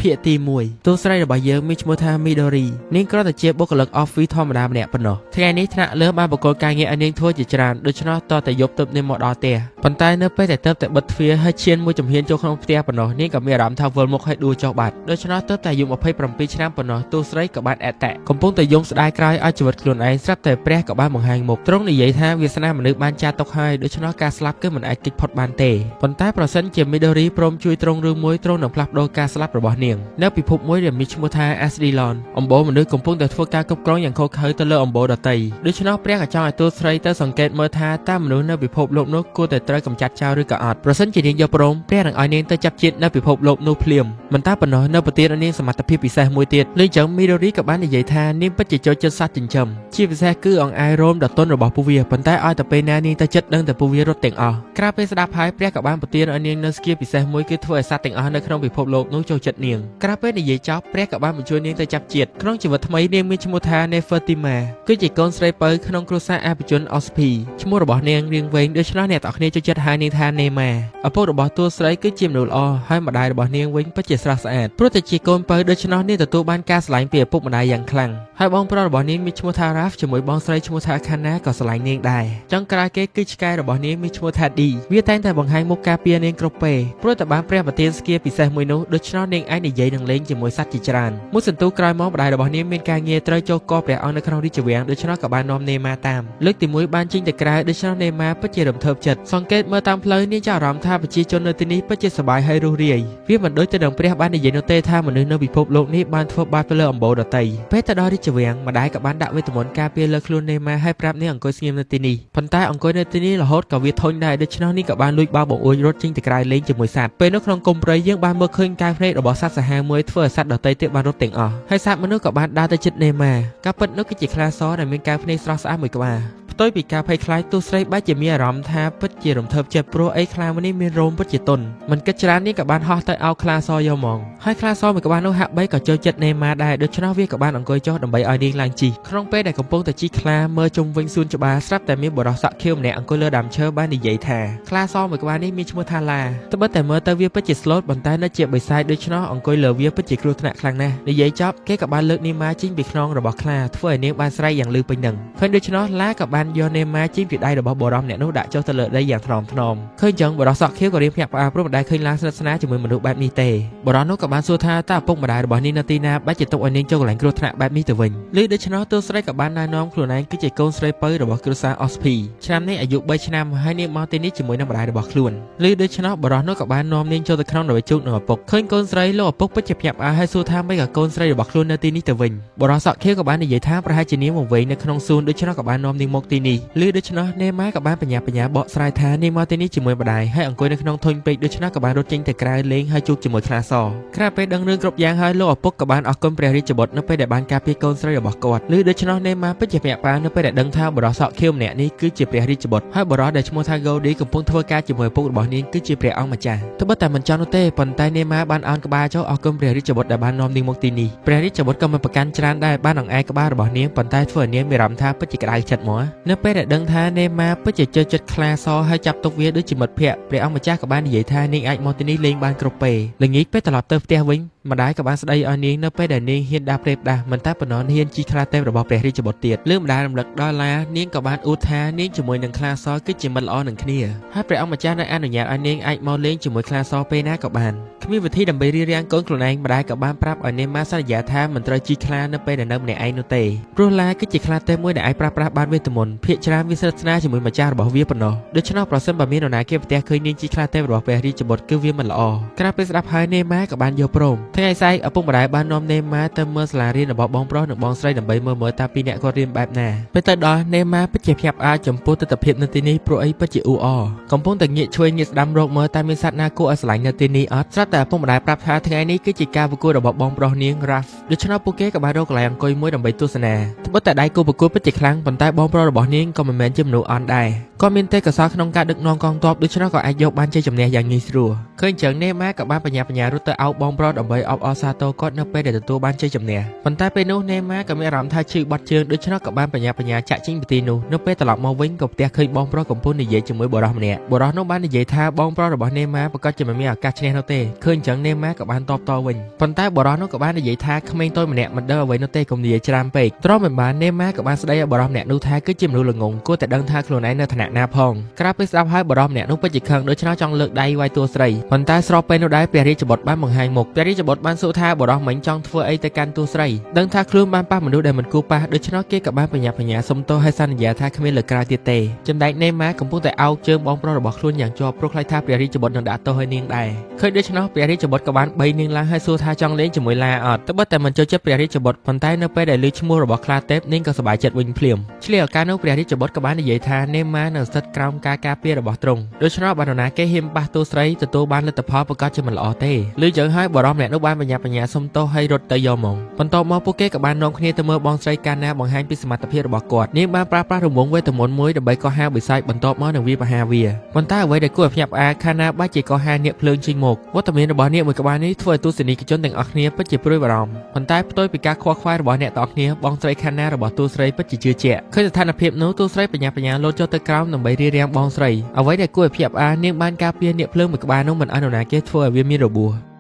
ភាគទី1តួស្រីរបស់យើងមានឈ្មោះថា Midori នាងគ្រាន់តែជាបុគ្គលិក office ធម្មតាម្នាក់ប៉ុណ្ណោះថ្ងៃនេះថ្នាក់លើបានបកគលការងារឲ្យនាងធ្វើជាច្រើនដូច្នោះតតែយប់ទើបនាងមកដល់ផ្ទះប៉ុន្តែនៅពេលតែទៅតែបិទទ្វារហើយឈានមួយជំហានចូលក្នុងផ្ទះប៉ុណ្ណោះនាងក៏មានអារម្មណ៍ថាវិលមុខហើយដួលចុះបាត់ដូច្នោះទើបតែអាយុ27ឆ្នាំប៉ុណ្ណោះតួស្រីក៏បានអតៈកំពុងតែយំស្ដាយក្រោយឲ្យជីវិតខ្លួនឯងស្រាប់តែព្រះក៏បានបង្ហាញមុខទ្រង់និយាយថាវាសនាមនុស្សបានចាត់ទុកហើយដូច្នោះការស្លាប់គឺមិនអាចគេចផុតបានទេប៉ុន្តែប្រសិនជា Midori ព្រមជួយទ្រង់រឿងមួយទ្រង់នឹងផ្លាស់ប្ដូរការស្លាប់របស់នាងនៅពិភពមួយដែលមានឈ្មោះថា Asdilon អំបូរមនុស្សកំពុងតែធ្វើការគ្រប់គ្រងយ៉ាងឃោរឃៅទៅលើអំបូរដទៃដូច្នោះព្រះក៏ចង់ឲ្យតួស្រីទៅសង្កេតមើលថាតើមនុស្សនៅពិភពលោកនោះគួរតែត្រូវកម្ចាត់ចោលឬក៏អត់ប្រសិនជានាងយកព្រមព្រះនឹងឲ្យនាងទៅចាប់ជាតិនៅពិភពលោកនោះភ្លាមមិនតែប៉ុណ្ណោះនៅប្រទានឲ្យនាងសមត្ថភាពពិសេសមួយទៀតលឺចឹង Midori ក៏បាននិយាយថានាងពិតជាចូលចិត្តសត្វចិញ្ចឹមជាពិសេសគឺអង្អែរោមដ៏ទន់របស់ពួកវាប៉ុន្តែឲ្យតែពេលណានាងទៅចិត្តដឹងតែពួកវារត់ទាំងអស់ក្រៅពេលស្ដាប់ហើយព្រះក៏បានប្រទានឲ្យនាងនៅស្គាពិសេសមួយគឺធ្វើឲ្យសត្វទាំងអស់នៅក្នុងពិភពលោកនោះចូលចិត្តនាងក្រៅពេលនិយាយចប់ព្រះក៏បានបញ្ជូននាងទៅចាប់ជាតិក្នុងជីវិតថ្មីនាងមានឈ្មោះថា Nefertima គឺជាកូនស្រីពៅក្នុងគ្រួសារអភិជនអូស្ភីឈ្មោះរបស់នាងរៀងវែងដូច្នោះអ្នកទាំងអស់គ្នាចូលចិត្តហៅនាងថា Nema ឪពុករបស់តួស្រីគឺជាមនុស្សល្អហើយម្ដាយរបស់នាងវិញពិតជាស្រស់ស្អាតព្រោះតែជាកូនពៅដូច្នោះនាងទទួលបានការស្រឡាញ់ពីឪពុកម្ដាយយ៉ាងខ្លាំងហើយបងប្រុសរបស់នាងមានឈ្មោះថា Raf ជាមួយបងស្រីឈ្មោះថា Kana ក៏ស្រឡាញ់នាងដែរចុងក្រោយគេគឺឆ្កែរបស់នាងមានឈ្មោះថា D វាតែងតែបង្ហាញមុខការពារនាងគ្រប់ពេលព្រោះតែបានព្រះប្រទានស្គាពិសេសមួយនោះដូច្នោះនាងអាចនិយាយនិងលេងជាមួយសត្វជាច្រើនមួយសន្ទុះក្រោយមកម្ដាយរបស់នាងមានការងារត្រូវចូលកព្រះអង្គនៅក្នុងរាជវាំងដូច្នោះក៏បាននាំនេម៉ាតាមលើកទី1បានចេញទៅក្រៅដូច្នោះនេម៉ាពិតជារំភើបចិត្តសង្កេតមើលតាមផ្លូវនាងចាប់អារម្មណ៍ថាប្រជាជននៅទីនេះពិតជាសប្បាយហើយរស់រាយវាមិនដូចទៅនឹងព្រះបាននិយាយនោះទេថាមនុស្សនៅពិភពលោកនេះបានធ្វើបាបទៅលើអំបូរដទៃពេលទៅដល់រាជវាំងម្ដាយក៏បានដាក់វេទមន្តការពារលើខ្លួននេម៉ាហើយប្រាប់នាងអង្គុយស្ងៀមនៅទីនេះប៉ុន្តែអង្គុយនៅទីនេះរហូតក៏វាធុញដែរដូច្នោះនេះក៏បានលួចបោកបង្អួចរត់ចេញទៅក្រៅលេងជាមួយសត្វពេលនោះក្នុងគុំព្រៃយើងបានមើលឃើញកែវភ្នែករបស់សត្វសាហាវមួយធ្វើឲ្យសត្វដទៃទៀតបានរត់ទាំងអស់ហើយសត្វមនុស្សក៏បានដើរទៅជិតនេម៉ាការពិតនោះគឺជាខ្លាសដែលមានកែវភ្នែកស្រស់ស្អាតមួយក្បាលផ្ទុយពីការភ័យខ្លាចទូស្រីបែរជាមានអារម្មណ៍ថាពិតជារំភើបចិត្តព្រោះអីខ្លាមួយនេះមានរោមពិតជាទន់មិនគិតច្រើននេះក៏បានហោះទៅអោខ្លាសយកហ្មងហើយខ្លាសមួយក្បាលនោះហាក់បីក៏ចូលចិត្តនេម៉ាដែរដូច្នោះវាក៏បានអង្គុយចុះដើម្បីឲ្យនាងឡើងជិះក្នុងពេលដែលកំពុងតែជិះខ្លាមើលជុំវិញសួនច្បារស្រាប់តែមានបុរសសក់ខៀវម្នាក់អង្គុយលើដើមឈើបាននិយាយថាខ្លាសមួយក្បាលនេះមានឈ្មោះថាឡាត្បិតតែមើលទៅវាពិតជាស្លូតប៉ុន្តែនៅជាបិសាចដូច្នោះអង្គុយលើវាពិតជាគ្រោះថ្នាក់ខ្លាំងណាស់និយាយចប់គេក៏បានលើកនេម៉ាចេញពីខ្នងរបស់ខ្លាធ្វើឲ្យនាងបានស្រែកយ៉ាងលឺពេញនឹងឃើញដូច្នោះឡាក៏បានយកនេម៉ាចេញពីដៃរបស់បុរសម្នាក់នោះដាក់ចុះទៅលើដីយ៉ាងថ្នមថ្នមឃើញចឹងបុរសសក់ខៀវក៏រៀងភ្ញាក់ផ្អើលព្រោះមិនដែលឃើញឡាស្និទ្ធស្នាលជាមួយមនុស្សបែបនេះទេបុរសនោះក៏បានសួរថាតើឪពុកម្ដាយរបស់នាងនៅទីណាបែរជាទុកឲ្យនាងចូលកន្លែងគ្រោះថ្នាក់បែបនេះទៅវិញឮដូច្នោះតួស្រីក៏បានណែនាំខ្លួនឯងគឺជាកូនស្រីពៅរបស់គ្រួសារអូស្ភីឆ្នាំនេះអាយុ3ឆ្នាំហើយនាងមកទីនេះជាមួយនឹងម្ដាយរបស់ខ្លួនឮដូច្នោះបុរសនោះក៏បាននាំនាងចូលទៅក្នុងដើម្បីជួបនឹងឪពុកឃើញកូនស្រីលោកឪពុកពិតជាភ្ញាក់ផ្អើលហើយសួរថាម៉េចក៏កូនស្រីរបស់ខ្លួននៅទីនេះទៅវិញបុរសសក់ខៀវក៏បាននិយាយថាប្រហែលជានាងវង្វេងនៅក្នុងសួនដូច្នោះក៏បាននាំនាងមកទីនេះឮដូច្នោះនេម៉ាក៏បានបញ្ញាបញ្ញាបកស្រាយថានាងមកទីនេះជាមួយម្ដាយហើយអង្គុយនៅក្នុងធុញពេកដូច្នោះក៏បានរត់ចេញទៅក្រៅលេងហើយជួបជាមួយខ្លាសក្រៅពេលដឹងរឿងគ្រប់យ៉ាងហើយលោកឪពុកក៏បានអរគុណព្រះរាជបុត្រនៅពេលដែលបានការពារកូនស្រីរបស់គាត់ឮដូច្នោះនេម៉ាពិតជាភ្ញាក់ផ្អើលនៅពេលដែលដឹងថាបុរសសក់ខៀវម្នាក់នេះគឺជាព្រះរាជបុត្រហើយបុរសដែលឈ្មោះថា Goldie កំពុងធ្វើការជាមួយឪពុករបស់នាងគឺជាព្រះអង្គម្ចាស់ត្បិតតែមិនចង់នោះទេប៉ុន្តែនេម៉ាបានអោនក្បាលចុះអរគុណព្រះរាជបុត្រដែលបាននាំនាងមកទីនេះព្រះរាជបុត្រក៏មិនប្រកាន់ច្រើនដែរបានអង្អែលក្បាលរបស់នាងប៉ុន្តែធ្វើឲ្យនាងមានអារម្មណ៍ថាពិតជាក្តៅចិត្តមកនៅពេលដែលដឹងថានេម៉ាពិតជាចូលចិត្តខ្លាសហើយចាប់ទុកវាដូចជាមិត្តភក្តិព្រះអង្គម្ចាស់ក៏បាននិយាយថានាងអាចមកទីនេះលេងបានគ្រប់ពេលល្ងាចពេលត្រឡប់ទៅផ្ទះវិញម្ដាយក៏បានស្ដីឲ្យនាងនៅពេលដែលនាងហ៊ានដាស់ព្រេបដាស់មិនតែប៉ុណ្ណោះហ៊ានជិះខ្លាទេពរបស់ព្រះរាជបុត្រទៀតលើម្ដាយរំលឹកដល់ឡានាងក៏បានអួតថានាងជាមួយនឹងខ្លាសគឺជាមិត្តល្អនឹងគ្នាហើយព្រះអង្គម្ចាស់នៅអនុញ្ញាតឲ្យនាងអាចមកលេងជាមួយខ្លាសពេលណាក៏បានគ្មានវិធីដើម្បីរារាំងកូនខ្លួនឯងម្ដាយក៏បានប្រាប់ឲ្យនេម៉ាសន្យាថាមិនត្រូវជិះខ្លានៅពេលដែលនៅម្នាក់ឯងនោះទេព្រោះឡាគឺជាខ្លាទេពមួយដែលអាចប្រើប្រាស់បានវេទមន្តភាគច្រើនវាស្និទ្ធស្នាលជាមួយម្ចាស់របស់វាប៉ុណ្ណោះដូច្នោះប្រសិនបើមាននរណាគេប្រទះឃើញនាងជិះខ្លាទេពរបស់ព្រះរាជបុត្រគឺវាមិនល្អក្រៅពេលស្ដាប់ហើយនេម៉ាក៏បានយកព្រមថ្ងៃស្អែកឪពុកម្ដាយបាននាំនេម៉ាទៅមើលសាលារៀនរបស់បងប្រុសនិងបងស្រីដើម្បីមើលមើលតើពីរនាក់គាត់រៀនបែបណាពេលទៅដល់នេម៉ាពិតជាភ្ញាក់ផ្អើលចំពោះទិដ្ឋភាពនៅទីនេះព្រោះអីពិតជាអ៊ូអរកំពុងតែងាកឆ្វេងងាកស្ដាំរកមើលតើមានសត្វណាគួរឲ្យស្រឡាញ់នៅទីនេះអត់ស្រាប់តែឪពុកម្ដាយប្រាប់ថាថ្ងៃនេះគឺជាការប្រកួតរបស់បងប្រុសនាង Raf ដូច្នោះពួកគេក៏បានរកកន្លែងអង្គុយមួយដើម្បីទស្សនាត្បិតតែដៃគូប្រកួតពិតជាខ្លាំងប៉ុន្តែបងប្រុសរបស់នាងក៏មិនមែនជាមនុស្សអន់ដែរគាត់មានទេពកោសល្យក្នុងការដឹកនាំកងទ័ពដូច្នោះក៏អាចយកបានជ័យជំនះយ៉ាងងាយស្រួលឃើញចឹងនេម៉ាក៏បានបញ្ញាបញ្ញារត់ទៅអោបបងប្រុសដើម្បី អបអរសាទរគាត់នៅពេលដែលទទួលបានជ័យជំនះប៉ុន្តែពេលនោះនេម៉ាក៏មានអារម្មណ៍ថាឈឺបាត់ជើងដូច្នោះក៏បានបញ្ញាបញ្ញាចាក់ចេញពីទីនោះនៅពេលត្រឡប់មកវិញក៏ផ្ទះឃើញបងប្រុសកំពុងនិយាយជាមួយបុរសម្នាក់បុរសនោះបាននិយាយថាបងប្រុសរបស់នេម៉ាប្រកាសជាមិនមានឱកាសឈ្នះនោះទេឃើញអញ្ចឹងនេម៉ាក៏បានតបតវិញប៉ុន្តែបុរសនោះក៏បាននិយាយថាក្មេងតូចម្នាក់មិនដឹងអ្វីនោះទេកុំនិយាយច្រើនពេកទ្រាំមិនបាននេម៉ាក៏បានស្ដីឲ្យបុរសម្នាក់នោះថាគឺជាមនុស្សល្ងងគួរតែដឹងថាខ្លួនឯងនៅឋានៈណាផងក្រៅពីស្ដាប់ហើយបុរសម្នាក់នោះពិតជាខឹងដូច្នោះចង់លើកដៃវាយតួស្រីប៉ុន្តែស្របពេលនោះដែរព្រះរាជបុត្របានបង្ហាញមុខព្រះរាជបុត្របានសួរថាបុរសមិញចង់ធ្វើអីទៅកាន់តួស្រីដឹងថាខ្លួនបានប៉ះមនុស្សដែលមិនគួរប៉ះដូច្នោះគេក៏បានបញ្ញាបញ្ញាសុំទោសហើយសន្យាថាគ្មានលើកក្រោយទៀតទេចំណែកនេម៉ាកំពុងតែអោបជើងបងប្រុសរបស់ខ្លួនយ៉ាងជាប់ព្រោះខ្លាចថាព្រះរាជបុត្រនឹងដាក់ទោសឲ្យនាងដែរឃើញដូច្នោះព្រះរាជបុត្រក៏បានបីនាងឡើងហើយសួរថាចង់លេងជាមួយឡាអត់ត្បិតតែមិនចូលចិត្តព្រះរាជបុត្រប៉ុន្តែនៅពេលដែលឮឈ្មោះរបស់ខ្លាទេពនាងក៏សប្បាយចិត្តវិញភ្លាមឆ្លៀតឱកាសនោះព្រះរាជបុត្រក៏បាននិយាយថានេម៉ានៅស្ថិតក្រោមការការពាររបស់ទ្រង់ដូច្នោះបើនរណាគេហ៊ានប៉ះតួស្រីទទួលបានលទ្ធផលប្រកាសជាមិនល្អទេឮចឹងហើយបរិសម្នាក់នោះបានបញ្ញាបញ្ញាសុំទោសហើយរត់ទៅយកមកបន្ទាប់មកពួកគេក៏បាននាំគ្នាទៅមើលបងស្រីកាណាបង្ហាញពីសមត្ថភាពរបស់គាត់នាងបានប្រើប្រាស់រង្វង់វេទមន្តមួយដើម្បីកោះហៅបិសាចបន្ទាប់មកនឹងវាប្រហារវាប៉ុន្តែអ្វីដែលគួរឲ្យភ្ញាក់ផ្អើលខាណាបាច់ជាកោះហៅនាគភ្លើងចេញមកវត្តមានរបស់នាគមួយក្បាលនេះធ្វើឲ្យទស្សនិកជនទាំងអស់គ្នាពិតជាព្រួយបារម្ភប៉ុន្តែផ្ទុយពីការខ្វល់ខ្វាយរបស់អ្នកទាំងអស់គ្នាបងស្រីខាណារបស់តួស្រីពិតជាជឿជាក់ឃើញស្ថានភាពនោះតួស្រីបញ្ញាបញ្ញាលោតចុះទៅក្រោមដើម្បីរារាំងបងស្រីអ្វីដែលគួរឲ្យភ្ញាក់ផ្អើលនាងបានការពារនាគភ្លើងមួយក្បាលនោះមិនឲ្យនរណាគេធ្វើឲ្យវាមានរបួស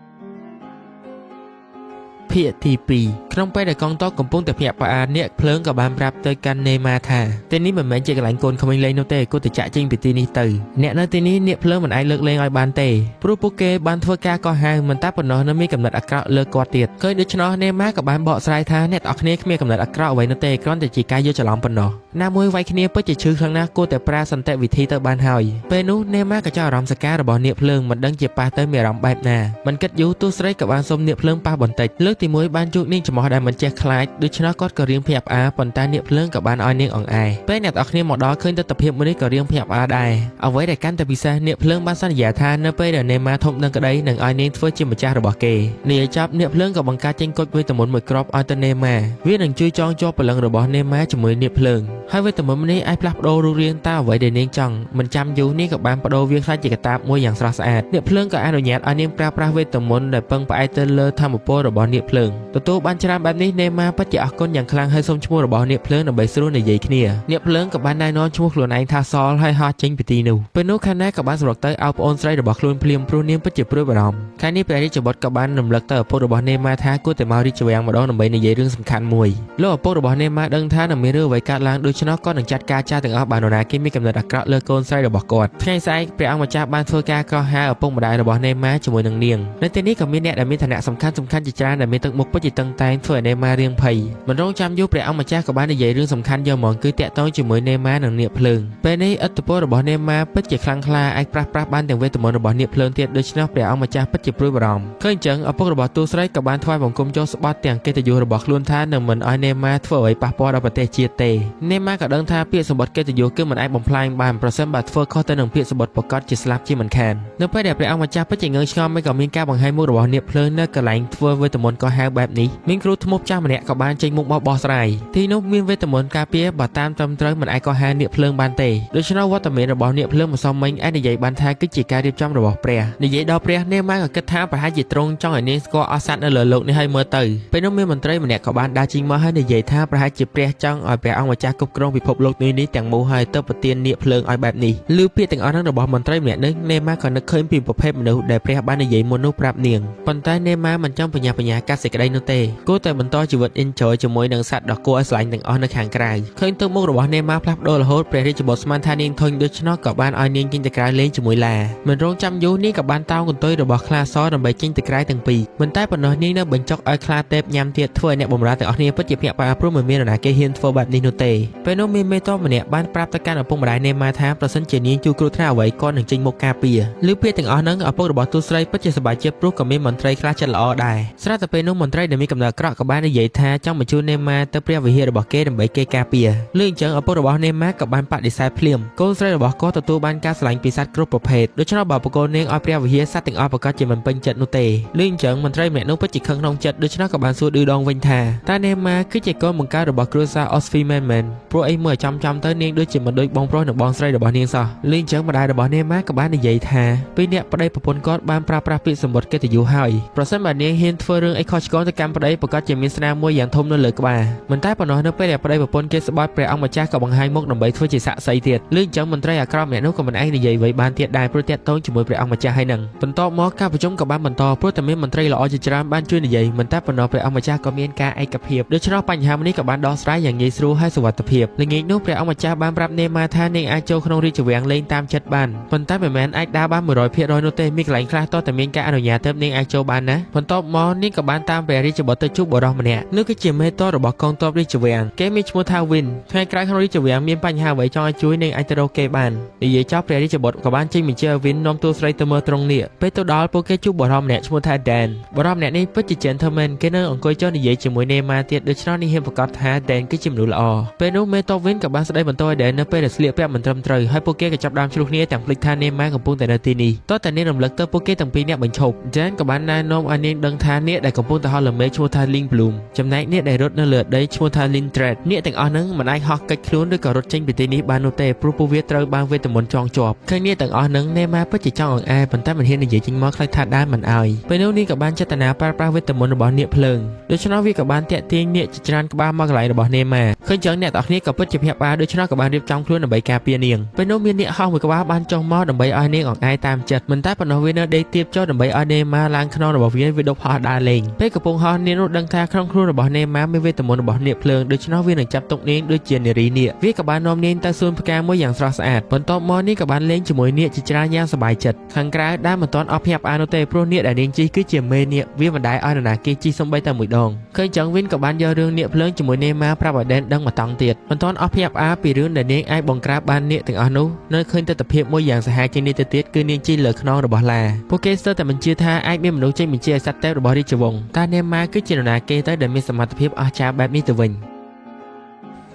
ភាគទី2ក្នុងពេលដែលកងទ័ពកំពុងតែភ្ញាក់ផ្អើលនាគភ្លើងក៏បានប្រាប់ទៅកាន់នេម៉ាថាទីនេះមិនមែនជាកន្លែងកូនក្មេងលេងនោះទេគួរតែចាក់ចេញពីទីនេះទៅអ្នកនៅទីនេះនាគភ្លើងមិនអាចលើកលែងឲ្យបានទេព្រោះពួកគេបានធ្វើការកោះហៅមិនតែប៉ុណ្ណោះនៅមានកំណត់អាក្រក់លើគាត់ទៀតឃើញដូច្នោះនេម៉ាក៏បានបកស្រាយថាអ្នកទាំងអស់គ្នាគ្មានកំណត់អាក្រក់អ្វីនោះទេគ្រាន់តែជាការយល់ច្រឡំប៉ុណ្ណោះណាមួយវាយគ្នាពិតជាឈឺខ្លាំងណាស់គួរតែប្រើសន្តិវិធីទៅបានហើយពេលនោះនេម៉ាក៏ចាប់អារម្មណ៍សការរបស់នាគភ្លើងមិនដឹងជាប៉ះទៅមានអារម្មណ៍បែបណាមិនគិតយូរទូស្រីក៏បានសុំនាគភ្លើងប៉ះបន្តិចលើកទី1បានជួបនាងច្រមុះដែលមិនចេះខ្លាចដូច្នោះគាត់ក៏រៀងភ្ញាក់ផ្អើលប៉ុន្តែនាគភ្លើងក៏បានឲ្យនាងអង្អែពេលអ្នកទាំងអស់គ្នាមកដល់ឃើញទិដ្ឋភាពមួយនេះក៏រៀងភ្ញាក់ផ្អើលដែរអ្វីដែលកាន់តែពិសេសនាគភ្លើងបានសន្យាថានៅពេលដែលនេម៉ាធំដឹងក្តីនឹងឲ្យនាងធ្វើជាម្ចាស់របស់គេនាយចាប់នាគភ្លើងក៏បង្កើតចេញគុជវេទមន្តមួយគ្រាប់ឲ្យទៅនេម៉ាវានឹងជួយចងជាប់ព្រលឹងរបស់នេម៉ាជាមួយនាគភ្លើងហើយវេទមន្តនេះអាចផ្លាស់ប្ដូររូបរាងតាមអ្វីដែលនាងចង់មិនចាំយូរនាងក៏បានប្ដូរវាខ្លាចជាកាតាបមួយយ៉ាងស្រស់ស្អាតនាគភ្លើងក៏អនុញ្ញាតឲ្យនាងប្រើប្រាស់វេទមន្តដែលពឹងផ្អែកទៅលើធម៌ពលរបស់នាគភ្លើងទទួលបានច្រើនបែបនេះនេម៉ាពិតជាអរគុណយ៉ាងខ្លាំងហើយសូមឈ្មោះរបស់នាគភ្លើងដើម្បីស្រួលនិយាយគ្នានាគភ្លើងក៏បានណែនាំឈ្មោះខ្លួនឯងថាសលហើយហោះចេញពីទីនោះពេលនោះខាណាក៏បានសម្រុកទៅឲ្យប្អូនស្រីរបស់ខ្លួនភ្លាមព្រោះនាងពិតជាព្រួយបារម្ភខែនេះព្រះរាជបុត្រក៏បានរំលឹកទៅឪពុករបស់នេម៉ាថាគួរតែមករាជវាំងម្ដងដើម្បីនិយាយរឿងសំខាន់មួយលោកឪពុករបស់នេម៉ាដឹងថានឹងមានរឿងអ្វីកើតឡើងដូច្នោះគាត់នឹងចាត់ការចាស់ទាំងអស់បើនរណាគេមានកំណត់អាក្រក់លើកូនស្រីរបស់គាត់ថ្ងៃស្អែកព្រះអង្គម្ចាស់បានធ្វើការកោះហៅឪពុកម្ដាយរបស់នេម៉ាជាមួយនឹងនាងនៅទីនេះក៏មានអ្នកដែលមានឋានៈសំខាន់សំខាន់ជាច្រើនដែលមានទឹកមុខពិតជាតឹងតែងធ្វើឲ្យនេម៉ារៀងភ័យមិនរងចាំយូរព្រះអង្គម្ចាស់ក៏បាននិយាយរឿងសំខាន់យកហ្មងគឺតាក់ទងជាមួយនេម៉ានិងនាគភ្លើងពេលនេះឥទ្ធិពលរបស់នេម៉ាពិតជាខ្លាំងក្លាអាចប្រាស់ប្រាស់បានទាំងវេទមន្តរបស់នាគភ្លើងទៀតដូច្នោះព្រះអង្គម្ចាស់ពិតជាព្រួយបារម្ភឃើញអញ្ចឹងឪពុករបស់តួស្រីក៏បានថ្វាយបង្គំចូលស្បត់ទាំងកិត្តិយសរបស់ខ្លួនថានឹងមិនឲ្យនេម៉ាធ្វើអ្វីប៉ះពាល់ដល់ប្រទេសជាតិទេនេម៉ាក៏ដឹងថាពាក្យសម្បត្តិកិត្តិយសគឺមិនអាចបំផ្លាញបានប្រសិនបើធ្វើខុសទៅនឹងពាក្យសម្បត្តិប្រកាសជាស្លាប់ជាមិនខាននៅពេលដែលព្រះអង្គម្ចាស់ពិតជាងឿងឆ្ងល់មិនក៏មានការបង្ហាញមុខរបស់នាគភ្លើងនៅកន្លែងធ្វើវេទមន្តក៏ហៅបែបនេះមានគ្រូធ្មប់ចាស់ម្នាក់ក៏បានចេញមុខមកបោះស្រាយទីនោះមានវេទមន្តការពារបើតាមត្រឹមត្រូវមិនអាចក៏ហៅនាគភ្លើងបានទេដូច្នោះវត្តមានរបស់នាគភ្លើងម្សិលមិញអាចនិយាយបានថាគឺជាការរៀបចំរបស់ព្រះនិយាយដល់ព្រះនាងម៉ាក៏គិតថាប្រហែលជាទ្រង់ចង់ឲ្យនាងស្គាល់អស់សត្វនៅលើលោកនេះឲ្យមើលទៅពេលនោះមានមន្ត្រីម្នាក់ក៏បានដើរចេញមកហើយនិយាយថាប្រហែលជាព្រះចង់ឲ្យព្រះអង្គម្ចាស់គ្រប់គ្រងពិភពលោកនេះនេះទាំងមូលហើយទៅប្រទាននាគភ្លើងឲ្យបែបនេះឮពាក្យទាំងអស់ហ្នឹងរបស់មន្ត្រីម្នាក់នេះនេម៉ាក៏នឹកឃើញពីប្រភេទមនុស្សដែលព្រះបាននិយាយមុននោះប្រាប់នាងប៉ុន្តែនេម៉ាមិនចង់បញ្ញាបញ្ញាកាត់សេចក្តីនោះទេគួរតែបន្តជីវិត enjoy ជាមួយនឹងសត្វដ៏គួរឲ្យស្រឡាញ់ទាំងអស់នៅខាងក្រៅឃើញទឹកមុខរបស់នេម៉ាផ្លាស់ប្ដូររហូតព្រះរាជបុត្រស្មានថានាងធុញដូច្នោះក៏បានឲ្យនាងចេញទៅក្រៅលេងជាមួយឡាមិនរងចាំយូរនាងក៏បានតោងកន្ទុយរបស់ខ្លាសដើម្បីចេញទៅក្រៅទាំងពីរមិនតែប៉ុណ្ណោះនាងនៅបញ្ចុកឲ្យខ្លាទេពញ៉ាំទៀតធ្វើឲ្យអ្នកបម្រើទាំងអស់គ្នាពិតជាភ្ញាក់ផ្អើលព្រោះមិនមាននរណាគេហ៊ានធ្វើបែបនេះនោះទេពេលនោះមានមេតបម្នាក់បានប្រាប់ទៅកាន់ឪពុកម្ដាយនេម៉ាថាប្រសិនជានាងជួបគ្រោះថ្នាក់អ្វីគាត់នឹងចេញមុខការពារឮពាក្យទាំងអស់ហ្នឹងឪពុករបស់ទូស្រីពិតជាសប្បាយចិត្តព្រោះក៏មានមន្ត្រីខ្លះចិត្តល្អដែរស្រាប់តែពេលនោះមន្ត្រីដែលមានកំណត់អាក្រក់ក៏បាននិយាយថាចង់បញ្ជូននេម៉ាទៅព្រះវិហាររបស់គេដើម្បីគេការពារឮអញ្ចឹងឪពុករបស់នេម៉ាក៏បានបដិសេធភ្លាមកូនស្រីរបស់គាត់ទទួលបានការស្រឡាញ់ពីសត្វគ្រប់ប្រភេទដូច្នោះបើប្រកល់នាងឲ្យព្រះវិហារសត្វទាំងអស់ប្រកាសជាមិនពេញចិត្តនោះទេឮអញ្ចឹងមន្ត្រីម្នាក់នោះពិតជាខឹងក្នុងចិត្តដូច្នោះក៏បានសួរឌឺដងវិញថាតើនេម៉ាគឺជាកូនបង្កើតរបស់គ្រួសារអូស្វីមែនមែនព្រោះ ព្រោះអីមើលឲ្យចំចំទៅនាងដូចជាមិនដូចបងប្រុសនិងបងស្រីរបស់នាងសោះលឺអញ្ចឹងម្ដាយរបស់នេម៉ាក៏បាននិយាយថាពីរអ្នកប្តីប្រពន្ធគាត់បានប្រើប្រាស់ពាក្យសម្បត្តិកិត្តិយសហើយប្រសិនបើនាងហ៊ានធ្វើរឿងអីខុសឆ្គងទៅកាន់ប្តីប្រកាសជាមានស្នាមមួយយ៉ាងធំនៅលើក្បាលមិនតែប៉ុណ្ណោះនៅពេលដែលប្តីប្រពន្ធគេស្បត់ព្រះអង្គម្ចាស់ក៏បង្ហាញមុខដើម្បីធ្វើជាសាក្សីទៀតលឺអញ្ចឹងមន្ត្រីអាក្រក់ម្នាក់នោះក៏មិនអាចនិយាយអ្វីបានទៀតដែរព្រោះតាក់ទងជាមួយព្រះអង្គម្ចាស់ហើយនឹងបន្ទាប់មកការប្រជុំក៏បានបន្តព្រោះតែមានមន្ត្រីល្អជាច្រើនបានជួយនិយាយមិនតែប៉ុណ្ណោះព្រះអង្គម្ចាស់ក៏មានការឯកភាពដូច្នោះបញ្ហានេះក៏បានដោះស្រាយយ៉ាងងាយស្រួលហើយសុវត្ថិភាពល្ងាចនោះព្រះអង្គម្ចាស់បានប្រាប់នេម៉ាថានាងអាចចូលក្នុងរាជវាំងលេងតាមចិត្តបានប៉ុន្តែមិនមែនអាចដើរបាន100%នោះទេមានកន្លែងខ្លះតោះតែមានការអនុញ្ញាតទើបនាងអាចចូលបានណាបន្ទាប់មកនាងក៏បានតាមព្រះរាជបុត្រទៅជួបបុរសម្នាក់នោះគឺជាមេតបរបស់កងទ័ពរាជវាំងគេមានឈ្មោះថាវិនថ្ងៃក្រោយក្នុងរាជវាំងមានបញ្ហាអ្វីចង់ឲ្យជួយនាងអាចទៅរកគេបាននិយាយចប់ព្រះរាជបុត្រក៏បានចេញបញ្ជាឲ្យវិននាំតួស្រីទៅមើលត្រង់នេះពេលទៅដល់ពួកគេជួបបុរសម្នាក់ឈ្មោះថា Dan បុរសម្នាក់នេះពិតជា gentleman គេនៅអង្គុយចុះនិយាយជាមួយនេម៉ាទៀតដូច្នោះនេះហ៊ានប្រកាសថា Dan គឺជាមនុស្សល្អពេលនោះមេតបវិនក៏បានស្ដីបន្ទោសឲ្យ Dan នៅពេលដែលស្លៀកពាក់មិនត្រឹមត្រូវហើយពួកគេក៏ចាប់ផ្ដើមឆ្លោះគ្នាទាំងភ្លេចថានេម៉ាកំពុងតែនៅទីនេះតោះតែនាងរំលឹកទៅពួកគេទាំងពីរនាក់បញ្ឈប់ Dan ក៏បានណែនាំឲ្យនាងដឹងថានាគដែលកំពុងតែហោះលើមេឃឈ្មោះថា Link Bloom ចំណែកនាគដែលរត់នៅលើដីឈ្មោះថា Link Thread នាគទាំងអស់ហ្នឹងមិនអាចហោះគេចខ្លួនឬក៏រត់ចេញពីទីនេះបាននោះទេព្រោះពួកវាត្រូវបានវេទមន្តចងជាប់ឃើញនាគទាំងអស់ហ្នឹងនេម៉ាពិតជាចង់អង្អែប៉ុន្តែមិនហ៊ាននិយាយចេញមកខ្លាចថាដានមិនអោយពេលនោះនាងក៏បានចេតនាប្រើប្រាស់វេទមន្តរបស់នាគភ្លើងដូច្នោះវាក៏បានតាក់ទាញនាគជាច្រើនក្បាលមកកន្លែងរបស់នេម៉ាឃើញចឹងអ្នកទាំងអស់គ្នាក៏ពិតជាភ្ញាក់ផ្អើលដូច្នោះក៏បានរៀបចំខ្លួនដើម្បីការពារនាងពេលនោះមាននាគហោះមួយក្បាលបានចុះមកដើម្បីឲ្យនាងអង្អែតាមចិត្តមិនតែប៉ុណ្ណោះវានៅដេកទៀបចុះដើម្បីឲ្យនេម៉ាឡើងខ្នងរបស់វាវាដប់ហោះដើរលេងពេលកំពុងហោះនាងនោះដឹងថាក្នុងខ្លួនរបស់នេម៉ាមានវេទមន្តរបស់នាគភ្លើងដូច្នោះវានឹងចាប់ទុកនាងដូចជានារីនាគវាក៏បាននាំនាងទៅសួនផ្កាមួយយ៉ាងស្រស់ស្អាតបន្ទាប់មកនាងក៏បានលេងជាមួយនាគជាច្រើនយ៉ាងសប្បាយចិត្តខាងក្រៅដើមមិនទាន់អស់ភ្ញាក់ផ្អើលនោះទេព្រោះនាគដែលនាងជិះគឺជាមេនាគវាមិនដែលឲ្យនរណាគេជិះសំបីតែមួយដងឃើញចឹងវិនក៏បានយករឿងនាគភ្លើងជាមួយនេម៉ាប្រាប់ឲ្យដែនដឹងមកតង់ទៀតមិនទាន់អស់ភ្ញាក់ផ្អើលពីរឿងដែលនាងអាចបង្ក្រាបបាននាគទាំងអស់នោះនៅឃើញទស្សនភាពមួយយ៉ាងសាហាវជាងនេះទៅទៀតគឺនាងជិះលើខ្នងរបស់ឡាពួកគេស្ទើរតែមិនជឿថាអាចមានមនុស្សចេញបញ្ជាឲ្យសត្វទេពរបស់រាជវង្សតើនេម៉ាគឺជានរណាគេទៅដែលមានសមត្ថភាពអស្ចារ្យបែបនេះទៅវិ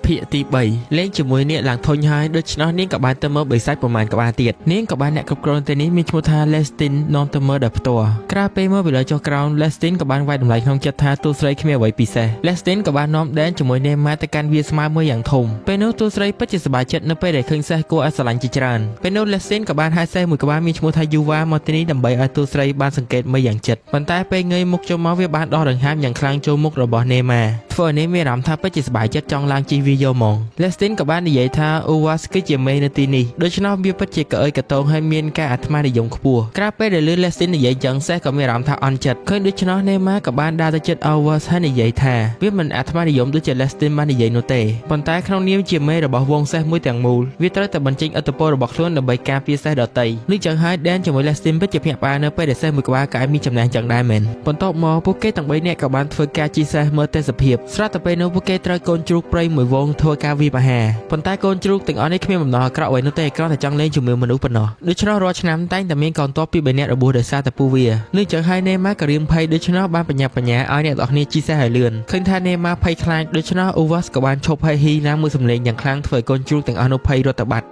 ញភាគទី3លេងជាមួយនាគឡើងធុញហើយដូច្នោះនាងក៏បានទៅមើលបិសាចប្រមាណក្បាលទៀតនាងក៏បានអ្នកគ្រប់គ្រងទីនេះមានឈ្មោះថា Lestin នាំទៅមើលដោយផ្ទាល់ក្រៅពេលមើលពីលើចុះក្រោម Lestin ក៏បានវាយតម្លៃក្នុងចិត្តថាតួស្រីគ្មានអ្វីពិសេស Lestin ក៏បាននាំដែនជាមួយនេម៉ាទៅកាន់វាលស្មៅមួយយ៉ាងធំពេលនោះតួស្រីពិតជាសប្បាយចិត្តនៅពេលដែលឃើញសេះគួរឲ្យស្រឡាញ់ជាច្រើនពេលនោះ Lestin ក៏បានហៅសេះមួយក្បាលមានឈ្មោះថា Yuva មកទីនេះដើម្បីឲ្យតួស្រីបានសង្កេតមើលយ៉ាងជិតប៉ុន្តែពេលងើយមុខចូលមកវាបានដោះដង្ហើមយ៉ាងខ្លាំងចូលមុខរបស់នេម៉ាធ្វើឲ្យនាងមានអារម្មណ៍ថាពិតជាសប្បាយចិត្តចង់ឡើងជិះវាយកមក Lestin ក៏បាននិយាយថា Uwas គឺជាមេនៅទីនេះដូច្នោះវាពិតជាកអើយកតងហើយមានការអាត្មានិយមខ្ពស់ក្រៅពេលដែលលឺ Lestin និយាយចឹងសេះក៏មានអារម្មណ៍ថាអន់ចិត្តឃើញដូច្នោះនេម៉ាក៏បានដើរទៅជិត Uwas ហើយនិយាយថាវាមិនអាត្មានិយមដូចជា Lestin បាននិយាយនោះទេប៉ុន្តែក្នុងនាមជាមេរបស់វងសេះមួយទាំងមូលវាត្រូវតែបញ្ចេញឥទ្ធិពលរបស់ខ្លួនដើម្បីការពារសេះដទៃនេះចឹងហើយ Dan ជាមួយ Lestin ពិតជាភ្ញាក់ផ្អើលនៅពេលដែលសេះមួយក្បាលក៏អាចមានចំណេះចឹងដែរមែនបន្ទាប់មកពួកគេទាំងបីនាក់ក៏បានធ្វើការជិះសេះមើលទេសភាពស្រាប់តែពេលនោះពួកគេត្រូវកូនជ្រូកព្រៃមួយវងធ្វើការវាយប្រហារប៉ុន្តែកូនជ្រូកទាំងអស់នេះគ្មានបំណងអាក្រក់អ្វីនោះទេគ្រាន់តែចង់លេងជាមួយមនុស្សប៉ុណ្ណោះដូច្នោះរាល់ឆ្នាំតែងតែមានកងទ័ពពីរបីនាក់របួសដោយសារតែពួកវានេះចឹងហើយនេម៉ាក៏រៀងភ័យដូច្នោះបានបញ្ញាបញ្ញាឲ្យអ្នកទាំងអស់គ្នាជិះសេះឲ្យលឿនឃើញថានេម៉ាភ័យខ្លាចដូច្នោះអូវ៉ាសក៏បានឈប់ហើយហ៊ីណាមួយសំឡេងយ៉ាងខ្លាំងធ្វើឲ្យកូនជ្រូកទាំងអស់នោះភ័យរត់ទៅបាត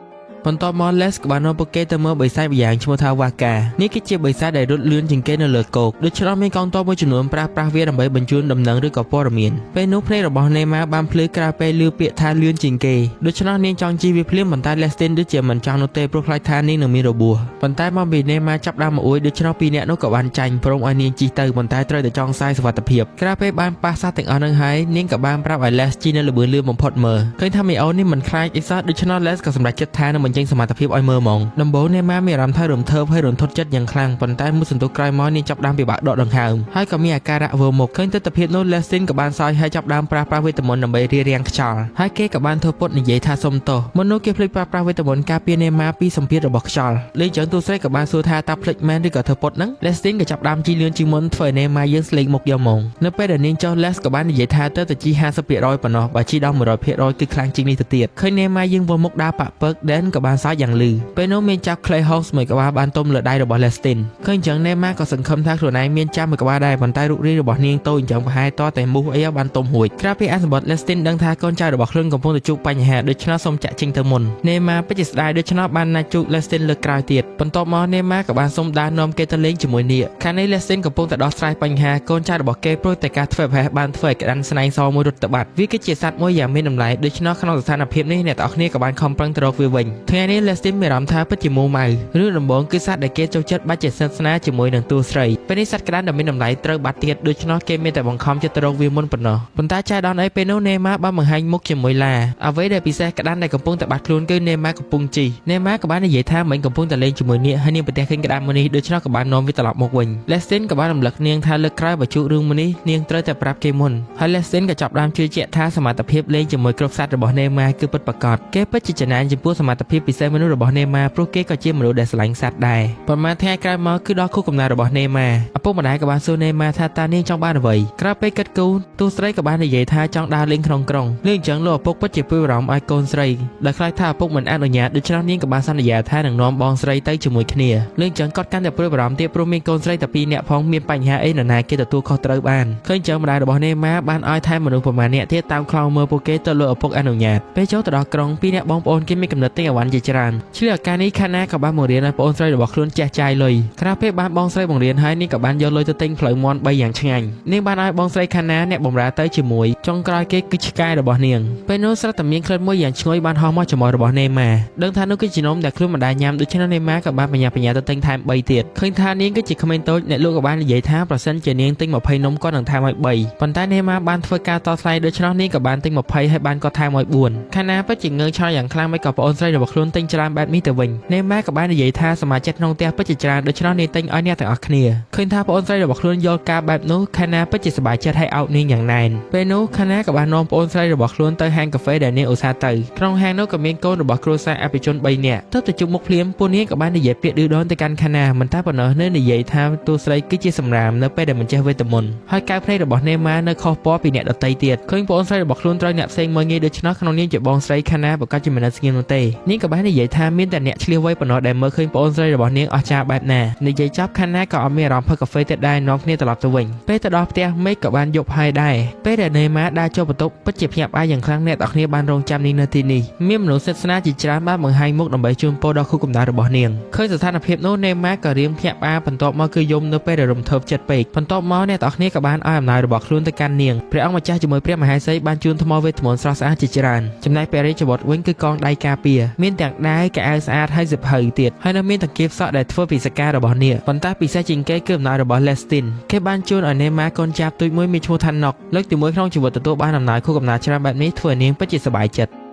់បន្ទាប់មក Les ក៏បាននាំពួកគេទៅមើលបិសាចម្យ៉ាងឈ្មោះថា Waka នេះគឺជាបិសាចដែលរត់លឿនជាងគេនៅលើគោកដូច្នោះមានកងទ័ពមួយចំនួនប្រើប្រាស់វាដើម្បីបញ្ជូនដំណឹងឬក៏ព័ត៌មានពេលនោះភ្នែករបស់ Neymar បានភ្លឺក្រោយពេលឮពាក្យថាលឿនជាងគេដូច្នោះនាងចង់ជិះវាភ្លាមប៉ុន្តែ Lestin ដូចជាមិនចង់នោះទេព្រោះខ្លាចថានាងនឹងមានរបួសប៉ុន្តែមកពី Neymar ចាប់ដើមមកអួយដូច្នោះពីរនាក់នោះក៏បានចាញ់ព្រមឲ្យនាងជិះទៅប៉ុន្តែត្រូវតែចង់សាយសុវត្ថិភាពក្រោយពេលបានប៉ះសត្វទាំងអស់នឹងហើយនាងក៏បានប្រាប់ឲ្យ Les ជិះនៅល្បឿនលឿនបំផុតមើលឃើញថាមីអូនេះមិនខ្លាចអីសោះដូច្នោះ Les ក៏សម្រេចចិត្តថានឹងបញ្ចេញសមត្ថភាពឲ្យមើលហ្មងដំបូងនេម៉ាមានអារម្មណ៍ថារំភើបហើយរន្ធត់ចិត្តយ៉ាងខ្លាំងប៉ុន្តែមួយសន្ទុះក្រោយមកនាងចាប់ផ្ដើមពិបាកដកដង្ហើមហើយក៏មានអាការៈវើមុខឃើញទិដ្ឋភាពនោះ Lestin ក៏បានសើចហើយចាប់ផ្ដើមប្រើប្រាស់វេទមន្តដើម្បីរារាំងខ្យល់ហើយគេក៏បានធ្វើពុតនិយាយថាសុំទោសមុននោះគេភ្លេចប្រើប្រាស់វេទមន្តការពារនេម៉ាពីសម្ពាធរបស់ខ្យល់លេងចឹងទូស្រីក៏បានសួរថាតើភ្លេចមែនឬក៏ធ្វើពុតហ្នឹង Lestin ក៏ចាប់ផ្ដើមជិះលឿនជាងមុនធ្វើឲ្យនេម៉ាយើងស្លេកមុខយកហ្មងនៅពេលដែលនាងចុះ Les ក៏បាននិយាយថាទៅតែជិះ50%ប៉ុណ្ណោះបើជិះដល់100%គឺខ្លាំងជាងនេះទៅទៀតឃើញនេម៉ាយើងវិលមុខដើរប៉ាក់ពឹក Dan ក៏បាន បានសើចយ៉ាងលឺពេលនោះមានចាប់ Clay House មួយក្បាលបានទុំលើដៃរបស់ Lestin ឃើញអញ្ចឹង Nema ក៏សង្ឃឹមថាខ្លួនឯងមានចាប់មួយក្បាលដែរប៉ុន្តែរូបរាងរបស់នាងតូចអញ្ចឹងប្រហែលតតែមូសអីបានទុំរួចក្រៅពីអានសម្បត្តិ Lestin ដឹងថាកូនចៅរបស់ខ្លួនកំពុងតែជួបបញ្ហាដូច្នោះសូមចាក់ចេញទៅមុន Nema ពិតជាស្ដាយដូច្នោះបានណាត់ជួប Lestin លើកក្រោយទៀតបន្ទាប់មក Nema ក៏បានសុំដើរនាំគេទៅលេងជាមួយនាគខាងនេះ Lestin កំពុងតែដោះស្រាយបញ្ហាកូនចៅរបស់គេព្រោះតែការធ្វើប្រហែសបានធ្វើឲ្យក្តាន់ស្នែងសមួយរត់ទៅបាត់វាគឺជាសត្វមួយយ៉ាងមានតម្លៃដូច្នោះក្នុងស្ថានភាពនេះអ្នកទាំងអស់គ្នាក៏បានខំប្រឹងទៅរកវាវិញថ្ងៃនេះ Lestin មានអារម្មណ៍ថាពិតជាមួម៉ៅរឿងដំបូងគឺសត្វដែលគេចូលចិត្តបាច់ជាស្និទ្ធស្នាលជាមួយនឹងតួស្រីពេលនេះសត្វក្តាន់ដែលមានតម្លៃត្រូវបាត់ទៀតដូច្នោះគេមានតែបង្ខំចិត្តទៅរកវាមុនប៉ុណ្ណោះប៉ុន្តែចែដនអីពេលនោះ Nema បានបង្ហាញមុខជាមួយឡាអ្វីដែលពិសេសក្តាន់ដែលកំពុងតែបាត់ខ្លួនគឺ Nema កំពុងជិះ Nema ក៏បាននិយាយថាមិញកំពុងតែលេងជាមួយនាគហើយនាងប្រទះឃើញក្តាន់មួយនេះដូច្នោះក៏បាននាំវាត្រឡប់មកវិញ Lestin ក៏បានរំលឹកនាងថាលើកក្រោយបើជួបរឿងមួយនេះនាងត្រូវតែប្រាប់គេមុនហើយ Lestin ក៏ចាប់ផ្ដើមជឿជាក់ថាសមត្ថភាពលេងជាមួយគ្រប់សត្វរបស់ Nema គឺពិតប្រាកដគេពិតជាច្នាញចំពោះសមត្ថភាពពិសេសមនុស្សរបស់ Nema ព្រោះគេក៏ជាមនុស្សដែលស្រឡាញ់សត្វដែរប៉ុន្មានថ្ងៃក្រោយមកគឺដល់ខួបកំណើតរបស់ Nema ឪពុកម្ដាយក៏បានសួរ Nema ថាតើនាងចង់បានអ្វីក្រោយពេលគិតគូរតួស្រីក៏បាននិយាយថាចង់ដើរលេងក្នុងក្រុងលឺអញ្ចឹងលោកឪពុកពិតជាព្រួយបារម្ភឲ្យកូនស្រីដោយខ្លាចថាឪពុកមិនអនុញ្ញាតដូច្នោះនាងក៏បានសន្យាថានឹងនាំបងស្រីទៅជាមួយគ្នាលឺអញ្ចឹងគាត់កាន់តែព្រួយបារម្ភទៀតព្រោះមានកូនស្រីតែពីរនាក់ផងមានបញ្ហាអីនរណាគេទទួលខុសត្រូវបានឃើញអញ្ចឹងម្ដាយរបស់ Nema បានឲ្យថែមមនុស្សប្រមាណអ្នកទៀតតាមខ្លោងមើលពួកគេទៅលោកឪពុកអនុញ្ញាតពេលចូលទៅដល់ក្រុងពីរនាក់បងប្អូនគេមានកំណត់ទិញអវ៉ាន់ជាច្រើនឆ្លៀតឱកាសនេះខាណាក៏បានបង្រៀនឲ្យប្អូនស្រីរបស់ខ្លួនចេះចាយលុយក្រៅពេលបានបងស្រីបង្រៀនហើយនាងក៏បានយកលុយទៅទិញផ្លូវមាន់3យ៉ាងឆ្ងាញ់នាងបានឲ្យបងស្រីខាណាអ្នកបម្រើទៅជាមួយចុងក្រោយគេគឺឆ្កែរបស់នាងពេលនោះស្រាប់តែមានក្លិនមួយយ៉ាងឈ្ងុយបានហោះមកច្រមុះរបស់នេម៉ាដឹងថានោះគឺជានំដែលខ្លួនមិនដែលញ៉ាំដូច្នេះនេម៉ាក៏បានបញ្ញាបញ្ញាទៅទិញថែម3ទៀតឃើញថានាងគឺជាក្មេងតូចអ្នកលក់ក៏បាននិយាយថាប្រសិនជានាងទិញ20នំគាត់នឹងថែមឲ្យ3ប៉ុន្តែនេម៉ាបានធ្វើការតថ្លៃដូច្នោះនាងក៏បានទិញ20ហើយបានគាត់ថែមឲ្យ4ខាណាពិតជាងើឆ្ងល់យ៉ាងខ្លាំងមិនក៏ប្អូនស្រីរបស់ខ្លួនទិញច្រើនបែបនេះទៅវិញនេម៉ាក៏បាននិយាយថាសមាជិកក្នុងផ្ទះពិតជាច្រើនដូច្នោះនាងទិញឲ្យអ្នកទាំងអស់គ្នាឃើញថាប្អូនស្រីរបស់ខ្លួនយល់ការបែបនោះខាណាពិតជាសប្បាយចិត្តហើយអោបនាងយ៉ាងណែនពេលនោះខាណាក៏បាននាំប្អូនស្រីរបស់ខ្លួនទៅហាងកាហ្វេដែលនាងឧស្សាហ៍ទៅក្នុងហាងនោះក៏មានកូនរបស់គ្រួសារអភិជន3នាក់ទើបទៅជួបមុខភ្លាមពួកនាងក៏បាននិយាយពាក្យឌឺដងទៅកាន់ខាណាមិនតែប៉ុណ្ណោះនៅនិយាយថាតួស្រីគឺជាសម្រាមនៅពេលដែលមិនចេះវេទមន្តហើយកៅភ្នែករបស់នេម៉ានៅខុសពណ៌ពីអ្នកដទៃទៀតឃើញប្អូនស្រីរបស់ខ្លួនត្រូវអ្នកផ្សេងមើលងាយដូច្នោះក្នុងនាមជាបងស្រីខាណាប្រកាសជាមិននៅស្ងៀមនោះទេនាងក៏បាននិយាយថាមានតែអ្នកឆ្លៀសវៃប៉ុណ្ណោះដែលមើលឃើញប្អូនស្រីរបស់នាងអស្ចារ្យបែបណានិយាយចប់ខាណាក៏អត់មានអារម្មណ៍ផឹកកាហ្វេទៀតដែរនាំគ្នាត្រឡប់ទៅវិញពេលទៅដល់ផ្ទះមេឃក៏បានយប់ហើយដែរពេលដែលនេម៉ាដើរចូលបន្ទប់ពិតជាភ្ញាក់ផ្អើលយ៉ាងខ្លាំងអ្នកទាំងអស់គ្នាបានរងចាំនាងនៅទីនេះមានមនុស្សស្និទ្ធស្នាលជាច្រើនបានបង្ហាញមុខដើម្បីជូនពរដល់ខួបកំណើតរបស់នាងឃើញស្ថានភាពនោះនេម៉ាក៏រៀងភ្ញាក់ផ្អើលបន្ទាប់មកគឺយំនៅពេលដែលរំភើបចិត្តពេកបន្ទាប់មកអ្នកទាំងអស់គ្នាក៏បានឲ្យអំណាចរបស់ខ្លួនទៅកាន់នាងព្រះអង្គម្ចាស់ជាមួយព្រះមហេសីបានជូនថ្មវេទមន្តស្រស់ស្អាតជាច្រើនចំណែកព្រះរាជបុត្រវិញគឺកងដៃការពារមានទាំងដាវកៅអៅស្អាតហើយសៀវភៅទៀតហើយនៅមានតង្គៀបសក់ដែលធ្វើពីសការបស់នាគប៉ុន្តែពិសេសជាងគេគឺអំណាចរបស់ Lestin គេបានជូនឲ្យនេម៉ាកូនចាប់ទូចមួយមានឈ្មោះថាណុកលើកទី1ក្នុងជីវិតទទួលបានអំណាចខួបកំណើតច្រើនបែបនេះធ្វើឲ្យនាងពិតជាសប្បាយចិត្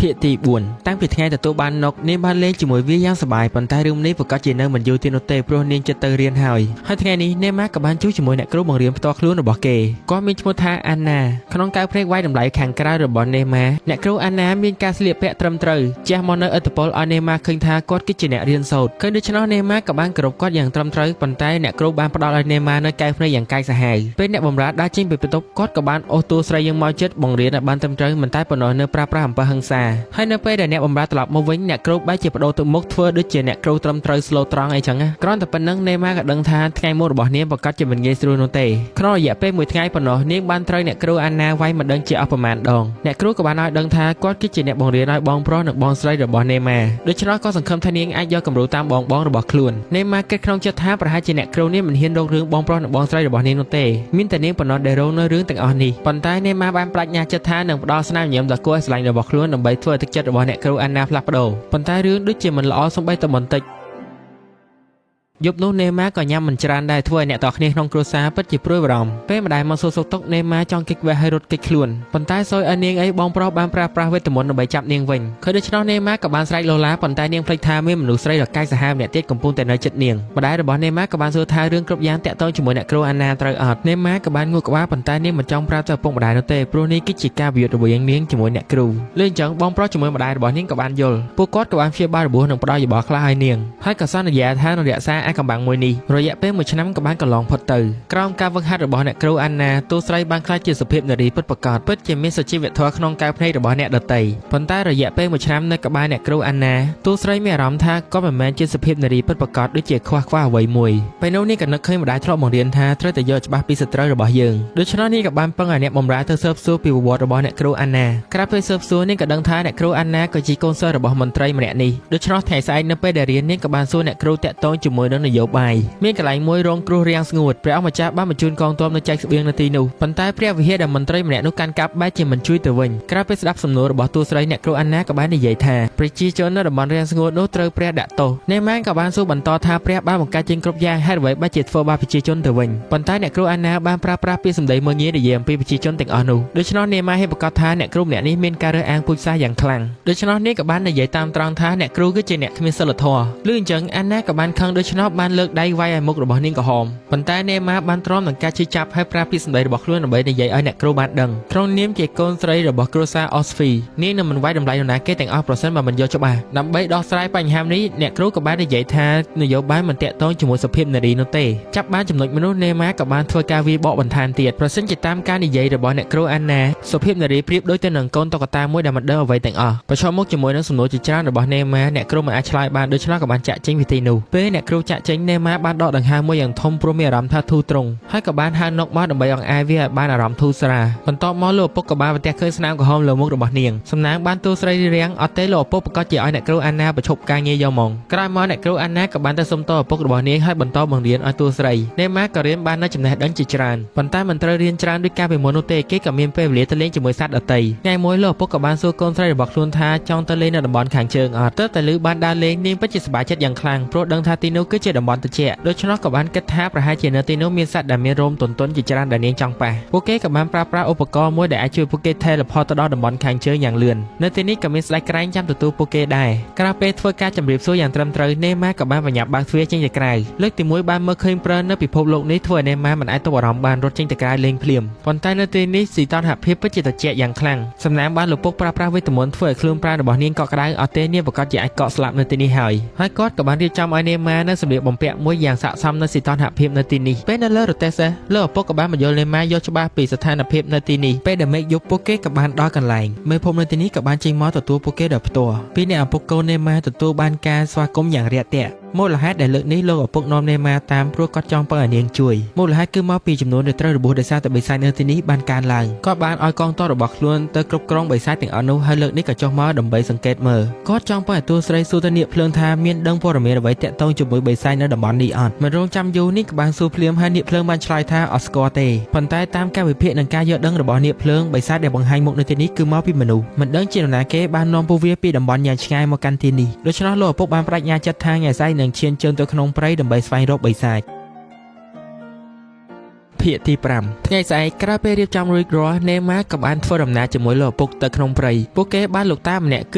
តភាគទី4តាំងពីថ្ងៃទទួលបានណុកនាងបានលេងជាមួយវាយ៉ាងសប្បាយប៉ុន្តែរឿងនេះប្រកាសជានៅមិនយូរទៀតនោះទេព្រោះនាងចិត្តទៅរៀនហើយហើយថ្ងៃនេះនេម៉ាក៏បានជួបជាមួយអ្នកគ្រូបង្រៀនផ្ទាល់ខ្លួនរបស់គេគាត់មានឈ្មោះថាអាណាក្នុងកៅភ្នែកវាយតម្លៃខាងក្រៅរបស់នេម៉ាអ្នកគ្រូអាណាមានការស្លៀកពាក់ត្រឹមត្រូវជះមកនៅឥទ្ធិពលឲ្យនេម៉ាឃើញថាគាត់គឺជាអ្នករៀនសូត្រឃើញដូច្នោះនេម៉ាក៏បានគោរពគាត់យ៉ាងត្រឹមត្រូវប៉ុន្តែអ្នកគ្រូបានផ្ដល់ឲ្យនេម៉ានៅកែវភ្នែកយ៉ាងកាចសាហាវពេលអ្នកបម្រើដើរចេញពីបន្ទប់គាត់ក៏បានអូសតួស្រីយើងមកចិត្តបង្រៀនឲ្យបានត្រឹមត្រូវមិនតែប៉ុណ្ណោះនៅប្រើប្រាស់អំពើហិង្សាហើយនៅពេលដែលអ្នកបម្រើត្រឡប់មកវិញអ្នកគ្រូបែរជាបដូរទឹកមុខធ្វើដូចជាអ្នកគ្រូត្រឹមត្រូវ slow ត្រង់អីចឹងណាគ្រាន់តែប៉ុណ្្នឹងនេម៉ាក៏ដឹងថាថ្ងៃមុនរបស់នាងប្រកាសជាមិនងាយស្រួលនោះទេក្នុងរយៈពេលមួយថ្ងៃប៉ុណ្ណោះនាងបានត្រូវអ្នកគ្រូអាណាវាយមិនដឹងជាអស់ប្រមាណដងអ្នកគ្រូក៏បានឲ្យដឹងថាគាត់គឺជាអ្នកបង្រៀនឲ្យបងប្រុសនិងបងស្រីរបស់នេម៉ាដូច្នោះក៏សង្ឃឹមថានាងអាចយកគំរូតាមបងបងរបស់ខ្លួននេម៉ាគិតក្នុងចិត្តថាប្រហែលជាអ្នកគ្រូនេះមិនហ៊ានរករឿងបងប្រុសនិងបងស្រីរបស់នាងនោះទេមានតែនាងប៉ុណ្ណោះដែលរងនៅរឿងទាំងអស់នេះប៉ុន្តែនេម៉ាបានប្តេជ្ញាចិត្តថានឹងផ្ដល់ស្នាមញញឹមដ៏គួរឲ្យស្រឡាញ់របស់ខ្លួនដើម្បីធ្វើឲ្យទឹកចិត្តរបស់អ្នកគ្រូអាណាផ្លាស់ប្ដូរប៉ុន្តែរឿងដូចជាមិនល្អសូម្បីតែបន្តិចយប់នោះនេម៉ាក៏ញ៉ាំមិនច្រើនដែរធ្វើឲ្យអ្នកទាំងគ្នាក្នុងគ្រួសារពិតជាព្រួយបារម្ភពេលម្ដាយមកសួរសុខទុក្ខនេម៉ាចង់គេចវេះឲ្យរត់គេចខ្លួនប៉ុន្តែសយឲ្យនាងអីបងប្រុសបានប្រើប្រាស់វេទមន្តដើម្បីចាប់នាងវិញឃើញដូច្នោះនេម៉ាក៏បានស្រែកលោឡាប៉ុន្តែនាងភ្លេចថាមានមនុស្សស្រីដ៏កាចសាហាវម្នាក់ទៀតកំពុងតែនៅជិតនាងម្ដាយរបស់នេម៉ាក៏បានសួរថារឿងគ្រប់យ៉ាងតាក់ទងជាមួយអ្នកគ្រូអាណាត្រូវអត់នេម៉ាក៏បានងក់ក្បាលប៉ុន្តែនាងមិនចង់ប្រាប់ទៅឪពុកម្ដាយនោះទេព្រោះនេះគឺជាការប្រយុទ្ធរវាងនាងជាមួយអ្នកគ្រូលឺអញ្ចឹងបងប្រុសជាមួយម្ដាយរបស់នាងក៏បានយល់ពួកគាត់ក៏បានព្យាបាលរបួសនិងផ្ដល់យោបល់ខ្លះឲ្យនាងហើយក៏សន្យាថានឹងរក្សា អាថ៌កំបាំងមួយនេះរយៈពេលមួយឆ្នាំក៏បានកន្លងផុតទៅក្រោមការវឹកហាត់របស់អ្នកគ្រូអានណាតួស្រីបានក្លាយជាសុភាពនារីពិតប្រាកដពិតជាមានសុជីវធម៌ក្នុងកែវភ្នែករបស់អ្នកដទៃប៉ុន្តែរយៈពេលមួយឆ្នាំនៅក្បែរអ្នកគ្រូអានណាតួស្រីមានអារម្មណ៍ថាក៏មិនមែនជាសុភាពនារីពិតប្រាកដដូចជាខ្វះខ្វះអ្វីមួយពេលនោះនេះក៏នឹកឃើញម្ដាយធ្លាប់បង្រៀនថាត្រូវតែយកច្បាស់ពីសត្រូវរបស់យើងដូច្នោះនេះក៏បានពឹងឲ្យអ្នកបម្រើទៅស៊ើបសួរពីប្រវត្តិរបស់អ្នកគ្រូអានណាក្រៅពេលស៊ើបសួរនេះក៏ដឹងថាអ្នកគ្រូអានណាក៏ជាកូនសិស្សរបស់មន្ត្រីម្នាក់នេះដូច្នោះថ្ងៃស្អែកនៅពេលដែលរៀននេះក៏បានសួរអ្នកគ្រូតាក់ទងជាមួយនឹងនយោបាយមានកន្លែងមួយរងគ្រោះរាំងស្ងួតព្រះអង្គម្ចាស់បានបញ្ជូនកងទ័ពនៅចែកស្បៀងនៅទីនោះប៉ុន្តែព្រះវិហារដែលមន្ត្រីម្នាក់នោះកាន់កាប់បែរជាមិនជួយទៅវិញក្រៅពេលស្ដាប់សំណួររបស់តួស្រីអ្នកគ្រូអានណាក៏បាននិយាយថាប្រជាជននៅតំបន់រាំងស្ងួតនោះត្រូវព្រះដាក់ទោសនេម៉ានក៏បានសួរបន្តថាព្រះបានបង្កើតជាងគ្រប់យ៉ាងហេតុអ្វីបែរជាធ្វើបាបប្រជាជនទៅវិញប៉ុន្តែអ្នកគ្រូអានណាបានប្រើប្រាស់ពាក្យសម្ដីមើលងាយនិយាយអំពីប្រជាជនទាំងអស់នោះដូច្នោះនេម៉ាហ៊ានប្រកាសថាអ្នកគ្រូម្នាក់នេះមានការរើសអើងពូជសាសន៍យ៉ាងខ្លាំងដូច្នោះនេះក៏បាននិយាយតាមត្រង់ថាអ្នកគ្រូគឺជាអ្នកគ្មានសិលធម៌ឬអញ្ចឹងអានណាក៏បានខឹងដូច្នោះបានលើកដៃវាយឲ្យមុខរបស់នាងក្រហមប៉ុន្តែនេម៉ាបានទ្រាំនឹងការឈឺចាប់ហើយប្រើពាក្យសម្ដីរបស់ខ្លួនដើម្បីនិយាយឲ្យអ្នកគ្រូបានដឹងក្នុងនាមជាកូនស្រីរបស់គ្រួសារអូស្ហ្វីនាងនឹងមិនវាយតម្លៃនរណាគេទាំងអស់ប្រសិនបើមិនយកច្បាស់ដើម្បីដោះស្រាយបញ្ហានេះអ្នកគ្រូក៏បាននិយាយថានយោបាយមិនតាក់ទងជាមួយសុភាពនារីនោះទេចាប់បានចំណុចមនុស្សនេម៉ាក៏បានធ្វើការវាយបកបន្ថែមទៀតប្រសិនជាតាមការនិយាយរបស់អ្នកគ្រូអានណាសុភាពនារីប្រៀបដូចទៅនឹងកូនតុក្កតាមួយដែលមិនដឹងអ្វីទាំងអស់ប្រឈមមុខជាមួយនឹងសំណួរជាច្រើនរបស់នេម៉ាអ្នកគ្រូមិនអាចឆ្លើយបានដូច្នោះក៏បានចាក់ចេញពីទីនោះពេលអ្នកគ្រូចាក់ចេញនេម៉ាបានដកដង្ហើមមួយយ៉ាងធំព្រោះមានអារម្មណ៍ថាធូរទ្រង់ហើយក៏បានហៅនុកមកដើម្បីអង្អែលវាឲ្យបានអារម្មណ៍ធូរស្រាលបន្ទាប់មកលោកឪពុកក៏បានប្រទះឃើញស្នាមក្រហមលើមុខរបស់នាងសំណាងបានតួស្រីរាំងអត់ទេលោកឪពុកប្រកាសជាឲ្យអ្នកគ្រូអានណាប្រឈប់ការងារយកមកក្រោយមកអ្នកគ្រូអានណាក៏បានទៅសុំទោសឪពុករបស់នាងហើយបន្តបង្រៀនឲ្យតួស្រីនេម៉ាក៏រៀនបាននូវចំណេះដឹងជាច្រើនប៉ុន្តែមិនត្រូវរៀនច្រើនដូចកាលពីមុននោះទេគេក៏មានពេលវេលាទៅលេងជាមួយសត្វដទៃថ្ងៃមួយលោកឪពុកក៏បានសួរកូនស្រីរបស់ខ្លួនថាចង់ទៅលេងនៅតំបន់ខាងជើងអត់ទើបតែឮបានដើរលេងនាងពិតជាសប្បាយចិត្តយ៉ាងខ្លាំងព្រោះដឹងថាទីនោះគឺជាតំបន់ត្រជាក់ដូច្នោះក៏បានគិតថាប្រហែលជានៅទីនោះមានសត្វដែលមានរោមទន់ៗជាច្រើនដែលនាងចង់ប៉ះពួកគេក៏បានប្រើប្រាស់ឧបករណ៍មួយដែលអាចជួយពួកគេ teleport ទៅដល់តំបន់ខាងជើងយ៉ាងលឿននៅទីនេះក៏មានស្ដេចក្រែងចាំទទួលពួកគេដែរក្រៅពេលធ្វើការជម្រាបសួរយ៉ាងត្រឹមត្រូវនេម៉ាក៏បានបញ្ញាប់បើកទ្វារចេញទៅក្រៅលើកទីមួយបានមើលឃើញប្រើនៅពិភពលោកនេះធ្វើឲ្យនេម៉ាមិនអាចទប់អារម្មណ៍បានរត់ចេញទៅក្រៅលេងភ្លាមប៉ុន្តែនៅទីនេះសីតុណ្ហភាពពិតជាត្រជាក់យ៉ាងខ្លាំងសំណាងបានលោកពុកប្រើប្រាស់វេទមន្តធ្វើឲ្យខ្លួនប្រាណរបស់នាងកក់ក្ដៅអត់ទេនាងប្រកាសជាអាចកក់ស្លាប់នៅទីនេះហើយហើយគាត់ក៏បានរៀបចំឲ្យនេម៉ានៅសម្លៀកបំពាក់មួយយ៉ាងស័ក្តិសមនៅសីតុណ្ហភាពនៅទីនេះពេលនៅលើរទេះសេះលោកឪពុកក៏បានបញ្យល់នេម៉ាយកច្បាស់ពីស្ថានភាពនៅទីនេះពេលដែលមេឃយប់ពួកគេក៏បានដល់កន្លែងមេភូមិនៅទីនេះក៏បានចេញមកទទួលពួកគេដោយផ្ទាល់ពីអ្នកឪពុកកូននេម៉ាទទួលបានការស្វាគមន៍យ៉ាងរាក់ទាក់មូលហេតុដែលលើកនេះលោកឪពុកនាំនេម៉ាតាមព្រោះគាត់ចង់ពឹងឲ្យនាងជួយមូលហេតុគឺមកពីចំនួនដែលត្រូវរបួសដោយសារតែបិសាចនៅទីនេះបានកើនឡើងគាត់បានឲ្យកងទ័ពរបស់ខ្លួនទៅគ្រប់គ្រងបិសាចទាំងអស់នោះហើយលើកនេះក៏ចុះមកដើម្បីសង្កេតមើលគាត់ចង់ពឹងឲ្យតួស្រីសួរទៅនាគភ្លើងថាមានដឹងព័ត៌មានអ្វីតាក់ទងជាមួយបិសាចនៅតំបន់នេះអត់មិនរងចាំយូរនេះក៏បានសួរភ្លាមហើយនាគភ្លើងបានឆ្លើយថាអត់ស្គាល់ទេប៉ុន្តែតាមការវិភាគនិងការយល់ដឹងរបស់នាគភ្លើងបិសាចដែលបង្ហាញមុខនៅទីនេះគឺមកពីមនុស្សមិនដឹងជានរណាគេបាននាំពួកវាពីតំបន់យ៉ាងឆ្ងាយមកកាន់ទីនេះដូច្នោះលោកឪពុកបានប្តេជ្ញាចិត្តថាថ្ងៃស្អែកនឹងឈានជើងទៅក្នុងព្រៃដើម្បីស្វែងរកបិសាចភាគទី5ថ្ងៃស្អែកក្រោយពេលរៀបចំរួចរាល់នេម៉ាក៏បានធ្វើដំណើរជាមួយលោកឪពុកទៅក្នុងព្រៃពួកគេបានលោកតាម្នាក់គឺ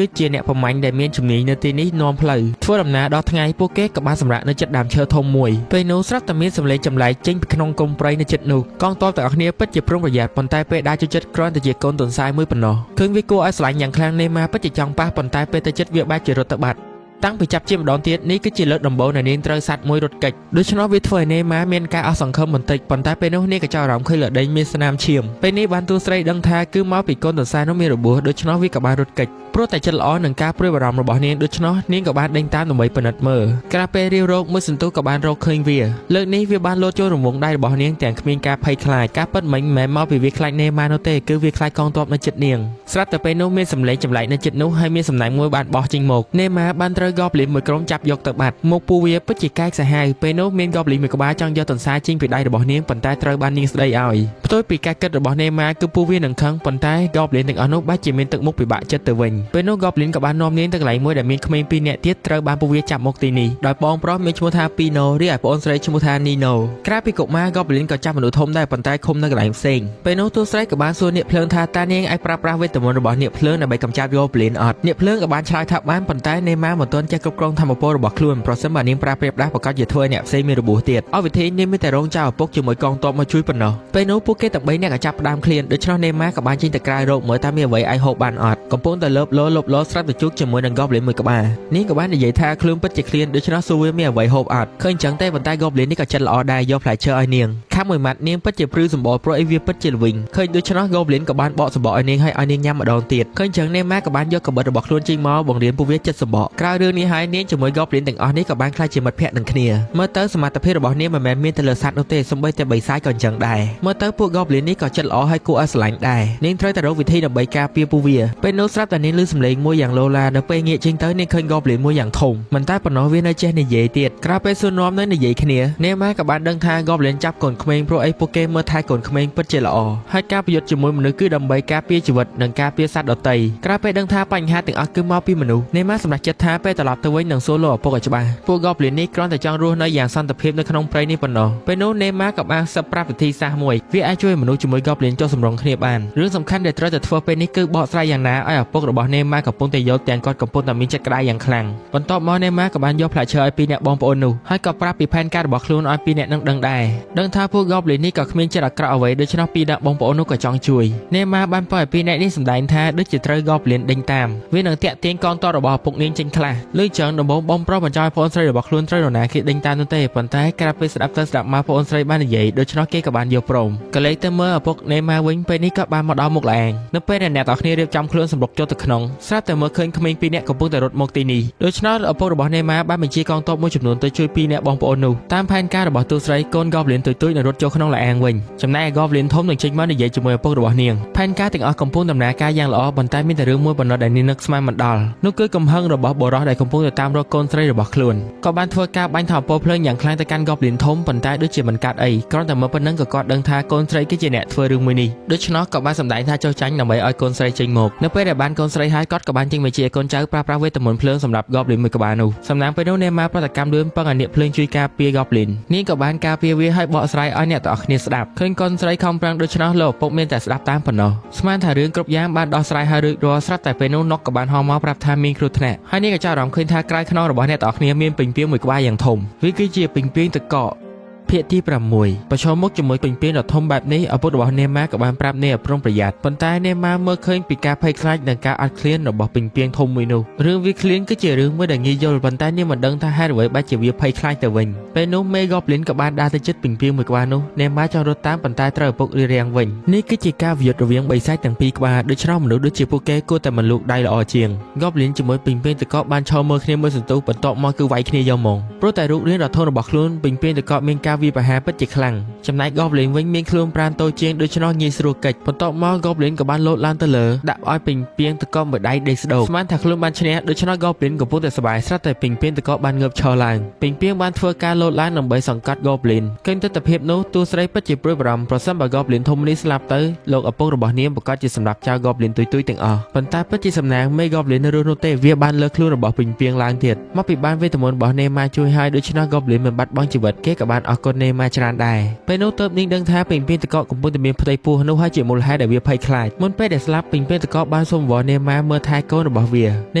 ជាអ្នកប្រមាញ់ដែលមានជំនាញនៅទីនេះនាំផ្លូវធ្វើដំណើរដល់ថ្ងៃពួកគេក៏បានសម្រាកនៅជិតដើមឈើធំមួយពេលនោះស្រាប់តែមានសម្លេងចម្លែកចេញពីក្នុងគុំព្រៃនៅជិតនោះកងទ័ពទាំងអស់គ្នាពិតជាប្រុងប្រយ័ត្នប៉ុន្តែពេលដើរចូលជិតគ្រាន់តែជាកូនទន្សាយមួយប៉ុណ្ណោះឃើញវាគួរឲ្យស្រឡាញ់យ៉ាងខ្លាំងនេម៉ាពិតជាចង់ប៉ះប៉ុន្តែពេលទៅជិតវាបែរជារត់ទៅបាត់តាំងពីចាប់ជាម្ដងទៀតនេះគឺជាលើកដំបូងដែលនាងត្រូវសត្វមួយរត់គេចដូច្នោះវាធ្វើឲ្យនេម៉ាមានការអស់សង្ឃឹមបន្តិចប៉ុន្តែពេលនោះនាងក៏ចាប់អារម្មណ៍ឃើញលដេញមានស្នាមឈាមពេលនេះបានទួស្រីដឹងថាគឺមកពីកូនទន្សាយនោះមានរបួសដូច្នោះវាក៏បានរត់គេចព្រោះតែចិត្តល្អនឹងការព្រួយបារម្ភរបស់នាងដូច្នោះនាងក៏បានដេញតាមដើម្បីពិនិត្យមើលក្រៅពេលរាវរកមួយសន្ទុះក៏បានរកឃើញវាលើកនេះវាបានលោតចូលរង្វង់ដៃរបស់នាងទាំងគ្មានការភ័យខ្លាចការពិតមិញមិនមែនមកពីវាខ្លាចនេម៉ានោះទេគឺវាខ្លាចកងទ័ពនៅជិតនាងស្រាប់តែពេលនោះមានសម្លេងចម្លែកនៅជិតនោះហើយមានសំណាញ់មួយបានបោះចេញមកនេម៉ាបានត្រូវ Goblin មួយក្រុមចាប់យកទៅបាត់មុខពូវាពិតជាកែកសាហាវពេលនោះមាន Goblin មួយក្បាលចង់យកទន្សាយចេញពីដៃរបស់នាងប៉ុន្តែត្រូវបាននាងស្ដីឲ្យផ្ទុយពីការគិតរបស់នេម៉ាគឺពូវានឹងខឹងប៉ុន្តែ Goblin ទាំងអស់នោះបែរជាមានទឹកមុខពិបាកចិត្តទៅវិញពេលនោះ Goblin ក៏បាននាំនាងទៅកន្លែងមួយដែលមានក្មេងពីរនាក់ទៀតត្រូវបានពូវាចាប់មកទីនេះដោយបងប្រុសមានឈ្មោះថាពីណូរីឯប្អូនស្រីឈ្មោះថានីណូក្រៅពីកុមារ Goblin ក៏ចាប់មនុស្សធំដែរប៉ុន្តែឃុំនៅកន្លែងផ្សេងពេលនោះតួស្រីក៏បានសួរនាគភ្លើងថាតើនាងអាចប្រើប្រាស់វេទមន្តរបស់នាគភ្លើងដើម្បីកម្ចាត់ Goblin អត់នាគភ្លើងក៏បានឆ្លើយថាបានប៉ុន្តែនេម៉ាមិន មិនទាន់ចេះគ្រប់គ្រងថាមពលរបស់ខ្លួនប្រសិនបើនាងប្រើព្រាបដាស់ប្រកាសជាធ្វើឲ្យអ្នកផ្សេងមានរបួសទៀតអស់វិធីនាងមានតែរងចាំឪពុកជាមួយកងទ័ពមកជួយប៉ុណ្ណោះពេលនោះពួកគេទាំងបីនាក់ក៏ចាប់ផ្ដើមឃ្លានដូច្នោះនេម៉ាក៏បានចេញទៅក្រៅរកមើលថាមានអ្វីអាចហូបបានអត់កំពុងតែលើបលោលបលោស្រាប់តែជួបជាមួយនឹង Goblin មួយក្បាលនាងក៏បាននិយាយថាខ្លួនពិតជាឃ្លានដូច្នោះសួរវាមានអ្វីហូបអត់ឃើញចឹងទេប៉ុន្តែ Goblin នេះក៏ចិត្តល្អដែរយកផ្លែឈើឲ្យនាងខាប់មួយម៉ាត់នាងពិតជាព្រឺសម្បល់ព្រោះអីវាពិតជាល្វីងឃើញដូច្នោះ Goblin ក៏បានបកសម្បកឲ្យនាងហើយឲ្យនាងញ៉ាំម្ដងទៀតឃើញចឹងនេម៉ាក៏បានយកកាំបិតរបស់ខ្លួនចេញមកបង្រៀនពួកវាចិត្តសម្បកក្រោយរឿងនេះហើយនាងជាមួយ Goblin ទាំងអស់នេះក៏បានក្លាយជាមិត្តភក្តិនឹងគ្នាមើលទៅសមត្ថភាពរបស់នាងមិនមែនមានតែលើសត្វនោះទេសូម្បីតែបិសាចក៏អញ្ចឹងដែរមើលទៅពួក Goblin នេះក៏ចិត្តល្អហើយគួរឲ្យស្រឡាញ់ដែរនាងត្រូវតែរកវិធីដើម្បីការពារពួកវាពេលនោះស្រាប់តែនាងឮសំឡេងមួយយ៉ាងឡូឡាដល់ពេលងាកចេញទៅនាងឃើញ Goblin មួយយ៉ាងធំមិនតែប៉ុណ្ណោះវានៅចេះនិយាយទៀតក្រោយពេលសួរនាំនៅនិយាយគ្នានាងម៉ាក៏បានដឹងថា Goblin ចាប់កូនក្មេងព្រោះអីពួកគេមើលថែកូនក្មេងពិតជាល្អហើយការប្រយុទ្ធជាមួយមនុស្សគឺដើម្បីការពារជីវិតនិងការពារសត្វដទៃក្រោយពេលដឹងថាបញ្ហាទាំងអស់គឺមកពីមនុស្សនាងម៉ាសម្រេចចិត្តថាពេលត្រឡប់ទៅវិញនឹងសួរលោកឪពុកឲ្យច្បាស់ពួក Goblin នេះគ្រាន់តែចង់រស់នៅយ៉ាងសន្តិភាពនៅក្នុងព្រៃនេះប៉ុណ្ណោះពេលនោះនេម៉ាក៏បានសឹបប្រាប់វិធីសាស្ត្រមួយវាអាចជួយឲ្យមនុស្សជាមួយ Goblin ចុះសម្រុងគ្នាបានរឿងសំខាន់ដែលត្រូវតែធ្វើពេលនេះគឺបកស្រាយយ៉ាងណាឲ្យឪពុករបស់នេម៉ាកំពុងតែយល់ទាំងគាត់កំពុងតែមានចិត្តក្តៅយ៉ាងខ្លាំងបន្ទាប់មកនេម៉ាក៏បានយកផ្លែឈើឲ្យពីរនាក់បងប្អូននោះហើយក៏ប្រាប់ពីផែនការរបស់ខ្លួនឲ្យពីរនាក់នឹងដឹងដែរដឹងថាពួក Goblin នេះក៏គ្មានចិត្តអាក្រក់អ្វីដូច្នោះពីរនាក់បងប្អូននោះក៏ចង់ជួយនេម៉ាបានបើឲ្យពីរនាក់នេះសម្ដែងថាដូចជាត្រូវ Goblin ដេញតាមវានឹងតាក់ទាញកងទ័ពរបស់ឪពុកនាងចេញខ្លះលើចឹងដំបូងបងប្រុសបញ្ចោលប្អូនស្រីរបស់ខ្លួនត្រូវនរណាគេដេញតាមនោះទេប៉ុន្តែក្រៅពេលស្ដាប់ទៅស្ដាប់មកប្អូនស្រីបាននិយាយដូច្នោះគេក៏បានយកព្រមកលេចទៅមើលឪពុកនេម៉ាវិញពេលនេះក៏បានមកដល់មុខលាងនៅពេលដែលអ្នកទាំងគ្នារៀបចំខ្លួនសម្រុកចូលទៅក្នុងស្រាប់តែមើលឃើញក្មេងពីរនាក់កំពុងតែរត់មកទីនេះដូច្នោះឪពុករបស់នេម៉ាបានបញ្ជាកងទ័ពមួយចំនួនទៅជួយពីរនាក់បងប្អូននោះតាមផែនការរបស់ទូស្រីកូន Goblin ទុយៗនឹងរត់ចូលក្នុងលាងវិញចំណែកឯ Goblin ធំនឹងចេញមកនិយាយជាមួយឪពុករបស់នាងផែនការទាំងអស់កំពុងដំណើរការយ៉ាងល្អប៉ុន្តែមានតែរឿងមួយប៉ុណ្ណោះដែលនាងនឹកស្មានមិនដល់នោះគឺកំហឹងរបស់បុរសដែលកំពុងតែតាមរកកូនស្រីរបស់ខ្លួនក៏បានធ្វើការបាញ់ថាមពលភ្លើងយ៉ាងខ្លាំងទៅកាន់ Goblin ធំប៉ុន្តែដូចជាមិនកាត់អីគ្រាន់តែមើលប៉ុណ្ណឹងក៏គាត់ដឹងថាកូនស្រីគឺជាអ្នកធ្វើរឿងមួយនេះដូច្នោះក៏បានសម្ដែងថាចុះចាញ់ដើម្បីឲ្យកូនស្រីចេញមកនៅពេលដែលបានកូនស្រីហើយគាត់ក៏បានចេញបញ្ជាឲ្យកូនចៅប្រើប្រាស់វេទមន្តភ្លើងសម្រាប់ Goblin មួយក្បាលនោះសំណាងពេលនោះនេម៉ាប្រតិកម្មលឿនពឹងឲ្យនាគភ្លើងជួយការពារ Goblin នាងក៏បានការពារវាឲ្យបកស្រាយឲ្យអ្នកទាំងអស់គ្នាស្ដាប់ឃើញកូនស្រីខំប្រឹងដូច្នោះលោកឪពុកមានតែស្ដាប់តាមប៉ុណ្ណោះស្មានថារឿងគ្រប់យ៉ាងបានដោះស្រាយហើយរួចរាល់ស្រាប់តែពេលនោះណុកក៏បានហៅមកប្រាប់ថាមានគ្រោះថ្នាក់ហើយនាងក៏ចាប់អារម្មណ៍ឃើញថាក្រៅខ្នងរបស់អ្នកទាំងអស់គ្នាមានពេញពីងមួយក្បាលយ៉ាងធំវាគឺជាពេញពីងទឹកកកភាគទី6ប្រឈមមុខជាមួយពេញពីងដ៏ធំបែបនេះឪពុករបស់នេម៉ាក៏បានប្រាប់នាងឲ្យប្រុងប្រយ័ត្នប៉ុន្តែនេម៉ាមើលឃើញពីការភ័យខ្លាចនិងការអត់ឃ្លានរបស់ពេញពីងធំមួយនោះរឿងវាឃ្លានគឺជារឿងមួយដែលងាយយល់ប៉ុន្តែនាងមិនដឹងថាហេតុអ្វីបែរជាវាភ័យខ្លាចទៅវិញពេលនោះមេ Goblin ក៏បានដើរទៅជិតពេញពីងមួយក្បាលនោះនេម៉ាចង់រត់តាមប៉ុន្តែត្រូវឪពុករារាំងវិញនេះគឺជាការប្រយុទ្ធរវាងបិសាចទាំងពីរក្បាលដូច្នោះមនុស្សដូចជាពួកគេគួរតែមិនលូកដៃល្អជាង Goblin ជាមួយពេញពីងទឹកកកបានឈរមើលគ្នាមួយសន្ទុះបន្ទាប់មកគឺវាយគ្នាយកហ្មងព្រោះតែរូបរាងដ៏ធំរបស់ខ្លួនពេញពីងទឹកកកមានការវាយប្រហារពិតជាខ្លាំងចំណែក Goblin វិញមានខ្លួនប្រាណតូចជាងដូច្នោះងាយស្រួលគេចបន្ទាប់មក Goblin ក៏បានលោតឡើងទៅលើដាក់ឲ្យពេញពីងទឹកកកមួយដៃដេកស្ដោកស្មានថាខ្លួនបានឈ្នះដូច្នោះ Goblin កំពុងតែសប្បាយស្រាប់តែពេញពីងទឹកកកបានងើបឈរឡើងពេញពីងបានធ្វើការលោតឡើងដើម្បីសង្កត់ Goblin ឃើញទិដ្ឋភាពនោះតួស្រីពិតជាព្រួយបារម្ភប្រសិនបើ Goblin ធំនេះស្លាប់ទៅលោកឪពុករបស់នាងប្រកាសជាសម្រាប់ចោល Goblin ទុយៗទាំងអស់ប៉ុន្តែពិតជាសំណាងមេ Goblin នៅរស់នោះទេវាបានលើកខ្លួនរបស់ពេញពីងឡើងទៀតមកពីបានវេទមន្តរបស់នេម៉ាជួយឲ្យដូច្នោះ Goblin មិនបាត់បង់ជីវិតគេក៏បានអរគុណនេម៉ាច្រើនដែរពេលនោះទើបនាងដឹងថាពេញពីងតកកំពុងតែមានផ្ទៃពោះនោះហើយជាមូលហេតុដែលវាភ័យខ្លាចមុនពេលដែលស្លាប់ពេញពីងតកបានសុំវល់នេម៉ាមើលថែកូនរបស់វាន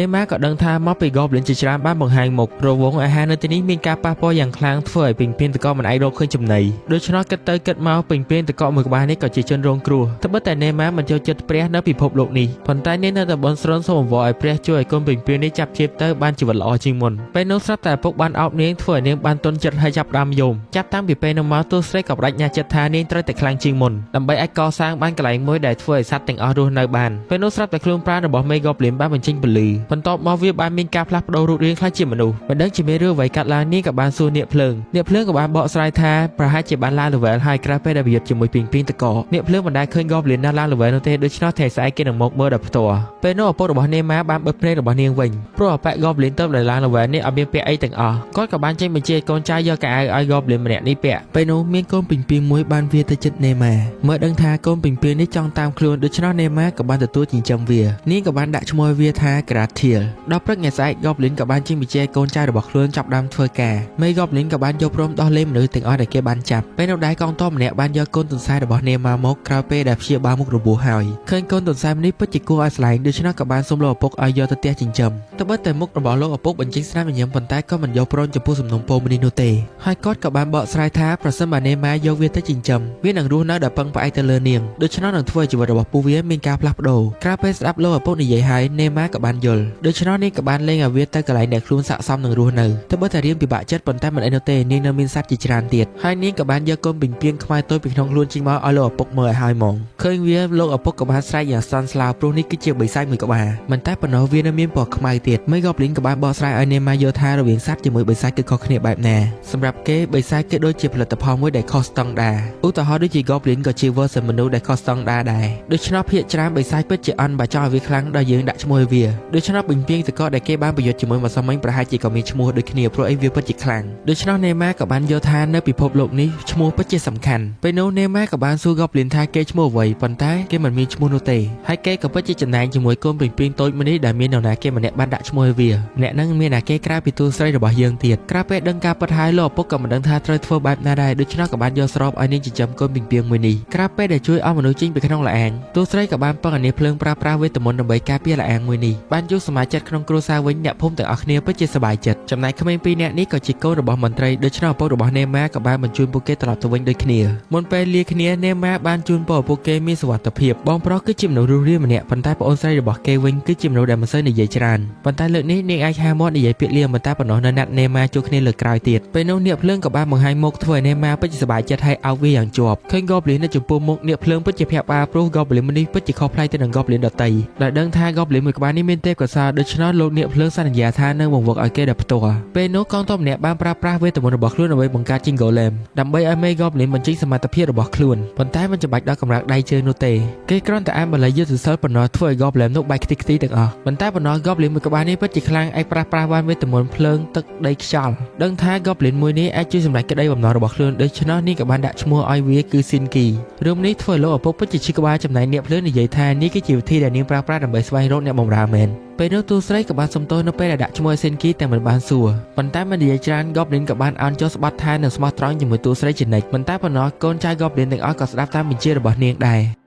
េម៉ាក៏ដឹងថាមកពី Goblin ជាច្រើនបានបង្ហាញមុខរវងអាហារនៅទីនេះមានការប៉ះពាល់យ៉ាងខ្លាំងធ្វើឲ្យពេញពីងតកមិនអាចរកឃើញចំណីដូច្នោះគិតទៅគិតមកពេញពីងតកមួយក្បាលនេះក៏ជាជនរងគ្រោះត្បិតតែនេម៉ាមិនចូលចិត្តព្រះនៅពិភពលោកនេះប៉ុន្តែនាងនៅតែបន់ស្រន់សូមអង្វរឲ្យព្រះជួយឲ្យកូនពេញពីងនេះចាប់ជាបទៅបានជីវិតល្អជាងមុនពេលនោះស្រាប់តែឪពុកបានអោបនាងធ្វើឲ្យនាងបានទន់ចិត្តហើយចាប់ផ្ដើមយំចាប់តាំងពីពេលនោះមកទោះស្រីក៏បដិញ្ញាចិត្តថានាងត្រូវតែខ្លាំងជាងមុនដើម្បីអាចកសាងបានកន្លែងមួយដែលធ្វើឲ្យសត្វទាំងអស់រស់នៅបានពេលនោះស្រាប់តែខ្លួនប្រាណរបស់មេ Goblin បានបញ្ចេញពន្លឺបន្ទាប់មកវាបានមានការផ្លាស់ប្ដូររូបរាងខ្លះជាមនុស្សមិនដឹងជាមានរឿងអ្វីកាត់ឡើងនាងក៏បានសួរនាគភ្លើងនាគភ្លើងក៏បានបកស្រាយថាប្រហែលជាបានឡើង level ហើយក្រោយពេលដែលប្រយុទ្ធជាមួយពីងពីងតកនាគភ្លើងមិនដែលឃើញ Goblin ណាឡើង level នោះទេដូច្នោះថ្ងៃស្អែកគេនឹងមកមើលដល់ផ្ទាល់ពេលនោះឪពុករបស់នាងម៉ាបានបិទភ្នែករបស់នាងវិញព្រោះឪប៉ Goblin ទៅដែលឡើង level នេះអត់មានពាក់អីទាំងអស់គាត់ក៏បានចេញបញ្ជាឲ្យកូនចៅយកកៅអៅឲ្យ Goblin ម្នាក់ នេះពាក់ពេលនោះមានកូនពីងពីងមួយបានវាទៅចិត្តនេម៉ាមើលដឹងថាកូនពីងពីងនេះចង់តាមខ្លួនដូច្នោះនេម៉ាក៏បានទទួលចិញ្ចឹមវានាងក៏បានដាក់ឈ្មោះវាថា Gratil ដល់ព្រឹកថ្ងៃស្អែក Goblin ក៏បានជិះបញ្ជាកូនចៅរបស់ខ្លួនចាប់ដើមធ្វើការមេ Goblin ក៏បានយកព្រមដោះលែងមនុស្សទាំងអស់ដែលគេបានចាប់ពេលនោះដែរកងទ័ពម្នាក់បានយកកូនទន្សាយរបស់នេម៉ាមកក្រោយពេលដែលព្យាបាលមុខរបួសហើយឃើញកូនទន្សាយនេះពិតជាគួរឲ្យស្រឡាញ់ដូច្នោះក៏បានសុំលោកឪពុកឲ្យយកទៅផ្ទះចិញ្ចឹមត្បិតតែមុខរបស់លោកឪពុកបញ្ចេញស្នាមញញឹមប៉ុន្តែក៏មិនយកព្រមចំពោះសំណុំពរនេះនោះទេហើយគាត់ក៏បានបកស្រាយថាប្រសិនបើនេម៉ាយកវាទៅចិញ្ចឹមវានឹងរស់នៅដោយពឹងផ្អែកទៅលើនាងដូច្នោះនឹងធ្វើឲ្យជីវិតរបស់ពួកវាមានការផ្លាស់ប្ដូរក្រៅពេលស្ដាប់លោកឪពុកនិយាយហើយនេម៉ាក៏បានយល់ដូច្នោះនាងក៏បានលេងឲ្យវាទៅកន្លែងដែលខ្លួនស័ក្តិសមនឹងរស់នៅត្បិតតែរៀនពិបាកចិត្តប៉ុន្តែមិនអីនោះទេនាងនៅមានសត្វជាច្រើនទៀតហើយនាងក៏បានយកកូនពីងពាងខ្មៅតូចពីក្នុងខ្លួនចេញមកឲ្យលោកឪពុកមើលឲ្យហើយហ្មងឃើញវាលោកឪពុកក៏បានស្រែកយ៉ាងសន់ស្លោព្រោះនេះគឺជាបិសាចមួយក្បាលមិនតែប៉ុណ្ណោះវានៅមានពណ៌ខ្មៅទៀតមេ Goblin ក៏បានបកស្រាយឲ្យនេម៉ាយល់ថារវាងសត្វជាមួយបិសាចគឺខុសគ្នាបែបណាសម្រាប់គេបិសាចគឺដូចជាផលិតផលមួយដែលខុសស្តង់ដារឧទាហរណ៍ដូចជា Goblin ក៏ជា version មនុស្សដែលខុសស្តង់ដារដែរដូច្នោះភាគច្រើនបិសាចពិតជាអន់បើចង់ឲ្យវាខ្លាំងដល់យើងដាក់ឈ្មោះឲ្យវាដូច្នោះបិញពីងតកដែលគេបានប្រយុទ្ធជាមួយម្សិលមិញប្រហែលជាក៏មានឈ្មោះដូចគ្នាព្រោះអីវាពិតជាខ្លាំងដូច្នោះនេម៉ាក៏បានយល់ថានៅពិភពលោកនេះឈ្មោះពិតជាសំខាន់ពេលនោះនេម៉ាក៏បានសួរ Goblin ថាគេឈ្មោះអ្វីប៉ុន្តែគេមិនមានឈ្មោះនោះទេហើយគេក៏ពិតជាចំណែងជាមួយកូនពីងពីងតូចមួយនេះដែលមាននរណាគេម្នាក់បានដាក់ឈ្មោះឲ្យវាម្នាក់ហ្នឹងមានណាគេក្រៅពីទូស្រីរបស់យើងទៀតក្រៅពេលដឹងការពិតហើយលោកឪពុកក៏មិនដឹងថាត្រូវធ្វើបែបណាដែរដូច្នោះក៏បានយកស្របឲ្យនាងចិញ្ចឹមកូនពីងពីងមួយនេះក្រៅពេលដែលជួយឲ្យមនុស្សចេញពីក្នុងល្អាងទូស្រីក៏បានពឹងអានេះភ្លើងប្រើប្រាស់វេទមន្តដើម្បីការពារល្អាងមួយនេះបានជួបសមាជិកក្នុងគ្រួសារវិញអ្នកភូមិទាំងអស់គ្នាពិតជាសប្បាយចិត្តចំណែកក្មេងពីរនាក់នេះក៏ជាកូនរបស់មន្ត្រីដូច្នោះឪពុករបស់នេម៉ាក៏បានបញ្ជូនពួកគេត្រឡប់ទៅវិញដូចគ្នាមុនពេលលាគ្នានេម៉ាបានជូនពរពួកគេមានសុវត្ថិភាពបងប្រុសគឺជាមនុស្សរស់រានម្នាក់ប៉ុន្តែប្អូនស្រីរបស់គេវិញគឺជាមនុស្សដែលមិនសូវនិយាយច្រើនប៉ុន្តែលើកនេះនាងអាចហាមាត់និយាយពាក្យលាមិនតែប៉ុណ្ណោះនៅណាត់នេម៉ាជួបគ្នាលើកក្រោយទៀតពេលនោះនាគភ្លើងក៏បានបង្ហាញមុខធ្វើឲ្យនេម៉ាពិតជាសប្បាយចិត្តហើយអោបវាយ៉ាងជាប់ឃើញ Goblin នៅចំពោះមុខនាគភ្លើងពិតជាភ្ញាក់ផ្អើលព្រោះ Goblin មួយនេះពិតជាខុសប្លែកទៅនឹង Goblin ដទៃដែលដឹងថា Goblin មួយក្បាលនេះមានទេពកោសល្យដូច្នោះលោកនាគភ្លើងសន្យាថានឹងបង្វឹកឲ្យគេដោយផ្ទាល់ពេលនោះកងទ័ពម្នាក់បានប្រើប្រាស់វេទមន្តរបស់ខ្លួនដើម្បីបង្កើតជា Golem ដើម្បីឲ្យមេ Goblin បញ្ចេញសមត្ថភាពរបស់ខ្លួនប៉ុន្តែមិនចាំបាច់ដល់កម្រាលដៃជើងនោះទេគេគ្រាន់តែអានបាលីយុទ្ធសិលប៉ុណ្ណោះធ្វើឲ្យ Goblin នោះបែកខ្ទេចខ្ទីទាំងអស់ប៉ុន្តែប៉ុណ្ណោះ Goblin មួយក្បាលនេះពិតជាខ្លាំងអាចប្រើប្រាស់បានវេទមន្តភ្លើងទឹកដីខ្យល់ដឹងថា Goblin មួយនេះអាចជួយសម្រេចក្តីបំណងរបស់ខ្លួនដូច្នោះនេះក៏បានដាក់ឈ្មោះឲ្យវាគឺ Shinki រឿងនេះធ្វើឲ្យលោកឪពុកពិតជាឈឺក្បាលចំណែកអ្នកភ្លើងនិយាយថានេះគឺជាវិធីដែលនាងប្រើប្រាស់ដើម្បីស្វែងរកអ្នកបម្រើមែនពេលនោះទូស្រីក៏បានសុំទោសនៅពេលដែលដាក់ឈ្មោះឲ្យ Shinki តែមិនបានសួរប៉ុន្តែមិននិយាយច្រើន Goblin ក៏បានអោនចុះស្បត់ថានឹងស្មោះត្រង់ជាមួយទូស្រីជានិច្ចមិនតែប៉ុណ្ណោះកូនចៅ Goblin ទាំងអស់ក៏ស្ដាប់តាមបញ្ជារបស់នាងដែ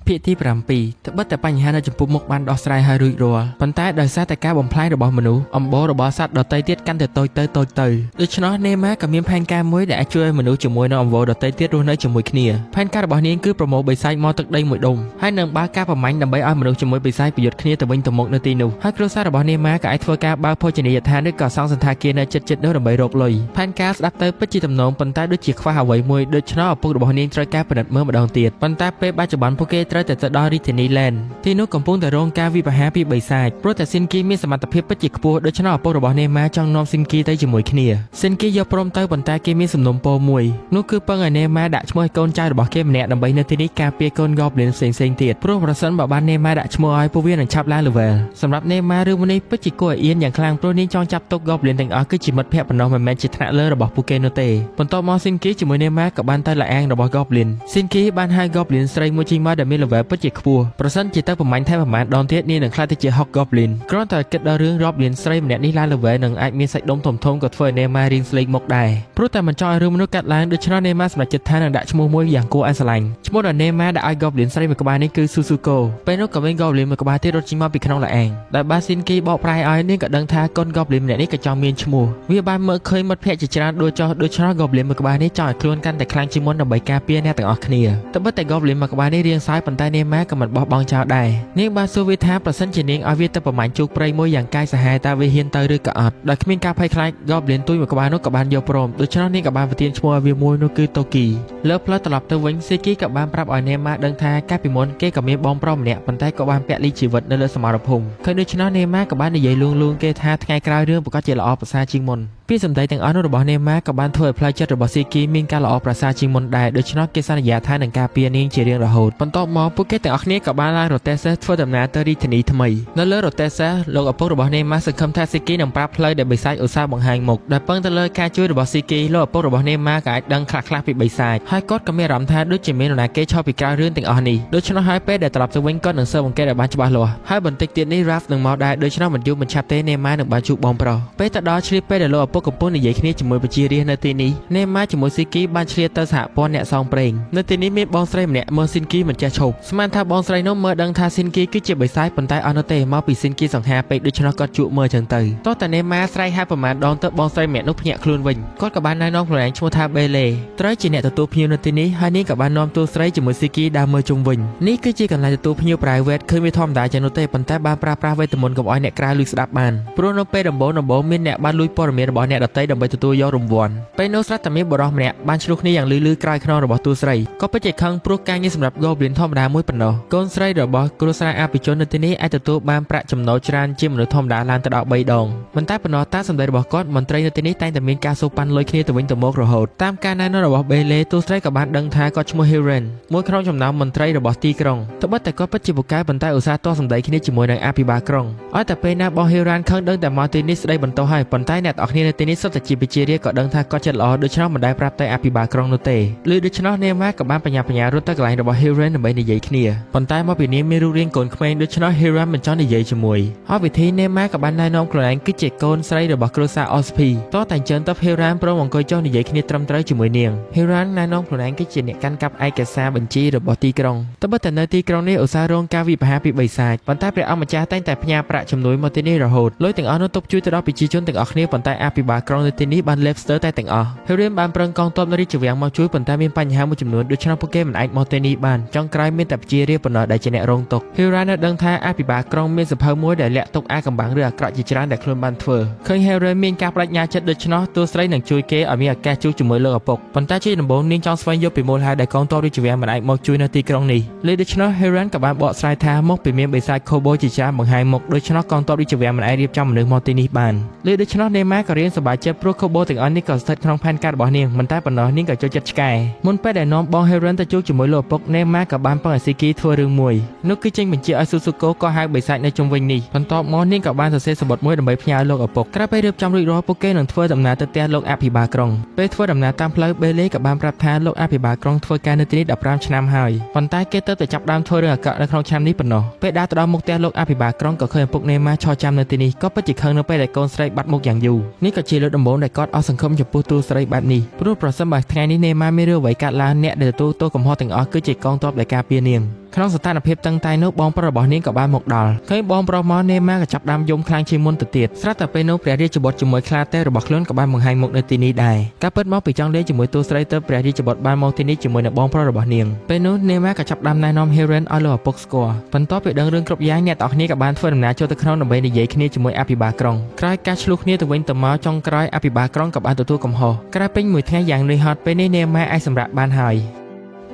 រភាគទី7ត្បិតតែបញ្ហានៅចំពោះមុខបានដោះស្រាយហើយរួចរាល់ប៉ុន្តែដោយសារតែការបំផ្លាញរបស់មនុស្សអំបូររបស់សត្វដទៃទៀតកាន់តែតូចទៅតូចទៅដូច្នោះនេម៉ាក៏មានផែនការមួយដែលអាចជួយឲ្យមនុស្សជាមួយនឹងអំបូរដទៃទៀតរស់នៅជាមួយគ្នាផែនការរបស់នាងគឺប្រមូលបិសាចមកទឹកដីមួយដុំហើយនឹងបើកការប្រមាញ់ដើម្បីឲ្យមនុស្សជាមួយបិសាចប្រយុទ្ធគ្នាទៅវិញទៅមកនៅទីនោះហើយគ្រួសាររបស់នេម៉ាក៏អាចធ្វើការបើកភោជនីយដ្ឋានឬក៏សង់សណ្ឋាគារនៅជិតៗនោះដើម្បីរកលុយផែនការស្ដាប់ទៅពិតជាទំនងប៉ុន្តែដូចជាខ្វះអ្វីមួយដូច្នោះឪពុករបស់នាងត្រូវការពិនិត្យមើលម្ដងទៀតប៉ុន្តែពេលបច្ចុប្បន្នពួកគេត្រូវតែទៅដល់រាជធានីឡែនទីនោះកំពុងតែរងការវិបហាពីបិសាចព្រោះតែស៊ីនគីមានសមត្ថភាពពិតជាខ្ពស់ដូច្នោះឪពុករបស់នេម៉ាចង់នាំស៊ីនគីទៅជាមួយគ្នាស៊ីនគីយកព្រមទៅប៉ុន្តែគេមានសំណុំពរមួយនោះគឺពឹងឲ្យនេម៉ាដាក់ឈ្មោះឲ្យកូនចៅរបស់គេម្នាក់ដើម្បីនៅទីនេះការពារកូន Goblin ផ្សេងៗទៀតព្រោះប្រសិនបើបាននេម៉ាដាក់ឈ្មោះឲ្យពួកវានឹងឆាប់ឡើង level សម្រាប់នេម៉ារឿងនេះពិតជាគួរឲ្យអៀនយ៉ាងខ្លាំងព្រោះនាងចង់ចាប់ទុក Goblin ទាំងអស់គឺជាមិត្តភក្តិប៉ុណ្ណោះមិនមែនជាថ្នាក់លើរបស់ពួកគេនោះទេបន្ទាប់មកស៊ីនគីជាមួយនេម៉ាក៏បានទៅល្អាងរបស់ Goblin ស៊ីនគីបានហៅ Goblin ស្រីមួយចេញមកដែលមាន level ពិតជាខ្ពស់ប្រសិនជាទៅប្រមាញ់ថែមប្រមាណដងទៀតនាងនឹងក្លាយទៅជា Hog Goblin គ្រាន់តែគិតដល់រឿង Goblin ស្រីម្នាក់នេះឡើង level នឹងអាចមានសាច់ដុំធំៗក៏ធ្វើឲ្យនេម៉ារៀងស្លេកមុខដែរព្រោះតែមិនចង់ឲ្យរឿងមនុស្សកាត់ឡើងដូច្នោះនេម៉ាសម្រេចចិត្តថានឹងដាក់ឈ្មោះមួយយ៉ាងគួរឲ្យស្រឡាញ់ឈ្មោះដែលនេម៉ាដាក់ឲ្យ Goblin ស្រីមួយក្បាលនេះគឺ Susuko ពេលនោះក៏មាន Goblin មួយក្បាលទៀតរត់ចេញមកពីក្នុងល្អាងដែលបាស៊ីនគីបកប្រែឲ្យនាងក៏ដឹងថាកូន Goblin ម្នាក់នេះក៏ចង់មានឈ្មោះវាបានមើលឃើញមិត្តភក្តិជាច្រើនដួលចុះដូច្នោះ Goblin មួយក្បាលនេះចង់ឲ្យខ្លួនកាន់តែខ្លាំងជាងមុនដើម្បីការពារអ្នកទាំងអស់គ្នាត្បិតតែ Goblin មួយក្បាលនេះរៀងសើចប៉ុន្តែនេម៉ាក៏មិនបោះបង់ចោលដែរនាងបានសួរវាថាប្រសិនជានាងឲ្យវាទៅប្រមាញ់ជោគព្រៃមួយយ៉ាងកាយសាហាវតើវាហ៊ានទៅឬក៏អត់ដោយគ្មានការភ័យខ្លាច Goblin ទួយមួយក្បាលនោះក៏បានយកព្រមដូច្នោះនាងក៏បានប្រទានឈ្មោះឲ្យវាមួយនោះគឺ Toki លើផ្លូវត្រឡប់ទៅវិញសេគីក៏បានប្រាប់ឲ្យនេម៉ាដឹងថាកាលពីមុនគេក៏មានបងប្រុសម្នាក់ប៉ុន្តែក៏បានពលីជីវិតនៅលើសមរភូមិឃើញដូច្នោះនេម៉ាក៏បាននិយាយលួងលួងគេថាថ្ងៃក្រោយរឿងប្រកាសជាល្អប្រសើរជាងមុន ពាក្យសម្ដីទាំងអស់នោះរបស់នេម៉ាក៏បានធ្វើឲ្យផ្លូវចិត្តរបស់ស៊ីគីមានការល្អប្រសើរជាងមុនដែរដូច្នោះគេសន្យាថានឹងការពារនាងជារៀងរហូតបន្ទាប់មកពួកគេទាំងអស់គ្នាក៏បានឡើងរទេះសេះធ្វើដំណើរទៅរាជធានីថ្មីនៅលើរទេះសេះលោកឪពុករបស់នេម៉ាសង្ឃឹមថាស៊ីគីនឹងប្រាប់ផ្លូវដែលបិសាចឧស្សាហ៍បង្ហាញមុខដែលពឹងទៅលើការជួយរបស់ស៊ីគីលោកឪពុករបស់នេម៉ាក៏អាចដឹងខ្លះៗពីបិសាចហើយគាត់ក៏មានអារម្មណ៍ថាដូចជាមាននរណាគេឈរពីក្រោយរឿងទាំងអស់នេះដូច្នោះហើយពេលដែលត្រឡប់ទៅវិញគាត់នឹងស៊ើបអង្កេតឲ្យបានច្បាស់លាស់ហើយបន្តិចទៀតនេះ Ralph នឹងមកដែរដូច្នោះមិនយូរមិនឆាប់ទេនេម៉ានឹងបានជួបបងប្រុសពេលទៅដល់ឆ្លៀតពេលដែលលោកឪពុកកំពុងនិយាយគ្នាជាមួយប្រជារាស្ត្រនៅទីនេះនេម៉ាជាមួយស៊ីគីបានឆ្លៀតទៅសហព័ន្ធអ្នកសងព្រេងនៅទីនេះមានបងស្រីម្នាក់មើលស៊ីនគីមិនចេះឈប់ស្មានថាបងស្រីនោះមើលដឹងថាស៊ីនគីគឺជាបិសាចប៉ុន្តែអត់នោះទេមកពីស៊ីនគីសង្ហាពេកដូច្នោះគាត់ជក់មើលចឹងទៅតោះតែនេម៉ាស្រែកហៅប្រមាណដងទៅបងស្រីម្នាក់នោះភ្ញាក់ខ្លួនវិញគាត់ក៏បានណែនាំខ្លួនឯងឈ្មោះថាបេឡេត្រូវជាអ្នកទទួលភ្ញៀវនៅទីនេះហើយនាងក៏បាននាំតួស្រីជាមួយស៊ីគីដើរមើលជុំវិញនេះគឺជាកន្លែងទទួលភ្ញៀវ private ឃើញវាធម្មតាចឹងនោះទេប៉ុន្តែបានប្រើប្រាស់វេទមន្តកុំឲ្យអ្នកក្រៅលួចស្ដាប់បានព្រោះនៅពេលដំបូងដំបូងមានអ្នកបានលួចព័ត៌មានរបស់អ្នកដទៃដើម្បីទទួលយករង្វាន់ពេលនោះស្រាប់តែមានបុរសម្នាក់បានឆ្លោះគ្នាយ៉ាងលឺលឺក្រោយខ្នងរបស់តួស្រីក៏ពិតជាខឹងព្រោះការងារសម្រាប់ Goblin ធម្មតាមួយប៉ុណ្ណោះកូនស្រីរបស់គ្រួសារអភិជននៅទីនេះអាចទទួលបានប្រាក់ចំណូលច្រើនជាងមនុស្សធម្មតាឡើងទៅដល់3ដងមិនតែប៉ុណ្ណោះតាមសម្ដីរបស់គាត់មន្ត្រីនៅទីនេះតែងតែមានការសូកប៉ាន់លុយគ្នាទៅវិញទៅមករហូតតាមការណែនាំរបស់បេឡេតួស្រីក៏បានដឹងថាគាត់ឈ្មោះ Hiren មួយក្នុងចំណោមមន្ត្រីរបស់ទីក្រុងត្បិតតែគាត់ពិតជាពូកែប៉ុន្តែឧស្សាហ៍ទាស់សម្ដីគ្នាជាមួយនឹងអភិបាលក្រុងឲ្យតែពេលណាបង Hiran ខឹងដឹងតែមកទីនេះស្ដីបន្ទោសហើយប៉ុន្តែអ្នកទាំងអស់គ្នានៅទីនេះសុទ្ធតែជាប្រជារាស្ត្រក៏ដឹងថាគាត់ចិត្តល្អដូច្នោះមិនដែលប្រាប់តែអភិបាលក្រុងនោះទេឬដូច្នោះនេម៉ាក៏បានបញ្ញាបញ្ញារត់ទៅកន្លែងរបស់ Hiran ដើម្បីនិយាយគ្នាប៉ុន្តែមកពីនាងមានរូបរាងកូនក្មេងដូច្នោះ Hiran មិនចង់និយាយជាមួយហើយវិធីនេម៉ាក៏បានណែនាំខ្លួនឯងគឺជាកូនស្រីរបស់គ្រួសារ Osp តោះតែអញ្ចឹងទៅ Hiran ព្រមអង្គុយចុះនិយាយគ្នាត្រឹមត្រូវជាមួយនាង Hiran ណែនាំខ្លួនឯងគឺជាអ្នកកាន់កាប់ឯកសារបញ្ជីរបស់ទីក្រុងត្បិតតែនៅទីក្រុងនេះឧស្សាហ៍រងការវិបហាពីបិសាចប៉ុន្តែព្រះអង្គម្ចាស់តែងតែផ្ញើប្រាក់ជំនួយមកទីនេះរហូតលុយទាំងអស់នោះទុកជួយទៅដល់ប្រជាជនទាំងអស់គ្នាប៉ុន្តែអភិបាលក្រុងនៅទីនេះបានលេបស្ទើរតែទាំងអស់ Hiran បានប្រឹងកងទ័ពនៅរាជវាំងមកជួយប៉ុន្តែមានបញ្ហាមួយចំនួនដូច្នោះពួកគេមិនអាចមកទីនេះបានចុងក្រោយមានតែប្រជារាស្ត្រប៉ុណ្ណោះដែលជាអ្នករងទុក្ខ Hiran នៅដឹងថាអភិបាលក្រុងមានសភៅមួយដែលលាក់ទុកអាកំបាំងឬអាក្រក់ជាច្រើនដែលខ្លួនបានធ្វើឃើញ Hiran មានការបដិញ្ញាចិត្តដូច្នោះតួស្រីនឹងជួយគេឲ្យមានឱកាសជួបជាមួយលោកឪពុកប៉ុន្តែជាដំបូងនាងចង់ស្វែងយល់ពីមូលហេតុដែលកងទ័ពរាជវាំងមិនអាចមកជួយនៅទីក្រុងនេះលើដូច្នោះ Hiran ក៏បានបកស្រាយថាមកពីមានបិសាច Kobo ជាច្រើនបង្ហាញមុខដូច្នោះកងទ័ពរាជវាំងមិនអាចរៀបចំមនុស្សមកទីនេះបានលើដូច្នោះនេម៉ាក៏រៀងសប្បាយចិត្តព្រោះ Kobo ទាំងអស់នេះក៏ស្ថិតក្នុងផែនការរបស់នាងមិនតែប៉ុណ្ណោះនាងក៏ចូលចិត្តឆ្កែមុនពេលដែលនាំបង Hiran ទៅជួបជាមួយលោកឪពុកនេម៉ាក៏បានពឹងឲ្យស៊ីគីធ្វើរឿងមួយនោះគឺចេញបញ្ជាឲ្យស៊ូស៊ូកូក៏ហៅបិសាចនៅជុំវិញនេះបន្ទាប់មកនាងក៏បានសរសេរសំបុត្រមួយដើម្បីផ្ញើលោកឪពុកក្រោយពេលរៀបចំរួចរាល់ពួកគេនឹងធ្វើដំណើរទៅផ្ទះលោកអភិបាលក្រុងពេលធ្វើដំណើរតាមផ្លូវបេឡេក៏បានប្រាប់ថាលោកអភិបាលក្រុងធ្វើការនៅទីនេះ15ឆ្នាំហើយប៉ុន្តែគេទើបតែចាប់ផ្ដើមធ្វើរឿងអាក្រក់នៅក្នុងឆ្នាំនេះប៉ុណ្ណោះពេលដើរទៅដល់មុខផ្ទះលោកអភិបាលក្រុងក៏ឃើញឪពុកនេម៉ាឈរចាំនៅទីនេះក៏ពិតជាខឹងនៅពេលដែលកូនស្រីបាត់មុខយ៉ាងយូរនេះក៏ជាលើកដំបូងដែលគាត់អស់សង្ឃឹមចំពោះតួស្រីបែបនេះព្រោះប្រសិនបើថ្ងៃនេះនេម៉ាមានរឿងអ្វីកើតឡើងអ្នកដែលទទួលទោសកំហុសទាំងអស់គឺជាកងទ័ពដែលការពារនាងក្នុងស្ថានភាពតឹងតែងនោះបងប្រុសរបស់នាងក៏បានមកដល់ឃើញបងប្រុសមកនេម៉ាក៏ចាប់ផ្ដើមយំខ្លាំងជាងមុនទៅទៀតស្រាប់តែពេលនោះព្រះរាជបុត្រជាមួយខ្លាទេរបស់ខ្លួនក៏បានបង្ហាញមុខនៅទីនេះដែរការពិតមកពីចង់លេងជាមួយតួស្រីទៅព្រះរាជបុត្របានមកទីនេះជាមួយនឹងបងប្រុសរបស់នាងពេលនោះនេម៉ាក៏ចាប់ផ្ដើមណែនាំ Hiren ឲ្យលោកឪពុកស្គាល់បន្ទាប់ពីដឹងរឿងគ្រប់យ៉ាងអ្នកទាំងអស់គ្នាក៏បានធ្វើដំណើរចូលទៅក្នុងដើម្បីនិយាយគ្នាជាមួយអភិបាលក្រុងក្រោយការឆ្លោះគ្នាទៅវិញទៅមកចុងក្រោយអភិបាលក្រុងក៏បានទទួលកំហុសក្រោយពេញមួយថ្ងៃយ៉ាងនឿយហត់ពេលនេះនេម៉ាអាចសម្រាកបានហើយ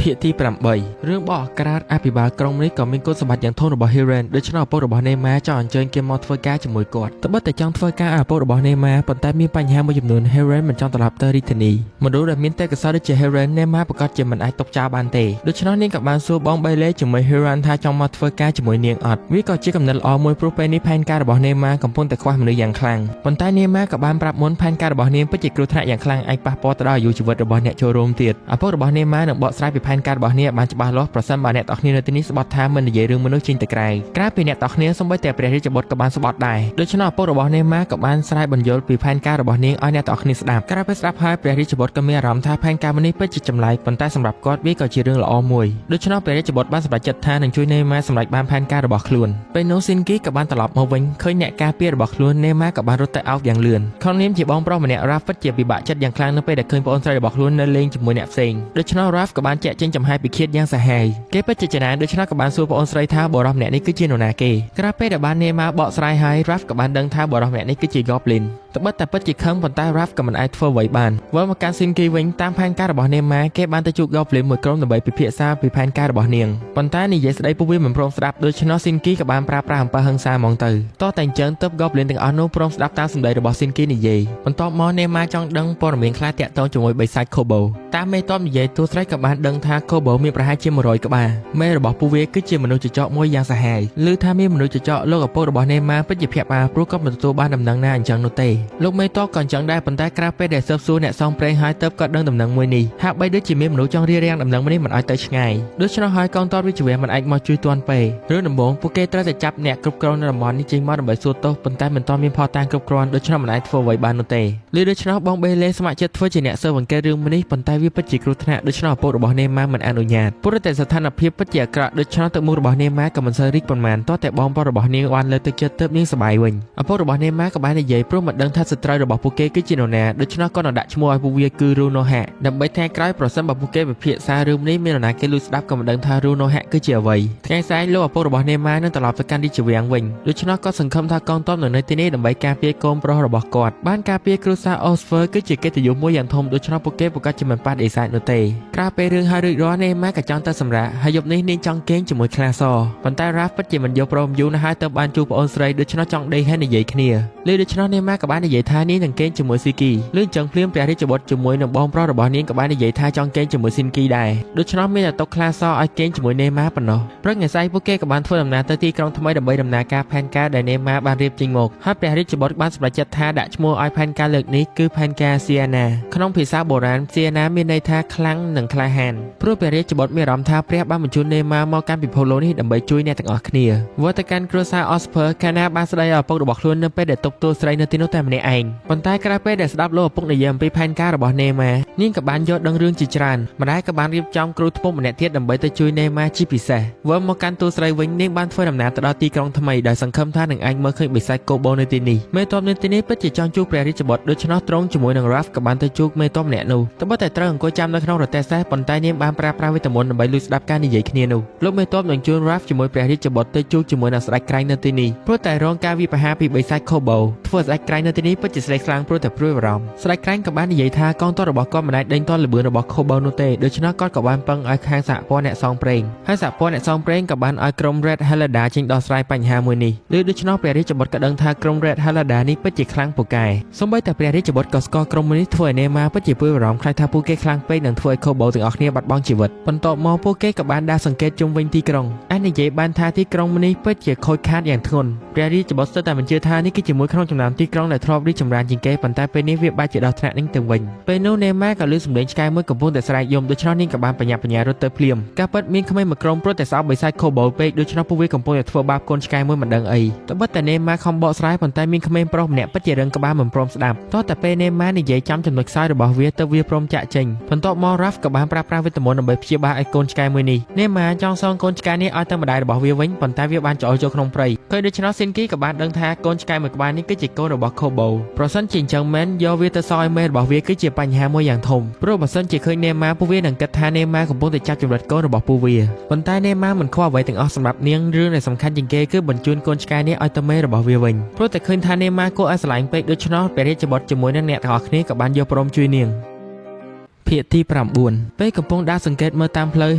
ភាគទី8រឿងបកក្រាតអភិបាលក្រុងនេះក៏មានគុណសម្បត្តិយ៉ាងធំរបស់ Hiren ដូច្នោះឪពុករបស់នេម៉ាចង់អញ្ជើញគេមកធ្វើការជាមួយគាត់ត្បិតតែចង់ធ្វើការឲ្យឪពុករបស់នេម៉ាប៉ុន្តែមានបញ្ហាមួយចំនួន Hiren មិនចង់ត្រឡប់ទៅរាជធានីមនុស្សដែលមានទេពកោសល្យដូចជា Hiren នេម៉ាប្រកាសជាមិនអាចទុកចោលបានទេដូច្នោះនាងក៏បានសួរបងបេឡេជាមួយ Hiren ថាចង់មកធ្វើការជាមួយនាងអត់វាក៏ជាកំណត់ល្អមួយព្រោះពេលនេះផែនការរបស់នេម៉ាកំពុងតែខ្វះមនុស្សយ៉ាងខ្លាំងប៉ុន្តែនេម៉ាក៏បានប្រាប់មុនផែនការរបស់នាងពិតជាគ្រោះថ្នាក់យ៉ាងខ្លាំងអាចប៉ះពាល់ទៅដល់អាយុជីវិតរបស់អ្នកចូលរួមទៀតឪពុករបស់នេម៉ានឹងបកស្រាយពីផែនការរបស់នាងឲ្យបានច្បាស់លាស់ប្រសិនបើអ្នកទាំងអស់គ្នានៅទីនេះស្បត់ថាមិននិយាយរឿងមនុស្សចេញទៅក្រៅក្រៅពីអ្នកទាំងអស់គ្នាសូម្បីតែព្រះរាជបុត្រក៏បានស្បត់ដែរដូច្នោះឪពុករបស់នេម៉ាក៏បានស្រាយបញ្យល់ពីផែនការរបស់នាងឲ្យអ្នកទាំងអស់គ្នាស្ដាប់ក្រៅពីស្ដាប់ហើយព្រះរាជបុត្រក៏មានអារម្មណ៍ថាផែនការមួយនេះពិតជាចម្លែកប៉ុន្តែសម្រាប់គាត់វាក៏ជារឿងល្អមួយដូច្នោះព្រះរាជបុត្របានសម្រេចចិត្តថានឹងជួយនេម៉ាសម្រេចបានផែនការរបស់ខ្លួនពេលនោះស៊ីនគីក៏បានត្រឡប់មកវិញឃើញអ្នកការពាររបស់ខ្លួននេម៉ាក៏បានរត់ទៅអោបយ៉ាងលឿនក្នុងនាមជាបងប្រុសម្នាក់រ៉ាហ្វិតជាពិបាកចិត្តយ៉ាងខ្លាំងនៅពេលដែលឃើញប្អូនស្រីរបស់ខ្លួននៅលេងជាមួយអ្នកផ្សេងដូច្នោះរ៉ាហ្វក៏បានចាក់ចេញចំហាយពីឃាតយ៉ាងសាហាវគេពិតជាចំណានដូច្នោះក៏បានសួរប្អូនស្រីថាបុរសម្នាក់នេះគឺជានរណាគេក្រោយពេលដែលបាននេម៉ាបកស្រាយហើយរ៉ាហ្វក៏បានដឹងថាបុរសម្នាក់នេះគឺជា Goblin។ ត្បិតតែពិតជាខឹងប៉ុន្តែ Ralph ក៏មិនអាចធ្វើអ្វីបានវិលមកកាន់ Shinki វិញតាមផែនការរបស់នាងម៉ាគេបានទៅជួប Goblin មួយក្រុមដើម្បីពិភាក្សាពីផែនការរបស់នាងប៉ុន្តែនិយាយស្ដីពួកវាមិនព្រមស្ដាប់ដូច្នោះ Shinki ក៏បានប្រើប្រាស់អំពើហិង្សាហ្មងទៅតោះតែអញ្ចឹងទើប Goblin ទាំងអស់នោះព្រមស្ដាប់តាមសម្ដីរបស់ Shinki និយាយបន្ទាប់មកនាងម៉ាចង់ដឹងព័ត៌មានខ្លះទាក់ទងជាមួយបិសាច Kobo តាមមេតបនិយាយតួស្រីក៏បានដឹងថា Kobo មានប្រហែលជា100ក្បាលមេរបស់ពួកវាគឺជាមនុស្សចចកមួយយ៉ាងសាហាវឮថាមានមនុស្សចចកលោកឪពុករបស់នេម៉ាពិតជាភ្ញាក់ផ្អើលព្រោះគាត់មិនទទួលបានដំណឹងណាអញ្ចឹងនោះទេលោកមេតបក៏អញ្ចឹងដែរប៉ុន្តែក្រៅពេលដែលស៊ើបសួរអ្នកសងប្រេងហើយទៅគាត់ដឹងដំណឹងមួយនេះហាក់បីដូចជាមានមនុស្សចង់រារាំងដំណឹងមួយនេះមិនឲ្យទៅឆ្ងាយដូច្នោះហើយកងទ័ពរាជវាំងមិនអាចមកជួយទាន់ពេលរឿងដំបូងពួកគេត្រូវតែចាប់អ្នកគ្រប់គ្រងនៅតំបន់នេះចេញមកដើម្បីសួរទោសប៉ុន្តែមិនទាន់មានភស្តុតាងគ្រប់គ្រាន់ដូច្នោះមិនអាចធ្វើអ្វីបាននោះទេឬដូច្នោះបងបេលេស្ម័គ្រចិត្តធ្វើជាអ្នកស៊ើបអង្កេតរឿងមួយនេះប៉ុន្តែវាពិតជាគ្រោះថ្នាក់ដូច្នោះឪពុករបស់នេម៉ាមិនអនុញ្ញាតព្រោះតែស្ថានភាពពិតជាអាក្រក់ដូច្នោះទឹកមុខរបស់នេម៉ាក៏មិនសូវរីកប៉ុន្មានតោះតែបងប្រុសរបស់នាងបានលើកទឹកចិត្តទើបនាងសប្បាយវិញឪពុករបស់នេម៉ាក៏បាននិយាយព្រោះមិនដឹងថាសត្រូវរបស់ពួកគេគឺជានរណាដូច្នោះក៏នឹងដាក់ឈ្មោះឲ្យពួកវាគឺរូណូហាដើម្បីថ្ងៃក្រោយប្រសិនបើពួកគេពិភាក្សារឿងនេះមាននរណាគេលួចស្ដាប់ក៏មិនដឹងថារូណូហាគឺជាអ្វីថ្ងៃស្អែកលោកឪពុករបស់នេម៉ានឹងត្រឡប់ទៅកាន់រាជវាំងវិញដូច្នោះក៏សង្ឃឹមថាកងទ័ពនឹងនៅទីនេះដើម្បីការពារកូនប្រុសរបស់គាត់បានការពារគ្រួសារអូស្ហ្វើគឺជាកិត្តិយសមួយយ៉ាងធំដូច្នោះពួកគេប្រកាសជាមិនប៉ះដេសាចនោះទេក្រៅពេលរឿងហើយរួចរាល់នេម៉ាក៏ចង់ទៅសម្រាកហើយយប់នេះនាងចង់គេងជាមួយខ្លាសប៉ុន្តែរ៉ាហ្វពិតជាមិនយកព្រមយូរណាស់ហើយទៅបានជួបប្អូនស្រីដូច្នោះចង់ដេកហើយនិយាយគ្នាឬដូច្នោះនេម៉ាក៏បាននិយាយថានាងនឹងគេងជាមួយស៊ីគីឬអញ្ចឹងភ្លាមព្រះរាជបុត្រជាមួយនឹងបងប្រុសរបស់នាងក៏បាននិយាយថាចង់គេងជាមួយស៊ីនគីដែរដូច្នោះមានតែຕົកខ្លាសឲ្យគេងជាមួយនេម៉ាប៉ុណ្ណោះព្រឹកថ្ងៃស្អែកពួកគេក៏បានធ្វើដំណើរទៅទីក្រុងថ្មីដើម្បីដំណើរការផែនការដែលនេម៉ាបានរៀបចេញមកហើយព្រះរាជបុត្របានសម្រេចចិត្តថាដាក់ឈ្មោះឲ្យផែនការលើកនេះគឺផែនការសៀណាក្នុងភាសាបុរាណសៀណាមានន័យថាខ្លាំងនិងក្លាហានព្រោះព្រះរាជបុត្រមានអារម្មណ៍ថាព្រះបានបញ្ជូននេម៉ាមកកាន់ពិភពលោកនេះដើម្បីជួយអ្នកទាំងអស់គ្នាវត្តកាន់គ្រួសារអូស្ភើកាណាបានស្ដីឲ្យឪពុករបស់ខ្លួននៅពេលដែលទប់ទួស្រីនៅទីនោះតែម្នាក់ឯងប៉ុន្តែក្រោយពេលដែលស្ដាប់លោកឪពុកនិយាយអំពីផែនការរបស់នេម៉ានាងក៏បានយល់ដឹងរឿងជាច្រើនម្ដាយក៏បានរៀបចំគ្រូធ្មប់ម្នាក់ទៀតដើម្បីទៅជួយនេម៉ាជាពិសេសវិលមកកាន់ទួស្រីវិញនាងបានធ្វើដំណើរទៅដល់ទីក្រុងថ្មីដោយសង្ឃឹមថានឹងអាចមើលឃើញបិសាចកូបូនៅទីនេះមេតបនៅទីនេះពិតជាចង់ជួបព្រះរាជបុត្រដូច្នោះត្រង់ជាមួយនឹង Ralph ក៏បានទៅជួបមេតបម្នាក់នោះត្បិតតែត្រូវអង្គុយចាំនៅក្នុងរទេះសេះប៉ុន្តែនាងបានប្រើប្រាស់វេទមន្តដើម្បីលួចស្ដាប់ការនិយាយគ្នានោះលោកមេតបនឹងជួន Ralph ជាមួយព្រះរាជបុត្រទៅជួបជាមួយនឹងស្ដេចក្រែងនៅទីនេះព្រោះតែរងការវាយប្រហារពីបិសាច Kobo ធ្វើស្ដេចក្រែងនៅទីនេះពិតជាស្លេកស្លាំងព្រោះតែព្រួយបារម្ភស្ដេចក្រែងក៏បាននិយាយថាកងទ័ពរបស់គាត់មិនអាចដេញទាន់ល្បឿនរបស់ Kobo នោះទេដូច្នោះគាត់ក៏បានពឹងឲ្យខាងសហព័ន្ធអ្នកសងព្រេងហើយសហព័ន្ធអ្នកសងព្រេងក៏បានឲ្យក្រុម Red Helada ចេញដោះស្រាយបញ្ហាមួយនេះឬដូច្នោះព្រះរាជបុត្រក៏ដឹងថាក្រុម Red Helada នេះពិតជាខ្លាំងពូកែសូម្បីតែព្រះរាជបុត្រក៏ស្គាល់ក្រុមមួយនេះធ្វើឲ្យនេម៉ាពិតជាព្រួយបារម្ភខ្លាចថាពួកគេខ្លាំងពេកនឹងធ្វើឲ្យ Kobo ទាំងអស់គ្នាបាត់បង់ជីវិតបន្ទាប់មកពួកគេក៏បានដើរសង្កេតជុំវិញទីក្រុងអាចនិយាយបានថាទីក្រុងមួយនេះពិតជាខូចខាតយ៉ាងធ្ងន់ព្រះរាជបុត្រស្ទើរតែមិនជឿថានេះគឺជាមួយក្នុងចំណោមទីក្រុងដែលធ្លាប់រីកចម្រើនជាងគេប៉ុន្តែពេលនេះវាបែរជាដល់ថ្នាក់នេះទៅវិញពេលនោះនេម៉ាក៏ឮសំឡេងឆ្កែមួយកំពុងតែស្រែកយំដូច្នោះនាងក៏បានបញ្ញាបញ្ញារត់ទៅភ្លាមការពិតមានក្មេងមួយក្រុមព្រោះតែស្អប់បិសាច Kobo ពេកដូច្នោះពួកវាកំពុងតែធ្វើបាបកូនឆ្កែមួយមិនដឹងអីត្បិតតែនេម៉ាខំបកស្រាយប៉ុន្តែមានក្មេងប្រុសម្នាក់ពិតជារឹងក្បាលមិនព្រមស្ដាប់តោះតែពេលនេម៉ានិយាយចំចំណុចខ្សោយរបស់វាទៅវាព្រមចាក់ចេញបន្ទាប់មក Ralph ក៏បានប្រើប្រាស់វេទមន្តដើម្បីព្យាបាលឲ្យកូនឆ្កែមួយនេះនេម៉ាចង់សងកូនឆ្កែនេះឲ្យទៅម្ដាយរបស់វាវិញប៉ុន្តែវាបានច្អល់ចូលក្នុងព្រៃឃើញដូច្នោះ Shinki ក៏បានដឹងថាកូនឆ្កែមួយក្បាលនេះគឺជាកូនរបស់ Kobo ប្រសិនជាអញ្ចឹងមែនយកវាទៅសងឲ្យមេរបស់វាគឺជាបញ្ហាមួយយ៉ាងធំព្រោះបើសិនជាឃើញនេម៉ាពួកវានឹងគិតថានេម៉ាកំពុងតែចាប់ចម្រិតកូនរបស់ពួកវាប៉ុន្តែនេម៉ាមិនខ្វល់អ្វីទាំងអស់សម្រាប់នាងរឿងដែលសំខាន់ជាងគេគឺបញ្ជូនកូនឆ្កែនេះឲ្យទៅមេរបស់វាវិញព្រោះតែឃើញថានេម៉ាគួរឲ្យស្រឡាញ់ពេកដូច្នោះព្រះរាជបុត្រជាមួយនឹងអ្នកទាំងអស់គ្នាក៏បានយកព្រមជួយនាងភាគទី9ពេលកំពុងដើរសង្កេតមើលតាមផ្លូវ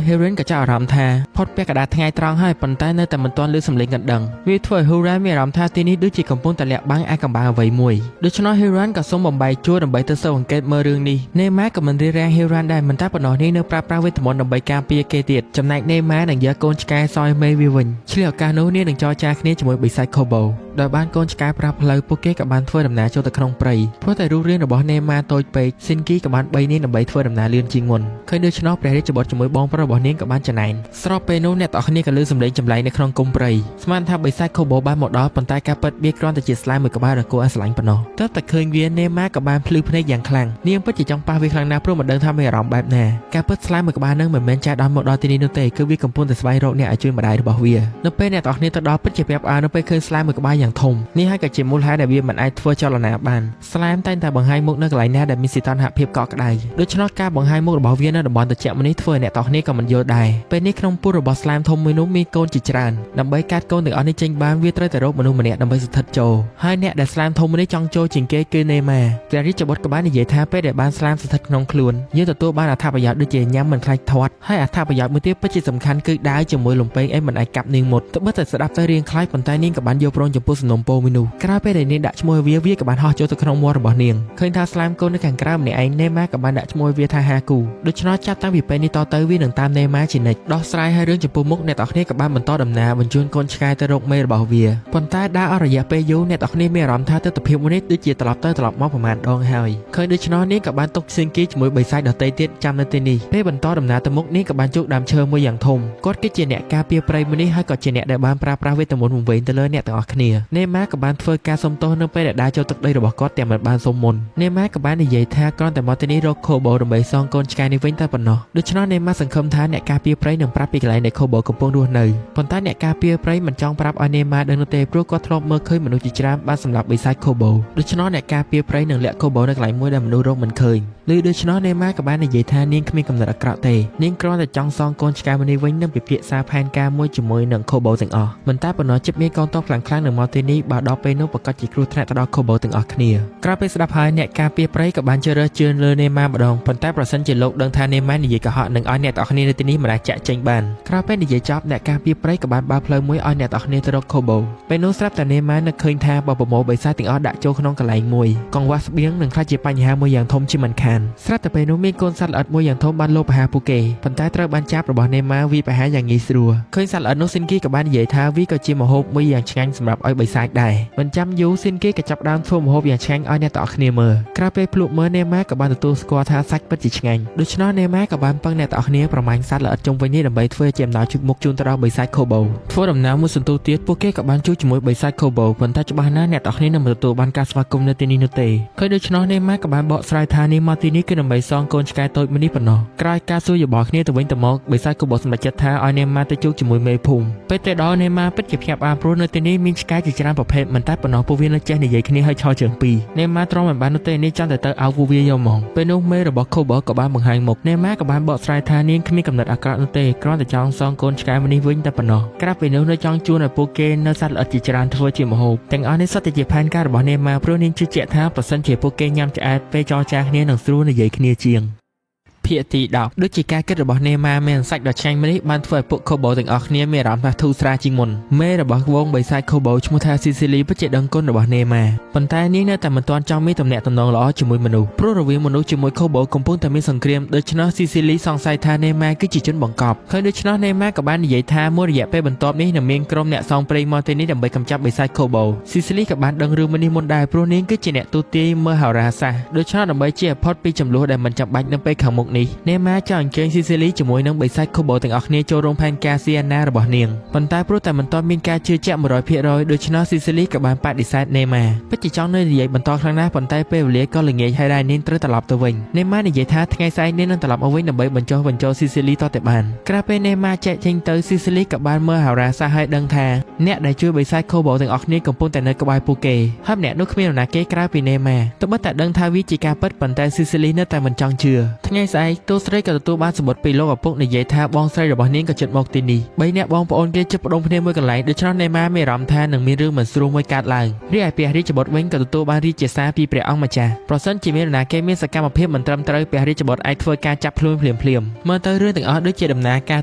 Heron ក៏ចាប់អារម្មណ៍ថាផុតពាក់កណ្ដាលថ្ងៃត្រង់ហើយប៉ុន្តែនៅតែមិនទាន់ឮសំឡេងកណ្ដឹងវាធ្វើឲ្យ Huran មានអារម្មណ៍ថាទីនេះដូចជាកំពុងតែលាក់បាំងអាកំបាំងអ្វីមួយដូច្នោះ Heron ក៏សូមបំបែកជួរដើម្បីទៅស៊ើបអង្កេតមើលរឿងនេះ Nema ក៏មិនរារាំង Heron ដែរមិនតែប៉ុណ្ណោះនេះនៅប្រើប្រាស់វេទមន្តដើម្បីការពារគេទៀតចំណែក Nema នឹងយកកូនឆ្កែសយមេវាវិញឆ្លៀតឱកាសនោះនាងនឹងចរចាគ្នាជាមួយបិសាច Kobo ដោយបានកូនឆ្កែប្រាប់ផ្លូវពួកគេក៏បានធ្វើដំណើរចូលទៅក្នុងព្រៃព្រោះតែរូបរាងរបស់នេម៉ាតូចពេកស៊ីនគីក៏បានបីនាងដើម្បីធ្វើដំណើរលឿនជាងមុនឃើញដូច្នោះព្រះរាជបុត្រជាមួយបងប្រុសរបស់នាងក៏បានចំណែនស្របពេលនោះអ្នកទាំងអស់គ្នាក៏ឮសំឡេងចម្លែកនៅក្នុងគុំព្រៃស្មានថាបិសាចខូបូបានមកដល់ប៉ុន្តែការពិតវាគ្រាន់តែជាស្លាមួយក្បាលដ៏គួរឲ្យស្រឡាញ់ប៉ុណ្ណោះទើបតែឃើញវានេម៉ាក៏បានភ្លឺភ្នែកយ៉ាងខ្លាំងនាងពិតជាចង់ប៉ះវាខ្លាំងណាស់ព្រោះមិនដឹងថាមានអារម្មណ៍បែបណាការពិតស្លាមួយក្បាលនឹងមិនមែនចែកដល់មកដល់ទីនេះនោះទេគឺវាកំពុងតែស្វែងរកអ្នកឲ្យជួយម្ដាយរបស់វានៅពេលអ្នកទាំងអស់គ្នាទៅដល់ពិតជាប្រាប់អើនៅពេលឃើញស្លាមួយក្បាលយ៉ាងធំនេះហើយក៏ជាមូលហេតុដែលវាមិនអាចធ្វើចលនាបានស្លាមតែងតែបង្ហាញមុខនៅកន្លែងណាដែលមានសីតុណ្ហភាពកក់ក្ដៅដូច្នោះ ការបង្ហាញមុខរបស់វានៅតំបន់ត្រជាក់មួយនេះធ្វើឲ្យអ្នកទាំងគ្នាក៏មិនយល់ដែរពេលនេះក្នុងពោះរបស់ slime ធំមួយនោះមានកូនជាច្រើនដើម្បីកាត់កូនទាំងអស់នេះចេញបានវាត្រូវតែរកមនុស្សម្នាក់ដើម្បីស្ថិតចូលហើយអ្នកដែល slime ធំមួយនេះចង់ចូលជាងគេគឺនេម៉ាព្រះរាជបុត្រក៏បាននិយាយថាពេលដែលបាន slime ស្ថិតក្នុងខ្លួនយើងទទួលបានអត្ថប្រយោជន៍ដូចជាញ៉ាំមិនខ្លាចធាត់ហើយអត្ថប្រយោជន៍មួយទៀតពិតជាសំខាន់គឺដាវជាមួយលំពេងអីមិនអាចកាប់នាងមុតត្បិតតែស្ដាប់ទៅរៀងខ្លាចប៉ុន្តែនាងក៏បានយល់ព្រមចំពោះសំណុំពរមួយនោះក្រោយពេលដែលនាងដាក់ឈ្មោះវាវាក៏បានហោះចូលទៅក្នុងមាត់របស់នាងឃើញថា slime កូននៅខាងក្រៅម្នាក់ឯងនេម៉ាក៏បានដាក់ឈ្មោះវាថាហាគូដូច្នោះចាប់តាំងពីពេលនេះតទៅវានឹងតាមនេម៉ាជានិច្ចដោះស្រាយឲ្យរឿងចំពោះមុខអ្នកទាំងគ្នាក៏បានបន្តដំណើរបញ្ជូនកូនឆ្កែទៅរកមេរបស់វាប៉ុន្តែដើរអស់រយៈពេលយូរអ្នកទាំងគ្នាមានអារម្មណ៍ថាទិដ្ឋភាពមួយនេះដូចជាត្រឡប់ទៅត្រឡប់មកប្រហែលដងហើយឃើញដូច្នោះនាងក៏បានទុកសៀងគីជាមួយបិសាចដទៃទៀតចាំនៅទីនេះពេលបន្តដំណើរទៅមុខនាងក៏បានជួបដើមឈើមួយយ៉ាងធំគាត់គឺជាអ្នកការពារព្រៃមួយនេះហើយក៏ជាអ្នកដែលបានប្រើប្រាស់វេទមន្តវង្វេងទៅលើអ្នកទាំងអស់គ្នានេម៉ាក៏បានធ្វើការសុំទោសនៅពេលដែលដើរចូលទឹកដីរបស់គាត់ទាំងមិនបានសុំមុននេម៉ាក៏បាននិយាយថាគ្រាន់តែមកទីនេះរកខូបូដើម្បីសងកូនឆ្កែនេះវិញតែប៉ុណ្ណោះដូច្នោះនេម៉ាសង្ឃឹមថាអ្នកការពារព្រៃនឹងប្រាប់ពីកន្លែងដែលខូបូកំពុងរស់នៅប៉ុន្តែអ្នកការពារព្រៃមិនចង់ប្រាប់ឲ្យនេម៉ាដឹងនោះទេព្រោះគាត់ធ្លាប់មើលឃើញមនុស្សជាច្រើនបានសម្លាប់បិសាចខូបូដូច្នោះអ្នកការពារព្រៃនឹងលាក់ខូបូនៅកន្លែងមួយដែលមនុស្សរកមិនឃើញឬដូច្នោះនេម៉ាក៏បាននិយាយថានាងគ្មានកំណត់អាក្រក់ទេនាងគ្រាន់តែចង់សងកូនឆ្កែមួយនេះវិញនិងពិភាក្សាផែនការមួយជាមួយនឹងខូបូទាំងអស់មិនតែប៉ុណ្ណោះជិតមានកងទ័ពខ្លាំងៗនឹងមកទីនេះបើដល់ពេលនោះប្រកាសជាគ្រោះថ្នាក់ទៅដល់ខូបូទាំងអស់គ្នាក្រោយពេលស្ដាប់ហើយអ្នកការពារព្រៃក៏បានជ្រើសរើសជឿនលើនេម៉ាម្ដងប៉ុន្តែប្រសិនជាលោកដឹងថានេម៉ានិយាយកុហកនឹងឲ្យអ្នកទាំងអស់គ្នានៅទីនេះមិនអាចចាក់ចេញបានក្រោយពេលនិយាយចប់អ្នកការពារព្រៃក៏បានបើកផ្លូវមួយឲ្យអ្នកទាំងអស់គ្នាទៅរកខូបូពេលនោះស្រាប់តែនេម៉ានឹកឃើញថាបើប្រមូលបិសាចទាំងអស់ដាក់ចូលក្នុងកន្លែងមួយកង្វះស្បៀងនឹងក្លាយជាបញ្ហាមួយយ៉ាងធំជាមិនខានស្រាប់តែពេលនោះមានកូនសត្វល្អិតមួយយ៉ាងធំបានលបប្រហារពួកគេប៉ុន្តែត្រូវបានចាប់របស់នេម៉ាវាយប្រហារយ៉ាងងាយស្រួលឃើញសត្វល្អិតនោះស៊ីនគីក៏បាននិយាយថាវាក៏ជាម្ហូបមួយយ៉ាងឆ្ងាញ់សម្រាប់ឲ្យបិសាចដែរមិនចាំយូរស៊ីនគីក៏ចាប់ផ្ដើមធ្វើម្ហូបយ៉ាងឆ្ងាញ់ឲ្យអ្នកទាំងអស់គ្នាមើលក្រោយពេលភ្លក់មើលនេម៉ាក៏បានទទួលស្គាល់ថាសាច់ពិតជាឆ្ងាញ់ដូច្នោះនេម៉ាក៏បានពឹងអ្នកទាំងអស់គ្នាប្រមាញ់សត្វល្អិតជុំវិញនេះដើម្បីធ្វើជាអំណោយជុកមុខជូនទៅដល់បិសាចខូបូធ្វើដំណើរមួយសន្ទុះទៀតពួកគេក៏បានជួបជាមួយបិសាចខូបូប៉ុន្តែច្បាស់ណាស់អ្នកទាំងអស់គ្នានឹងមិនទទួលបានការស្វាគមន៍នៅទីនេះនោះទេឃើញដូច្នោះនេម៉ាក៏បានបកស្រាយថានេះមកទីនេះគឺដើម្បីសងកូនឆ្កែតូចមួយនេះប៉ុណ្ណោះក្រោយការសួរយោបល់គ្នាទៅវិញទៅមកបិសាចខូបូសម្រេចចិត្តថាឲ្យនេម៉ាទៅជួបជាមួយមេភូមិពេលទៅដល់នេម៉ាពិតជាភ្ញាក់ផ្អើលព្រោះនៅទីនេះមានឆ្កែជាច្រើនប្រភេទមិនតែប៉ុណ្ណោះពួកវានៅចេះនិយាយគ្នាហើយឈរជើងពីរនេម៉ាទ្រាំមិនបាននោះទេនេះចាំតែទៅអោបពួកវាយកហ្មងពេលនោះមេរបស់ខូបូក៏បានបង្ហាញមុខនេម៉ាក៏បានបកស្រាយថានាងគ្មានកំណត់អាក្រក់នោះទេគ្រាន់តែចង់សងកូនឆ្កែមួយនេះវិញតែប៉ុណ្ណោះក្រៅពីនោះនៅចង់ជួនឲ្យពួកគេនៅសត្វល្អិតជាច្រើនធ្វើជាម្ហូបទាំងអស់នេះសុទ្ធតែជាផែនការរបស់នេម៉ាព្រោះនាងជឿជាក់ថាប្រសិនជាពួកគេញ៉ាំឆ្អែតពេលចរចាគ្នានឹងស្រួលនិយាយគ្នាជាងភាគទី10ដូចជាការគិតរបស់នេម៉ាមានសាច់ដ៏ឆ្ងាញ់ម្នេះបានធ្វើឲ្យពួកខូបូទាំងអស់គ្នាមានអារម្មណ៍ថាធូរស្រាលជាងមុនមេរបស់វងបិសាចខូបូឈ្មោះថាស៊ីស៊ីលីពិតជាដឹងគុណរបស់នេម៉ាប៉ុន្តែនាងនៅតែមិនទាន់ចង់មានទំនាក់ទំនងល្អជាមួយមនុស្សព្រោះរវាងមនុស្សជាមួយខូបូកំពុងតែមានសង្គ្រាមដូច្នោះស៊ីស៊ីលីសង្ស័យថានេម៉ាគឺជាជនបង្កប់ឃើញដូច្នោះនេម៉ាក៏បាននិយាយថាមួយរយៈពេលបន្ទាប់នេះនឹងមានក្រុមអ្នកសងព្រេងមកទីនេះដើម្បីកម្ចាត់បិសាចខូបូស៊ីស៊ីលីក៏បានដឹងរឿងមួយនេះមុនដែរព្រោះនាងគឺជាអ្នកទូទាយមើលហោរាសាស្ត្រដូច្នោះដើម្បីជៀសផុតពីចំនួនដែលមិនចាំបាច់នៅពេលខាងមុខនេះនេម៉ាចង់អញ្ជើញស៊ីស៊ីលីជាមួយនឹងបិសាចខូបូទាំងអស់គ្នាចូលរួមផែនការស៊ីអាណារបស់នាងប៉ុន្តែព្រោះតែមិនទាន់មានការជឿជាក់100%ដូច្នោះស៊ីស៊ីលីក៏បានបដិសេធនេម៉ាពិតជាចង់នៅនិយាយបន្តខ្លាំងណាស់ប៉ុន្តែពេលវេលាក៏ល្ងាចហើយដែរនាងត្រូវត្រឡប់ទៅវិញនេម៉ានិយាយថាថ្ងៃស្អែកនាងនឹងត្រឡប់មកវិញដើម្បីបញ្ចុះបញ្ចូលស៊ីស៊ីលីតតែបានក្រៅពេលនេម៉ាចែកចេញទៅស៊ីស៊ីលីក៏បានមើលហោរាសាស្ត្រឲ្យដឹងថាអ្នកដែលជួយបិសាចខូបូទាំងអស់គ្នាកំពុងតែនៅក្បែរពួកគេហើយម្នាក់នោះគ្មាននរណាគេក្រៅពីនេម៉ាទោះបីតែដឹងថាវាជាការពិតប៉ុន្តែស៊ីស៊ីលីនៅតែមិនចង់ជឿថ្ងៃស្អែកតួស្រីក៏ទទួលបានសម្បត្តិពីលោកឪពុកនិយាយថាបងស្រីរបស់នាងក៏ជិតមកទីនេះបីអ្នកបងប្អូនគេជិះផ្ដុំគ្នាមួយកន្លែងដូច្នោះនេម៉ាមានអារម្មណ៍ថានឹងមានរឿងមិនស្រួលមួយកើតឡើងរីឯព្រះរាជបុត្រវិញក៏ទទួលបានរាជាសារពីព្រះអង្គម្ចាស់ប្រសិនជាមាននរណាគេមានសកម្មភាពមិនត្រឹមត្រូវព្រះរាជបុត្រអាចធ្វើការចាប់ខ្លួនភ្លាមភ្លាមមើលទៅរឿងទាំងអស់ដូចជាដំណើរកា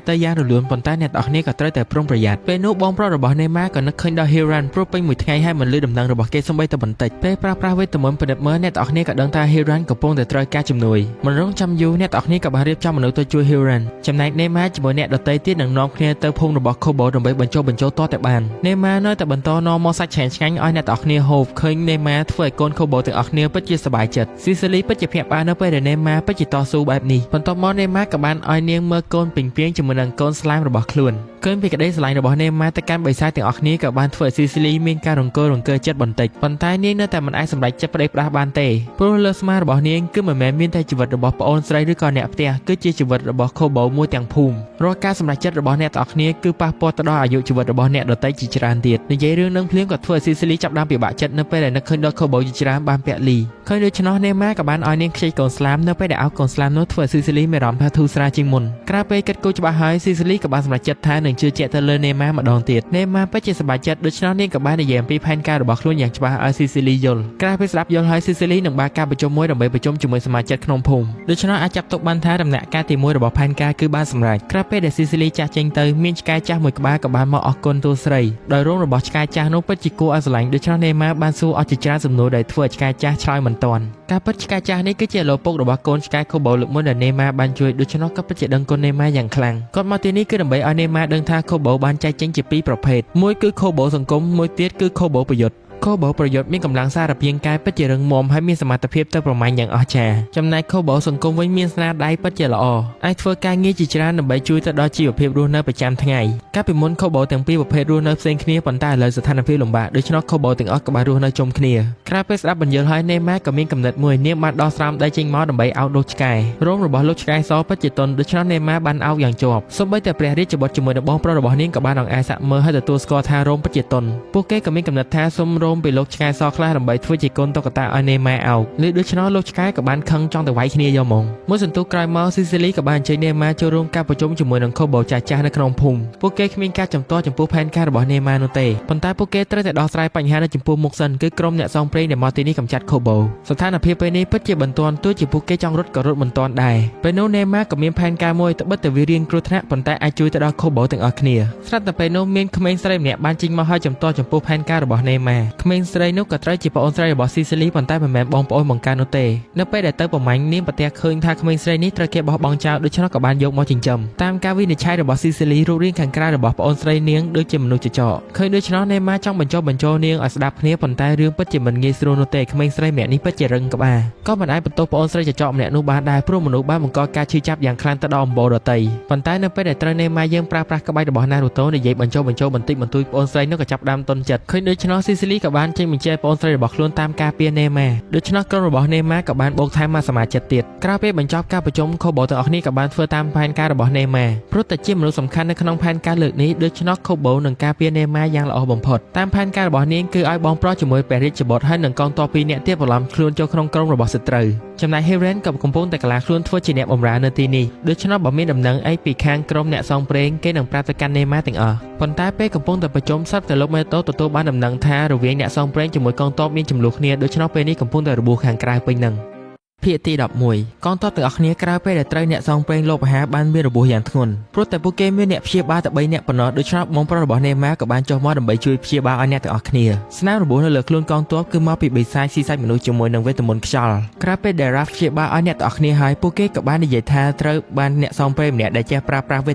រទៅយ៉ាងរលូនប៉ុន្តែអ្នកទាំងអស់គ្នាក៏ត្រូវតែប្រុងប្រយ័ត្នពេលនោះបងប្រុសរបស់នេម៉ាក៏នឹកឃើញដល់ Hiran ព្រោះពេញមួយថ្ងៃហើយមិនលឺដំណឹងរបស់គេសូម្បីតែបន្តិចពេលប្រើប្រាស់វេទមន្តពិនិត្យមើលអ្នកទាំងអស់គ្នាក៏ដឹងថា Hiran កំពុងតែត្រូវការជំនួយមិនរងចាំយូរអ្នកទាំងអស់គ្នាក៏បានរៀបចំមនុស្សទៅជួយ Hiran ចំណែកនេម៉ាជាមួយអ្នកដទៃទៀតនឹងនាំគ្នាទៅភូមិរបស់ Kobo ដើម្បីបញ្ចុះបញ្ចូលតតែបាននេម៉ានៅតែបន្តនាំមកសាច់ឆ្ងាញ់ឆ្ងាញ់ឲ្យអ្នកទាំងអស់គ្នាហូបឃើញនេម៉ាធ្វើឲ្យកូន Kobo ទាំងអស់គ្នាពិតជាសប្បាយចិត្តស៊ីសេលីពិតជាភ្ញាក់ផ្អើលនៅពេលដែលនេម៉ាពិតជាតស៊ូបែបនេះបន្ទាប់មកនេម៉ាក៏បានឲ្យនាងមើលកូនពីងពាងជាមួយនឹងកូន slime របស់ខ្លួន ឃើញពីក្តីស្រឡាញ់របស់នេម៉ាទៅកាន់បិសាចទាំងអស់គ្នាក៏បានធ្វើឲ្យស៊ីស៊ីលីមានការរង្គើរង្គើចិត្តបន្តិចប៉ុន្តែនាងនៅតែមិនអាចសម្រេចចិត្តប្តេជ្ញាបានទេព្រោះលើស្មារបស់នាងគឺមិនមែនមានតែជីវិតរបស់ប្អូនស្រីឬក៏អ្នកផ្ទះគឺជាជីវិតរបស់ខូបូមួយទាំងភូមិរាល់ការសម្រេចចិត្តរបស់អ្នកទាំងអស់គ្នាគឺប៉ះពាល់ទៅដល់អាយុជីវិតរបស់អ្នកដទៃជាច្រើនទៀតនិយាយរឿងនឹងភ្លាមក៏ធ្វើឲ្យស៊ីស៊ីលីចាប់ផ្ដើមពិបាកចិត្តនៅពេលដែលនឹកឃើញដល់ខូបូជាច្រើនបានពាក់លីឃើញដូច្នោះនេម៉ាក៏បានឲ្យនាងខ្ចីកូនស្លាមនៅពេលដែលឲ្យកូនស្លាមនោះធ្វើឲ្យស៊ីស៊ីលីមានអារម្មណ៍ថាធូរស្រាលជាងមុនក្រៅពេលគិតគូរច្បាស់ហើយស៊ីស៊ីលីក៏បានសម្រេចចិត្តថានឹងជឿជាក់ទៅលើនេម៉ាម្ដងទៀតនេម៉ាពិតជាសប្បាយចិត្តដូច្នោះនាងក៏បាននិយាយអំពីផែនការរបស់ខ្លួនយ៉ាងច្បាស់ឲ្យស៊ីស៊ីលីយល់ក្រៅពេលស្ដាប់យល់ហើយស៊ីស៊ីលីនឹងបើកការប្រជុំមួយដើម្បីប្រជុំជាមួយសមាជិកក្នុងភូមិដូច្នោះអាចចាប់ទុកបានថាដំណាក់កាលទី1របស់ផែនការគឺបានសម្រេចក្រៅពេលដែលស៊ីស៊ីលីចាស់ចេញទៅមានឆ្កែចាស់មួយក្បាលក៏បានមកអរគុណតួស្រីដោយរោមរបស់ឆ្កែចាស់នោះពិតជាគួរឲ្យស្រឡាញ់ដូច្នោះនេម៉ាបានសួរអស់ជាច្រើនសំណួរដែលធ្វើឲ្យឆ្កែចាស់ឆ្លើយមិនទាន់ការពិតឆ្កែចាស់នេះគឺជាលោកពុករបស់កូនឆ្កែខូបូលើកមុនដែលនេម៉ាបានជួយដូច្នោះក៏ពិតជាដឹងគុណនេម៉ាយ៉ាងខ្លាំងគាត់មកទីនេះគឺដើម្បីឲ្យនេម៉ាដឹងថាខូបូបានចែកចេញជាពីរប្រភេទមួយគឺខូបូសង្គមមួយទៀតគឺខូបូប្រយុទ្ធខូបូប្រយុទ្ធមានកម្លាំងសារពាង្គកាយពិតជារឹងមាំហើយមានសមត្ថភាពទៅប្រមាញ់យ៉ាងអស្ចារ្យចំណែកខូបូសង្គមវិញមានស្នាដៃពិតជាល្អអាចធ្វើការងារជាច្រើនដើម្បីជួយទៅដល់ជីវភាពរស់នៅប្រចាំថ្ងៃកាលពីមុនខូបូទាំងពីរប្រភេទរស់នៅផ្សេងគ្នាប៉ុន្តែឥឡូវស្ថានភាពលំបាកដូច្នោះខូបូទាំងអស់ក៏បានរស់នៅជុំគ្នាក្រៅពេលស្ដាប់បញ្យលហើយនេម៉ាក៏មានកំណត់មួយនាងបានដោះស្រោមដីចេញមកដើម្បីអោបលោកឆ្កែរោមរបស់លោកឆ្កែសពិតជាទន់ដូច្នោះនេម៉ាបានអោបយ៉ាងជាប់សូម្បីតែព្រះរាជបុត្រជាមួយនឹងបងប្រុសរបស់នាងក៏បានអង្អែលសាក់មើលហើយទទួលស្គាល់ថារោមពិតជាទន់ពួកគេក៏មានកំណត់ថាសុំរោមពីលោកឆ្កែសខ្លះដើម្បីធ្វើជាកូនតុក្កតាឲ្យនេម៉ាអោបឬដូច្នោះលោកឆ្កែក៏បានខឹងចង់ទៅវាយគ្នាយកហ្មងមួយសន្ទុះក្រោយមកស៊ីស៊ីលីក៏បានអញ្ជើញនេម៉ាចូលរួមការប្រជុំជាមួយនឹងខូបូចាស់ចាស់នៅក្នុងភូមិពួកគេគ្មានការចំទាស់ចំពោះផែនការរបស់នេម៉ានោះទេប៉ុន្តែពួកគេត្រូវតែដោះស្រាយបញ្ហានៅចំពោះមុខសិនគឺក្រុមអ្នកសងព្រេងដែលមកទីនេះកម្ចាត់ខូបូស្ថានភាពពេលនេះពិតជាបន្ទាន់ទោះជាពួកគេចង់រត់ក៏រត់មិនទាន់ដែរពេលនោះនេម៉ាក៏មានផែនការមួយត្បិតតែវារៀងគ្រោះថ្នាក់ប៉ុន្តែអាចជួយទៅដល់ខូបូទាំងអស់គ្នាស្រាប់តែពេលនោះមានក្មេងស្រីម្នាក់បានចេញមកហើយចំទាស់ចំពោះផែនការរបស់នេម៉ាក្មេងស្រីនោះក៏ត្រូវជាប្អូនស្រីរបស់ស៊ីស៊ីលីប៉ុន្តែមិនមែនបងប្អូនបង្កើតនោះទេនៅពេលដែលទៅប្រមាញ់នាងប្រទះឃើញថាក្មេងស្រីនេះត្រូវគេបោះបង់ចោលដូច្នោះក៏បានយកមកចិញ្ចឹមតាមការវិនិច្ឆ័យរបស់ស៊ីស៊ីលីរូបរាងខាងក្រៅរបស់ប្អូនស្រីនាងដូចជាមនុស្សចចកឃើញដូច្នោះនេម៉ាចង់បញ្ចុះបញ្ចូលនាងឲ្យស្ដាប់គ្នាប៉ុន្តែរឿងពិតជាមិនងាយស្រួលនោះទេក្មេងស្រីម្នាក់នេះពិតជារឹងក្បាលក៏មិនអាចបន្ទោសប្អូនស្រីចចកម្នាក់នោះបានដែរព្រោះមនុស្សបានបង្កការឈឺចាប់យ៉ាងខ្លាំងទៅដល់អំបូរដទៃប៉ុន្តែនៅពេលដែលត្រូវនេម៉ាយើងប្រើប្រាស់ក្បាច់របស់ណារូតូនិយាយបញ្ចុះបញ្ចូលបន្តិចបន្តួចប្អូនស្រីនោះក៏ចាប់ផ្ដើមទន់ចិត្តឃើញដូច្នោះស៊ីស៊ីលីក៏បានចេញបញ្ជាប្អូនស្រីរបស់ខ្លួនតាមការពារនេម៉ាដូច្នោះក្រុមរបស់នេម៉ាក៏បានបូកថែមមកសមាជិកទៀតក្រោយពេលបញ្ចប់ការប្រជុំខូបូទាំងអស់គ្នាក៏បានធ្វើតាមផែនការរបស់នេម៉ាព្រោះតែជាមនុស្សសំខាន់នៅក្នុងផែនការលើកនេះដូច្នោះខូបូនឹងការពារនេម៉ាយ៉ាងល្អបំផុតតាមផែនការរបស់នាងគឺឲ្យបងប្រុសជាមួយព្រះរាជបុត្រហើយនឹងកងទ័ពពីរនាក់ទៀតបន្លំខ្លួនចូលក្នុងក្រុមរបស់សត្រូវចំណែក Heren ក៏កំពុងតែកាឡាខ្លួនធ្វើជាអ្នកបម្រើនៅទីនេះដូច្នោះបើមានដំណឹងអីពីខាងក្រុមអ្នកសងព្រេងគេនឹងប្រាប់ទៅកាន់នេម៉ាទាំងអស់ប៉ុន្តែពេលកំពុងតែប្រជុំសត្វតែលោកមេតូទទួលបានដំណឹងថារវាងអ្នកសងព្រេងជាមួយកងទ័ពមានចំនួនគ្នាដូច្នោះពេលនេះកំពុងតែរបួសខាងក្រៅពេញនឹងភាគទី11កងទ័ពទាំងអស់គ្នាក្រៅពេលដែលត្រូវអ្នកសងព្រេងលោបអាហារបានមានរបួសយ៉ាងធ្ងន់ព្រោះតែពួកគេមានអ្នកព្យាបាលតែ3នាក់ប៉ុណ្ណោះដូច្នោះបងប្រុសរបស់នេម៉ាក៏បានចុះមកដើម្បីជួយព្យាបាលឲ្យអ្នកទាំងអស់គ្នាស្នាមរបួសនៅលើខ្លួនកងទ័ពគឺមកពីបិសាចស៊ីសាច់មនុស្សជាមួយនឹងវេទមន្តខ្យល់ក្រៅពេលដែលរ៉ាហ្វព្យាបាលឲ្យអ្នកទាំងអស់គ្នាហើយពួកគេក៏បាននិយាយថាត្រូវបានអ្នកសងព្រេងម្នាក់ដែលចេះប្រើប្រាស់វេ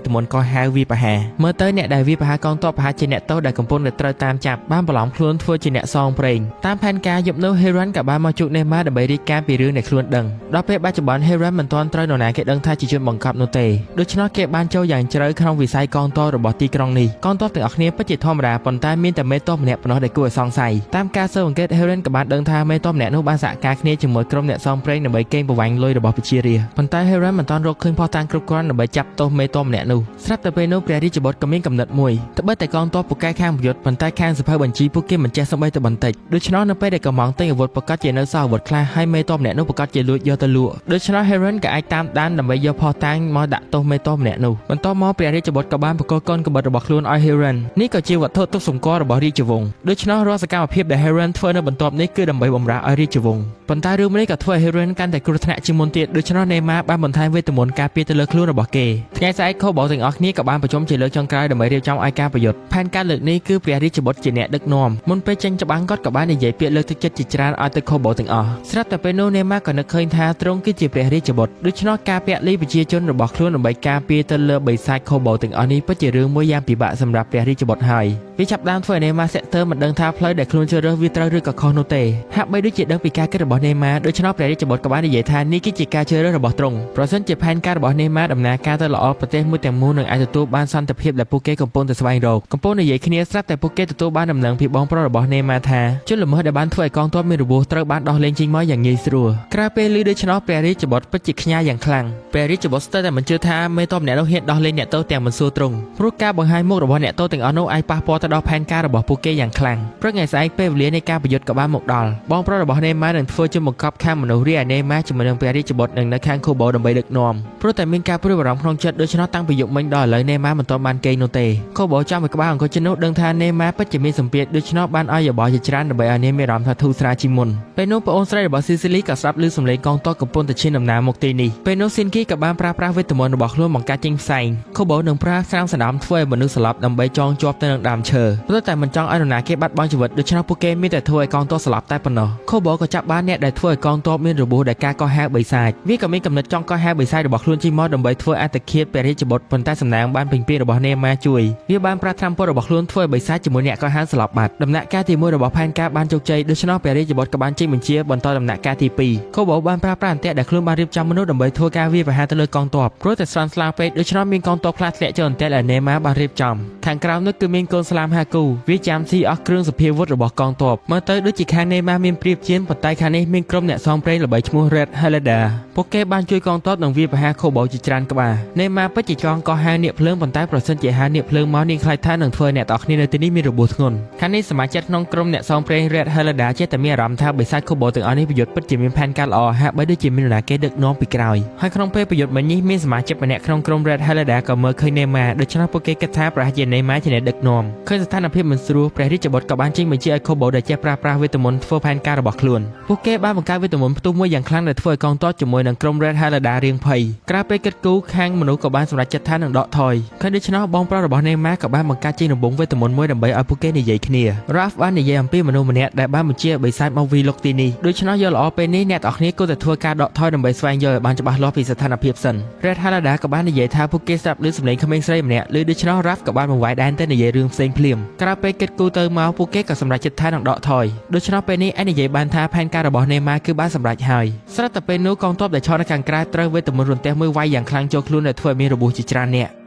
ទមន្តកោះហៅវាប្រហារមើលទៅអ្នកដែលវាប្រហារកងទ័ពប្រហែលជាអ្នកទោសដែលកំពុងតែត្រូវតាមចាប់បានបន្លំខ្លួនធ្វើជាអ្នកសងព្រេងតាមផែនការយប់នោះ Heron ក៏បានមកជួបនេម៉ាដើម្បីរាយការណ៍ពីរឿងដែលខ្លួនដឹងដល់ពេលបច្ចុប្បន្ន Heron មិនទាន់ត្រូវនរណាគេដឹងថាជាជនបង្កប់នោះទេដូច្នោះគេបានចូលយ៉ាងជ្រៅក្នុងវិស័យកងទ័ពរបស់ទីក្រុងនេះកងទ័ពទាំងអស់គ្នាពិតជាធម្មតាប៉ុន្តែមានតែមេទ័ពម្នាក់ប៉ុណ្ណោះដែលគួរឲ្យសង្ស័យតាមការស៊ើបអង្កេត Heron ក៏បានដឹងថាមេទ័ពម្នាក់នោះបានសហការគ្នាជាមួយក្រុមអ្នកសងព្រេងដើម្បីកេងប្រវ័ញ្ចលុយរបស់ប្រជារាស្ត្រប៉ុន្តែ Heron មិនទាន់រកឃើញភស្តុតាងគ្រប់គ្រាន់ដើម្បីចាប់ទោសមេទ័ពម្នាក់នោះស្រាប់តែពេលនោះព្រះរាជបុត្រក៏មានកំណត់មួយត្បិតតែកងទ័ពពូកែខាងប្រយុទ្ធប៉ុន្តែខាងសភៅបញ្ជីពួកគេមិនចេះសូម្បីតែបន្តិចដូច្នោះនៅពេលដែលកំងទិញអាវុធប្រកាសជានៅសល់អាវុធខ្លះហើយមេទ័ពម្នាក់នោះប្រកាសជាលួចយកទៅលក់ដូច្នោះ Heron ក៏អាចតាមដានដើម្បីយកភស្តុតាងមកដាក់ទោសមេទ័ពម្នាក់នោះបន្ទាប់មកព្រះរាជបុត្រក៏បានប្រគល់កូនកបិតរបស់ខ្លួនឲ្យ Heron នេះក៏ជាវត្ថុទុកសម្គាល់របស់រាជវង្សដូច្នោះរាល់សកម្មភាពដែល Heron ធ្វើនៅបន្ទាប់នេះគឺដើម្បីបម្រើឲ្យរាជវង្សប៉ុន្តែរឿងនេះក៏ធ្វើឲ្យ Heron កាន់តែគ្រោះថ្នាក់ជាងមុនទៀតដូច្នោះ Neymar បានបន្ថែមវេទមន្តការពារទៅលើខ្លួនរបស់គេថ្ងៃស្អែកខូបទាំងអស់គ្នាក៏បានប្រជុំជាលើកចុងក្រោយដើម្បីរៀបចំឲ្យការប្រយុទ្ធផែនការលើកនេះគឺព្រះរាជបុត្រជាអ្នកដឹកនាំមុនពេលចេញច្បាំងគាត់ក៏បាននិយាយពាក្យលើកទឹកចិត្តជាច្រើនឲ្យទៅខូបទាំងអស់ស្រាប់តែពេលនោះ Neymar ក៏នឹកឃើញ ឃើញថាទ្រង់គឺជាព្រះរាជបុត្រដូច្នោះការពលីប្រជាជនរបស់ខ្លួនដើម្បីការពារទៅលើបិសាចខូបូទាំងអស់នេះពិតជារឿងមួយយ៉ាងពិបាកសម្រាប់ព្រះរាជបុត្រហើយវាចាប់ផ្ដើមធ្វើឲ្យនេម៉ាសេកទ័រមិនដឹងថាផ្លូវដែលខ្លួនជ្រើសរើសវាត្រូវឬក៏ខុសនោះទេហាក់បីដូចជាដឹងពីការគិតរបស់នេម៉ាដូច្នោះព្រះរាជបុត្រក៏បាននិយាយថានេះគឺជាការជ្រើសរើសរបស់ទ្រង់ប្រសិនជាផែនការរបស់នេម៉ាដំណើរការទៅល្អប្រទេសមួយទាំងមូលនឹងអាចទទួលបានសន្តិភាពដែលពួកគេកំពុងតែស្វែងរកកំពុងនិយាយគ្នាស្រាប់តែពួកគេទទួលបានដំណឹងពីបងប្រុសរបស់នេម៉ាថាជនល្មើសដែលបានធ្វើឲ្យកងទ័ពមានរបួសត្រូវបានដោះលែងចេញមកយ៉ាងងាយស្រួលក្រៅពេលឮដូច្នោះព្រះរាជបុត្រពិតជាខ្ញាល់យ៉ាងខ្លាំងព្រះរាជបុត្រស្ទើរតែមិនជឿថាមេតបអ្នកនោះហ៊ានដោះលែងអ្នកទោសទាំងមិនសួរទ្រង់ព្រោះការបង្ហាញមុខរបស់អ្នកទោសទាំងអស់នោះអាចប៉ះពាល់ទៅដល់ផែនការរបស់ពួកគេយ៉ាងខ្លាំងព្រឹកថ្ងៃស្អែកពេលវេលានៃការប្រយុទ្ធក៏បានមកដល់បងប្រុសរបស់នេម៉ានឹងធ្វើជាបង្កប់ខាងមនុស្សរីឯនេម៉ាជាមួយនឹងព្រះរាជបុត្រនឹងនៅខាងខូបូដើម្បីដឹកនាំព្រោះតែមានការព្រួយបារម្ភក្នុងចិត្តដូច្នោះតាំងពីយប់មិញដល់ឥឡូវនេម៉ាមិនទាន់បានគេងនោះទេខូបូចាំឲ្យក្បាលអង្គជននោះដឹងថានេម៉ាពិតជាមានសម្ពាធដូច្នោះបានឲ្យយោបល់ជាច្រើនដើម្បីឲ្យនាងមានអារម្មណ៍ថាធូរស្រាលជាងមុនពេលនោះប្អូនស្រីរបស់ស៊ីស៊ីលីក៏ស្ដាប់ឮសំឡេងកងទ័ពកំពុងតែឈានដំណើរមកទីនេះពេលនោះស៊ីនគីក៏បានប្រើប្រាស់វេទមន្តរបស់ខ្លួនបង្កើតចេញផ្សែងខូបូនឹងប្រើស្រាមសណ្ដាំធ្វើឲ្យមនុស្សស្លាប់ដើម្បីចងជាប់ទៅនឹងដើមឈើព្រោះតែមិនចង់ឲ្យនរណាគេបាត់បង់ជីវិតដូច្នោះពួកគេមានតែធ្វើឲ្យកងទ័ពស្លាប់តែប៉ុណ្ណោះខូបូក៏ចាប់បានអ្នកដែលធ្វើឲ្យកងទ័ពមានរបួសដោយការកោះហៅបិសាចវាក៏មានកំណត់ចង់កោះហៅបិសាចរបស់ខ្លួនចេញមកដើម្បីធ្វើអត្តឃាតព្រះរាជបុត្រប៉ុន្តែសំណាងបានពេញពីរបស់នេម៉ាជួយវាបានប្រាថ្នាពុតរបស់ខ្លួនធ្វើឲ្យបិសាចជាមួយអ្នកកោះហៅស្លាប់បាត់ដំណាក់កាលទី1របស់ផែនការបានជោគជ័យដូច្នោះព្រះរាជបុត្រក៏បានចេញបញ្ជាបន្តដំណាក់កាលទី2ខូបូបានប្រើប្រាស់អន្ទាក់ដែលខ្លួនបានរៀបចំមនុស្សដើម្បីធ្វើការវាយប្រហារទៅលើកងទ័ពព្រោះតែស្រាន់ស្លាពេកដូច្នោះមានកងទ័ពខ្លះធ្លាក់ចូលអន្ទាក់ដែលនេម៉ាបានរៀបចំខាងក្រៅនោះគឺមានកូនស្លាមហាគូវាចាំស៊ីអស់គ្រឿងសភាវុធរបស់កងទ័ពមើលទៅដូចជាខាងនេម៉ាមានព្រៀបជាងប៉ុន្តែខាងនេះមានក្រុមអ្នកសងព្រេងល្បីឈ្មោះ Red Helada ពួកគេបានជួយកងទ័ពនិងវាយប្រហារខូបូជាច្រើនក្បាលនេម៉ាពិតជាចង់កោះហៅនាគភ្លើងប៉ុន្តែប្រសិនជាហៅនាគភ្លើងមកនាងខ្លាចថានឹងធ្វើអ្នកទាំងអស់គ្នានៅទីនេះមានរបួសធ្ងន់ខាងនេះសមាជិកក្នុងក្រុមអ្នកសងព្រេង Red Helada ចេះតែមានអារម្មណ៍ថាបិសាចខូបូទាំងអស់នេះប្រយុទ្ធពិតជាមានផែនការល្អហាក់បីដូចជាមាននរណាគេដឹកនាំពីក្រោយហើយក្នុងពេលប្រយុទ្ធមិញនេះមានសមាជិកម្នាក់ក្នុងក្រុម Red Helada ក៏មើលឃើញនេម៉ាដូច្នោះពួកគេគិតថាប្រហែលជានេម៉ាជាអ្នកដឹកនាំឃើញស្ថានភាពមិនស្រួលព្រះរាជបុត្រក៏បានចេញបញ្ជាឲ្យខូបូដែលចេះប្រើប្រាស់វេទមន្តធ្វើផែនការរបស់ខ្លួនពួកគេបានបង្កើតវេទមន្តផ្ទុះមួយយ៉ាងខ្លាំងដែលធ្វើឲ្យកងទ័ពជាមួយនឹងក្រុម Red Helada រៀងភ័យក្រៅពេលគិតគូរខាងមនុស្សក៏បានសម្រេចចិត្តថានឹងដកថយឃើញដូច្នោះបងប្រុសរបស់នេម៉ាក៏បានបង្កើតចេញរង្វង់វេទមន្តមួយដើម្បីឲ្យពួកគេនិយាយគ្នា Ralph បាននិយាយអំពីមនុស្សម្នាក់ដែលបានបញ្ជាឲ្យបិសាចមកវាយលុកទីនេះដូច្នោះយកល្អពេលនេះអ្នកទាំងអស់គ្នាគួរតែធ្វើការដកថយដើម្បីស្វែងយល់ឲ្យបានច្បាស់លាស់ពីស្ថានភាពសិន Red Helada ក៏បាននិយាយថាពួកគេស្ដាប់ឮសំឡេងក្មេងស្រីម្នាក់ឮដូច្នោះ Ralph ក៏បានបង្វែរដែនទៅនិយាយរឿងផ្សេងភ្លាមក្រៅពេលគិតគូរទៅមកពួកគេក៏សម្រេចចិត្តថានឹងដកថយដូច្នោះពេលនេះអាចនិយាយបានថាផែនការរបស់នេម៉ាគឺបានសម្រេចហើយស្រាប់តែពេលនោះកងទ័ពដែលឈរនៅខាងក្រៅត្រូវវេទមន្តរន្ទះមួយវាយយ៉ាងខ្លាំងចូលខ្លួនដែលធ្វើឲ្យមានរបួសជាច្រើនអ្ន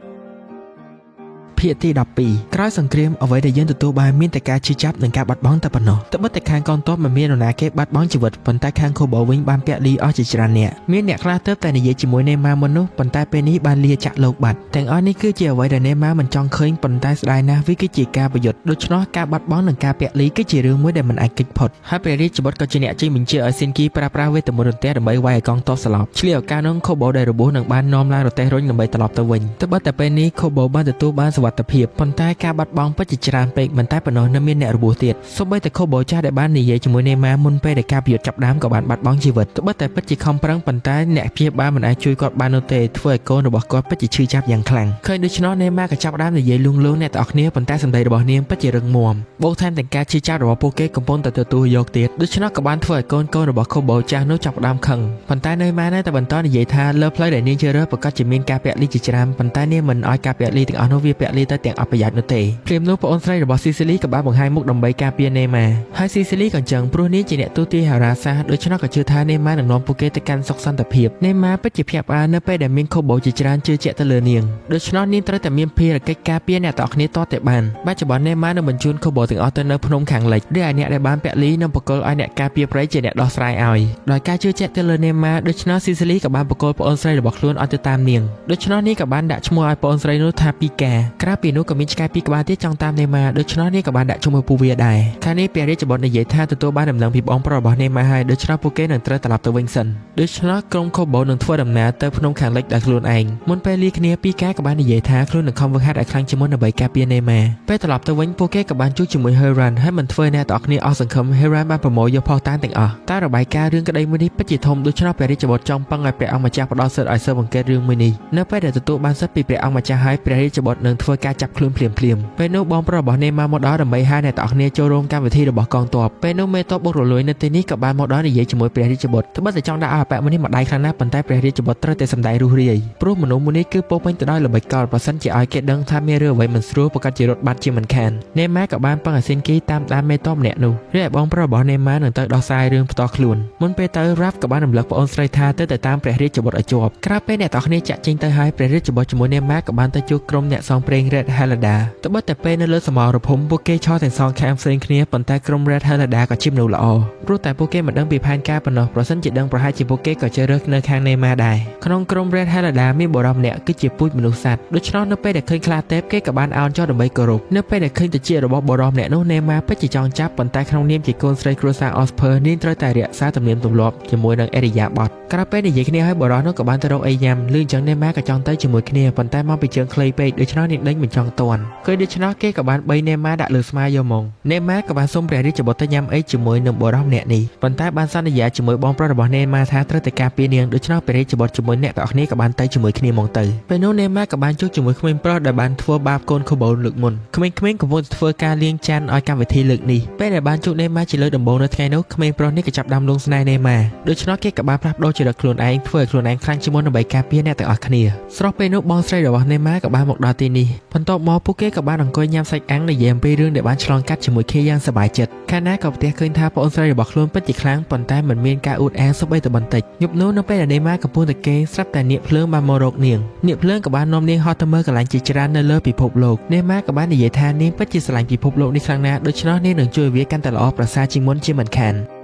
កភាគទី12ក្រោយសង្គ្រាមអ្វីដែលយើងទទួលបានមានតែការឈឺចាប់និងការបាត់បង់តែប៉ុណ្ណោះត្បិតតែខាងកងទ័ពមិនមាននរណាគេបាត់បង់ជីវិតប៉ុន្តែខាងខូបូវិញបានពាក់លីអស់ជាច្រើនអ្នកមានអ្នកខ្លះទើបតែនិយាយជាមួយនេម៉ាមុននោះប៉ុន្តែពេលនេះបានលាចាក់លោកបាត់ទាំងអស់នេះគឺជាអ្វីដែលនេម៉ាមិនចង់ឃើញប៉ុន្តែស្ដាយណាស់វាគឺជាការប្រយុទ្ធដូច្នោះការបាត់បង់និងការពាក់លីគឺជារឿងមួយដែលមិនអាចគេចផុតហើយព្រះរាជបុត្រក៏ជាអ្នកចេញបញ្ជាឲ្យស៊ីនគីប្រើប្រាស់វេទមន្តរន្ទះដើម្បីវាយឲ្យកងទ័ពស្លាប់ឆ្លៀតឱកាសនោះខូបូដែលរបួសនឹងបាននាំឡើងរទេះរុញដើម្បីត្រឡប់ទៅវិញត្បិតតែពេលនេះខូបូបានទទួលបានសុវត្ថិភាពប៉ុន្តែការបាត់បង់ពិតជាច្រើនពេកមិនតែប៉ុណ្ណោះនៅមានអ្នករបួសទៀតសូម្បីតែខូបូចាស់ដែលបាននិយាយជាមួយនេម៉ាមុនពេលដែលការប្រយុទ្ធចាប់ដើមក៏បានបាត់បង់ជីវិតត្បិតតែពិតជាខំប្រឹងប៉ុន្តែអ្នកព្យាបាលមិនអាចជួយគាត់បាននោះទេធ្វើឲ្យកូនរបស់គាត់ពិតជាឈឺចាប់យ៉ាងខ្លាំងឃើញដូច្នោះនេម៉ាក៏ចាប់ផ្ដើមនិយាយលួងលោមអ្នកទាំងអស់គ្នាប៉ុន្តែសម្ដីរបស់នាងពិតជារឹងមាំបូកថែមទាំងការឈឺចាប់របស់ពួកគេកំពុងតែទទួលយកទៀតដូច្នោះក៏បានធ្វើឲ្យកូនកូនរបស់ខូបូចាស់នោះចាប់ផ្ដើមខឹងប៉ុន្តែនេម៉ានៅតែបន្តនិយាយថាលើផ្លូវដែលនាងជ្រើសរើសប្រកាសជាមានការពាក់លីជាច្រើនប៉ុន្តែនាងមិនឲ្យការពាក់លីទាំងអស់នោះវាពាក់លីទៅទាំងអត់ប្រយោជន៍នោះទេភ្លាមនោះប្អូនស្រីរបស់ស៊ីស៊ីលីក៏បានបង្ហាញមុខដើម្បីការពារនេម៉ាហើយស៊ីស៊ីលីក៏ចឹងព្រោះនាងជាអ្នកទូទាហោរាសាស្ត្រដូច្នោះក៏ជឿថានេម៉ានឹងនាំពួកគេទៅកាន់សុខសន្តិភាពនេម៉ាពិតជាភ្ញាក់ផ្អើលនៅពេលដែលមានខូបូជាច្រើនជឿជាក់ទៅលើនាងដូច្នោះនាងត្រូវតែមានភារកិច្ចការពារអ្នកទាំងអស់គ្នាតតែបានបច្ចុប្បន្ននេម៉ានឹងបញ្ជូនខូបូទាំងអស់ទៅនៅភ្នំខាងលិចរីឯអ្នកដែលបានពាក់លីនឹងបកគលឲ្យអ្នកការពារព្រៃជាអ្នកដោះស្រាយឲ្យដោយការជឿជាក់ទៅលើនេម៉ាដូច្នោះស៊ីស៊ីលីក៏បានបកគលប្អូនស្រីរបស់ខ្លួនឲ្យទៅតាមនាងដូច្នោះនាងក៏បានដាក់ឈ្មោះឲ្យប្អូនស្រីនោះថាពីកាក្រៅពីនោះក៏មានឆ្កែពីរក្បាលទៀតចង់តាមនេម៉ាដូច្នោះនាងក៏បានដាក់ឈ្មោះពូវាដែរខាងនេះព្រះរាជបុត្រនិយាយថាទទួលបានដំណឹងពីបងប្រុសរបស់នេម៉ាហើយដូច្នោះពួកគេនឹងត្រូវត្រឡប់ទៅវិញសិនដូច្នោះក្រុមខូបូនឹងធ្វើដំណើរទៅភ្នំខាងលិចដោយខ្លួនឯងមុនពេលលាគ្នាពីកាក៏បាននិយាយថាខ្លួននឹងខំវឹកហាត់ឲ្យខ្លាំងជាងមុនដើម្បីការពារនេម៉ាពេលត្រឡប់ទៅវិញពួកគេក៏បានជួបជាមួយ Heran ហើយមិនធ្វើឲ្យអ្នកទាំងអស់គ្នាអស់សង្ឃឹម Heran បានប្រមូលយកភស្តុតាងទាំងអស់តែរបាយការណ៍រឿងក្តីមួយនេះពិតជាធំដូច្នោះព្រះរាជបុត្រចង់ពឹងឲ្យព្រះអង្គម្ចាស់ផ្ដល់សិទ្ធិឲ្យស៊ើបអង្កេតរឿងមួយនេះនៅពេលដែលទទួលបានសិទ្ធិពីព្រះអង្គម្ចាស់ហើយព្រះរាជបុត្រនឹងធ្វើ ការចាប់ខ្លួនភ្លាមភ្លាមៗពេលនោះបងប្រុសរបស់នេម៉ាមកដល់ដើម្បីហៅអ្នកទាំងអស់គ្នាចូលរួមកម្មវិធីរបស់កងទ័ពពេលនោះមេទ័ពបុករលួយនៅទីនេះក៏បានមកដល់និយាយជាមួយព្រះរាជបុត្រត្បិតតែចង់ដាក់ឲ្យអាប៉ែមួយនេះមកដៃខ្លាំងណាស់ប៉ុន្តែព្រះរាជបុត្រត្រូវតែសម្ដែងរុះរាយព្រោះមនុស្សមួយនេះគឺពោពេញទៅដោយល្បិចកលប្រសិនជាឲ្យគេដឹងថាមានរឿងអ្វីមិនស្រួលប្រកាសជារត់បាត់ជាមិនខាននេម៉ាក៏បានពឹងអាស៊ីនគីតាមដានមេទ័ពម្នាក់នោះរីឯបងប្រុសរបស់នេម៉ានឹងទៅដោះស្រាយរឿងផ្ទាល់ខ្លួនមុនពេលទៅរ៉ាហ្វក៏បានរំលឹកប្អូនស្រីថាទៅតែតាមព្រះរាជបុត្រឲ្យជាប់ក្រៅពេលអ្នកទាំងគ្នាចាក់ចេញទៅហើយព្រះរាជបុត្រជាមួយនេម៉ាក៏បានទៅជួបក្រុមអ្នកសងព្រេង Red Helada ត្បិតតែពេលនៅលើសមរភូមិពួកគេឈរទាំងសងខាងផ្សេងគ្នាប៉ុន្តែក្រុម Red Helada ក៏ជាមនុស្សល្អព្រោះតែពួកគេមិនដឹងពីផែនការប៉ុណ្ណោះប្រសិនជាដឹងប្រហែលជាពួកគេក៏ជ្រើសរើសនៅខាងនេម៉ាដែរក្នុងក្រុម Red Helada មានបុរសម្នាក់គឺជាពូជមនុស្សសត្វដូច្នោះនៅពេលដែលឃើញខ្លាទេពគេក៏បានអោនចុះដើម្បីគោរពនៅពេលដែលឃើញតិចរបស់បុរសម្នាក់នោះនេម៉ាពិតជាចង់ចាប់ប៉ុន្តែក្នុងនាមជាកូនស្រីគ្រួសារ Osper នាងត្រូវតែរក្សាទំនៀមទម្លាប់ជាមួយនឹងអរិយាបថក្រៅពេលនិយាយគ្នាឲ្យបុរសនោះក៏បានទៅរកអីញ៉ាំលឺអញ្ចឹងនេម៉ាក៏ចង់ទៅជាមួយគ្នាប៉ុន្តែមកពីជើងខ្លីពេកដូច្នោះនាងដេញមិនចង់ទាន់គឺដូច្នោះគេក៏បានបីនេម៉ាដាក់លើស្មាយកមកនេម៉ាក៏បានសុំព្រះរាជបុត្រទៅញ៉ាំអីជាមួយនឹងបុរសម្នាក់នេះប៉ុន្តែបានសន្យាជាមួយបងប្រុសរបស់នេម៉ាថាត្រូវតែការពារនាងដូច្នោះព្រះរាជបុត្រជាមួយអ្នកទាំងអស់គ្នាក៏បានទៅជាមួយគ្នាមកទៅពេលនោះនេម៉ាក៏បានជួបជាមួយក្មេងប្រុសដែលបានធ្វើបាបកូនខូបូនលើកមុនក្មេងៗកំពុងធ្វើការលាងចានឲ្យកម្មវិធីលើកនេះពេលដែលបានជួបនេម៉ាជាលើកដំបូងនៅថ្ងៃនោះក្មេងប្រុសនេះក៏ចាប់ដើមលងស្នេហ៍នេម៉ាដូច្នោះគេក៏បានផ្លាស់ប្ដូរចរិតខ្លួនឯងធ្វើឲ្យខ្លួនឯងខ្លាំងជាងមុនដើម្បីការពារអ្នកទាំងអស់គ្នាស្រុះពេលនោះបងស្រីរបស់នេម៉ាក៏បានមកដល់ទីនេះបន្ទាប់មកពួកគេក៏បានអង្គុយញ៉ាំសាច់អាំងនិយាយអំពីរឿងដែលបានឆ្លងកាត់ជាមួយគ្នាយ៉ាងសប្បាយចិត្តកាលណាក៏ផ្ទះឃើញថាប្អូនស្រីរបស់ខ្លួនពិតជាខ្លាំងប៉ុន្តែមិនមានការអួតអាងសូម្បីតែបន្តិចយប់នោះនៅពេលដែលនេម៉ាកំពុងតែគេងស្រាប់តែនាគភ្លើងបានមករកនាងនាគភ្លើងក៏បាននាំនាងហោះទៅមើលកន្លែងជាច្រើននៅលើពិភពលោកនេម៉ាក៏បាននិយាយថានាងពិតជាស្រឡាញ់ពិភពលោកនេះខ្លាំងណាស់ដូច្នោះនាងនឹងជួយវាកាន់តែល្អប្រសើរជាងមុនជាមិនខាន។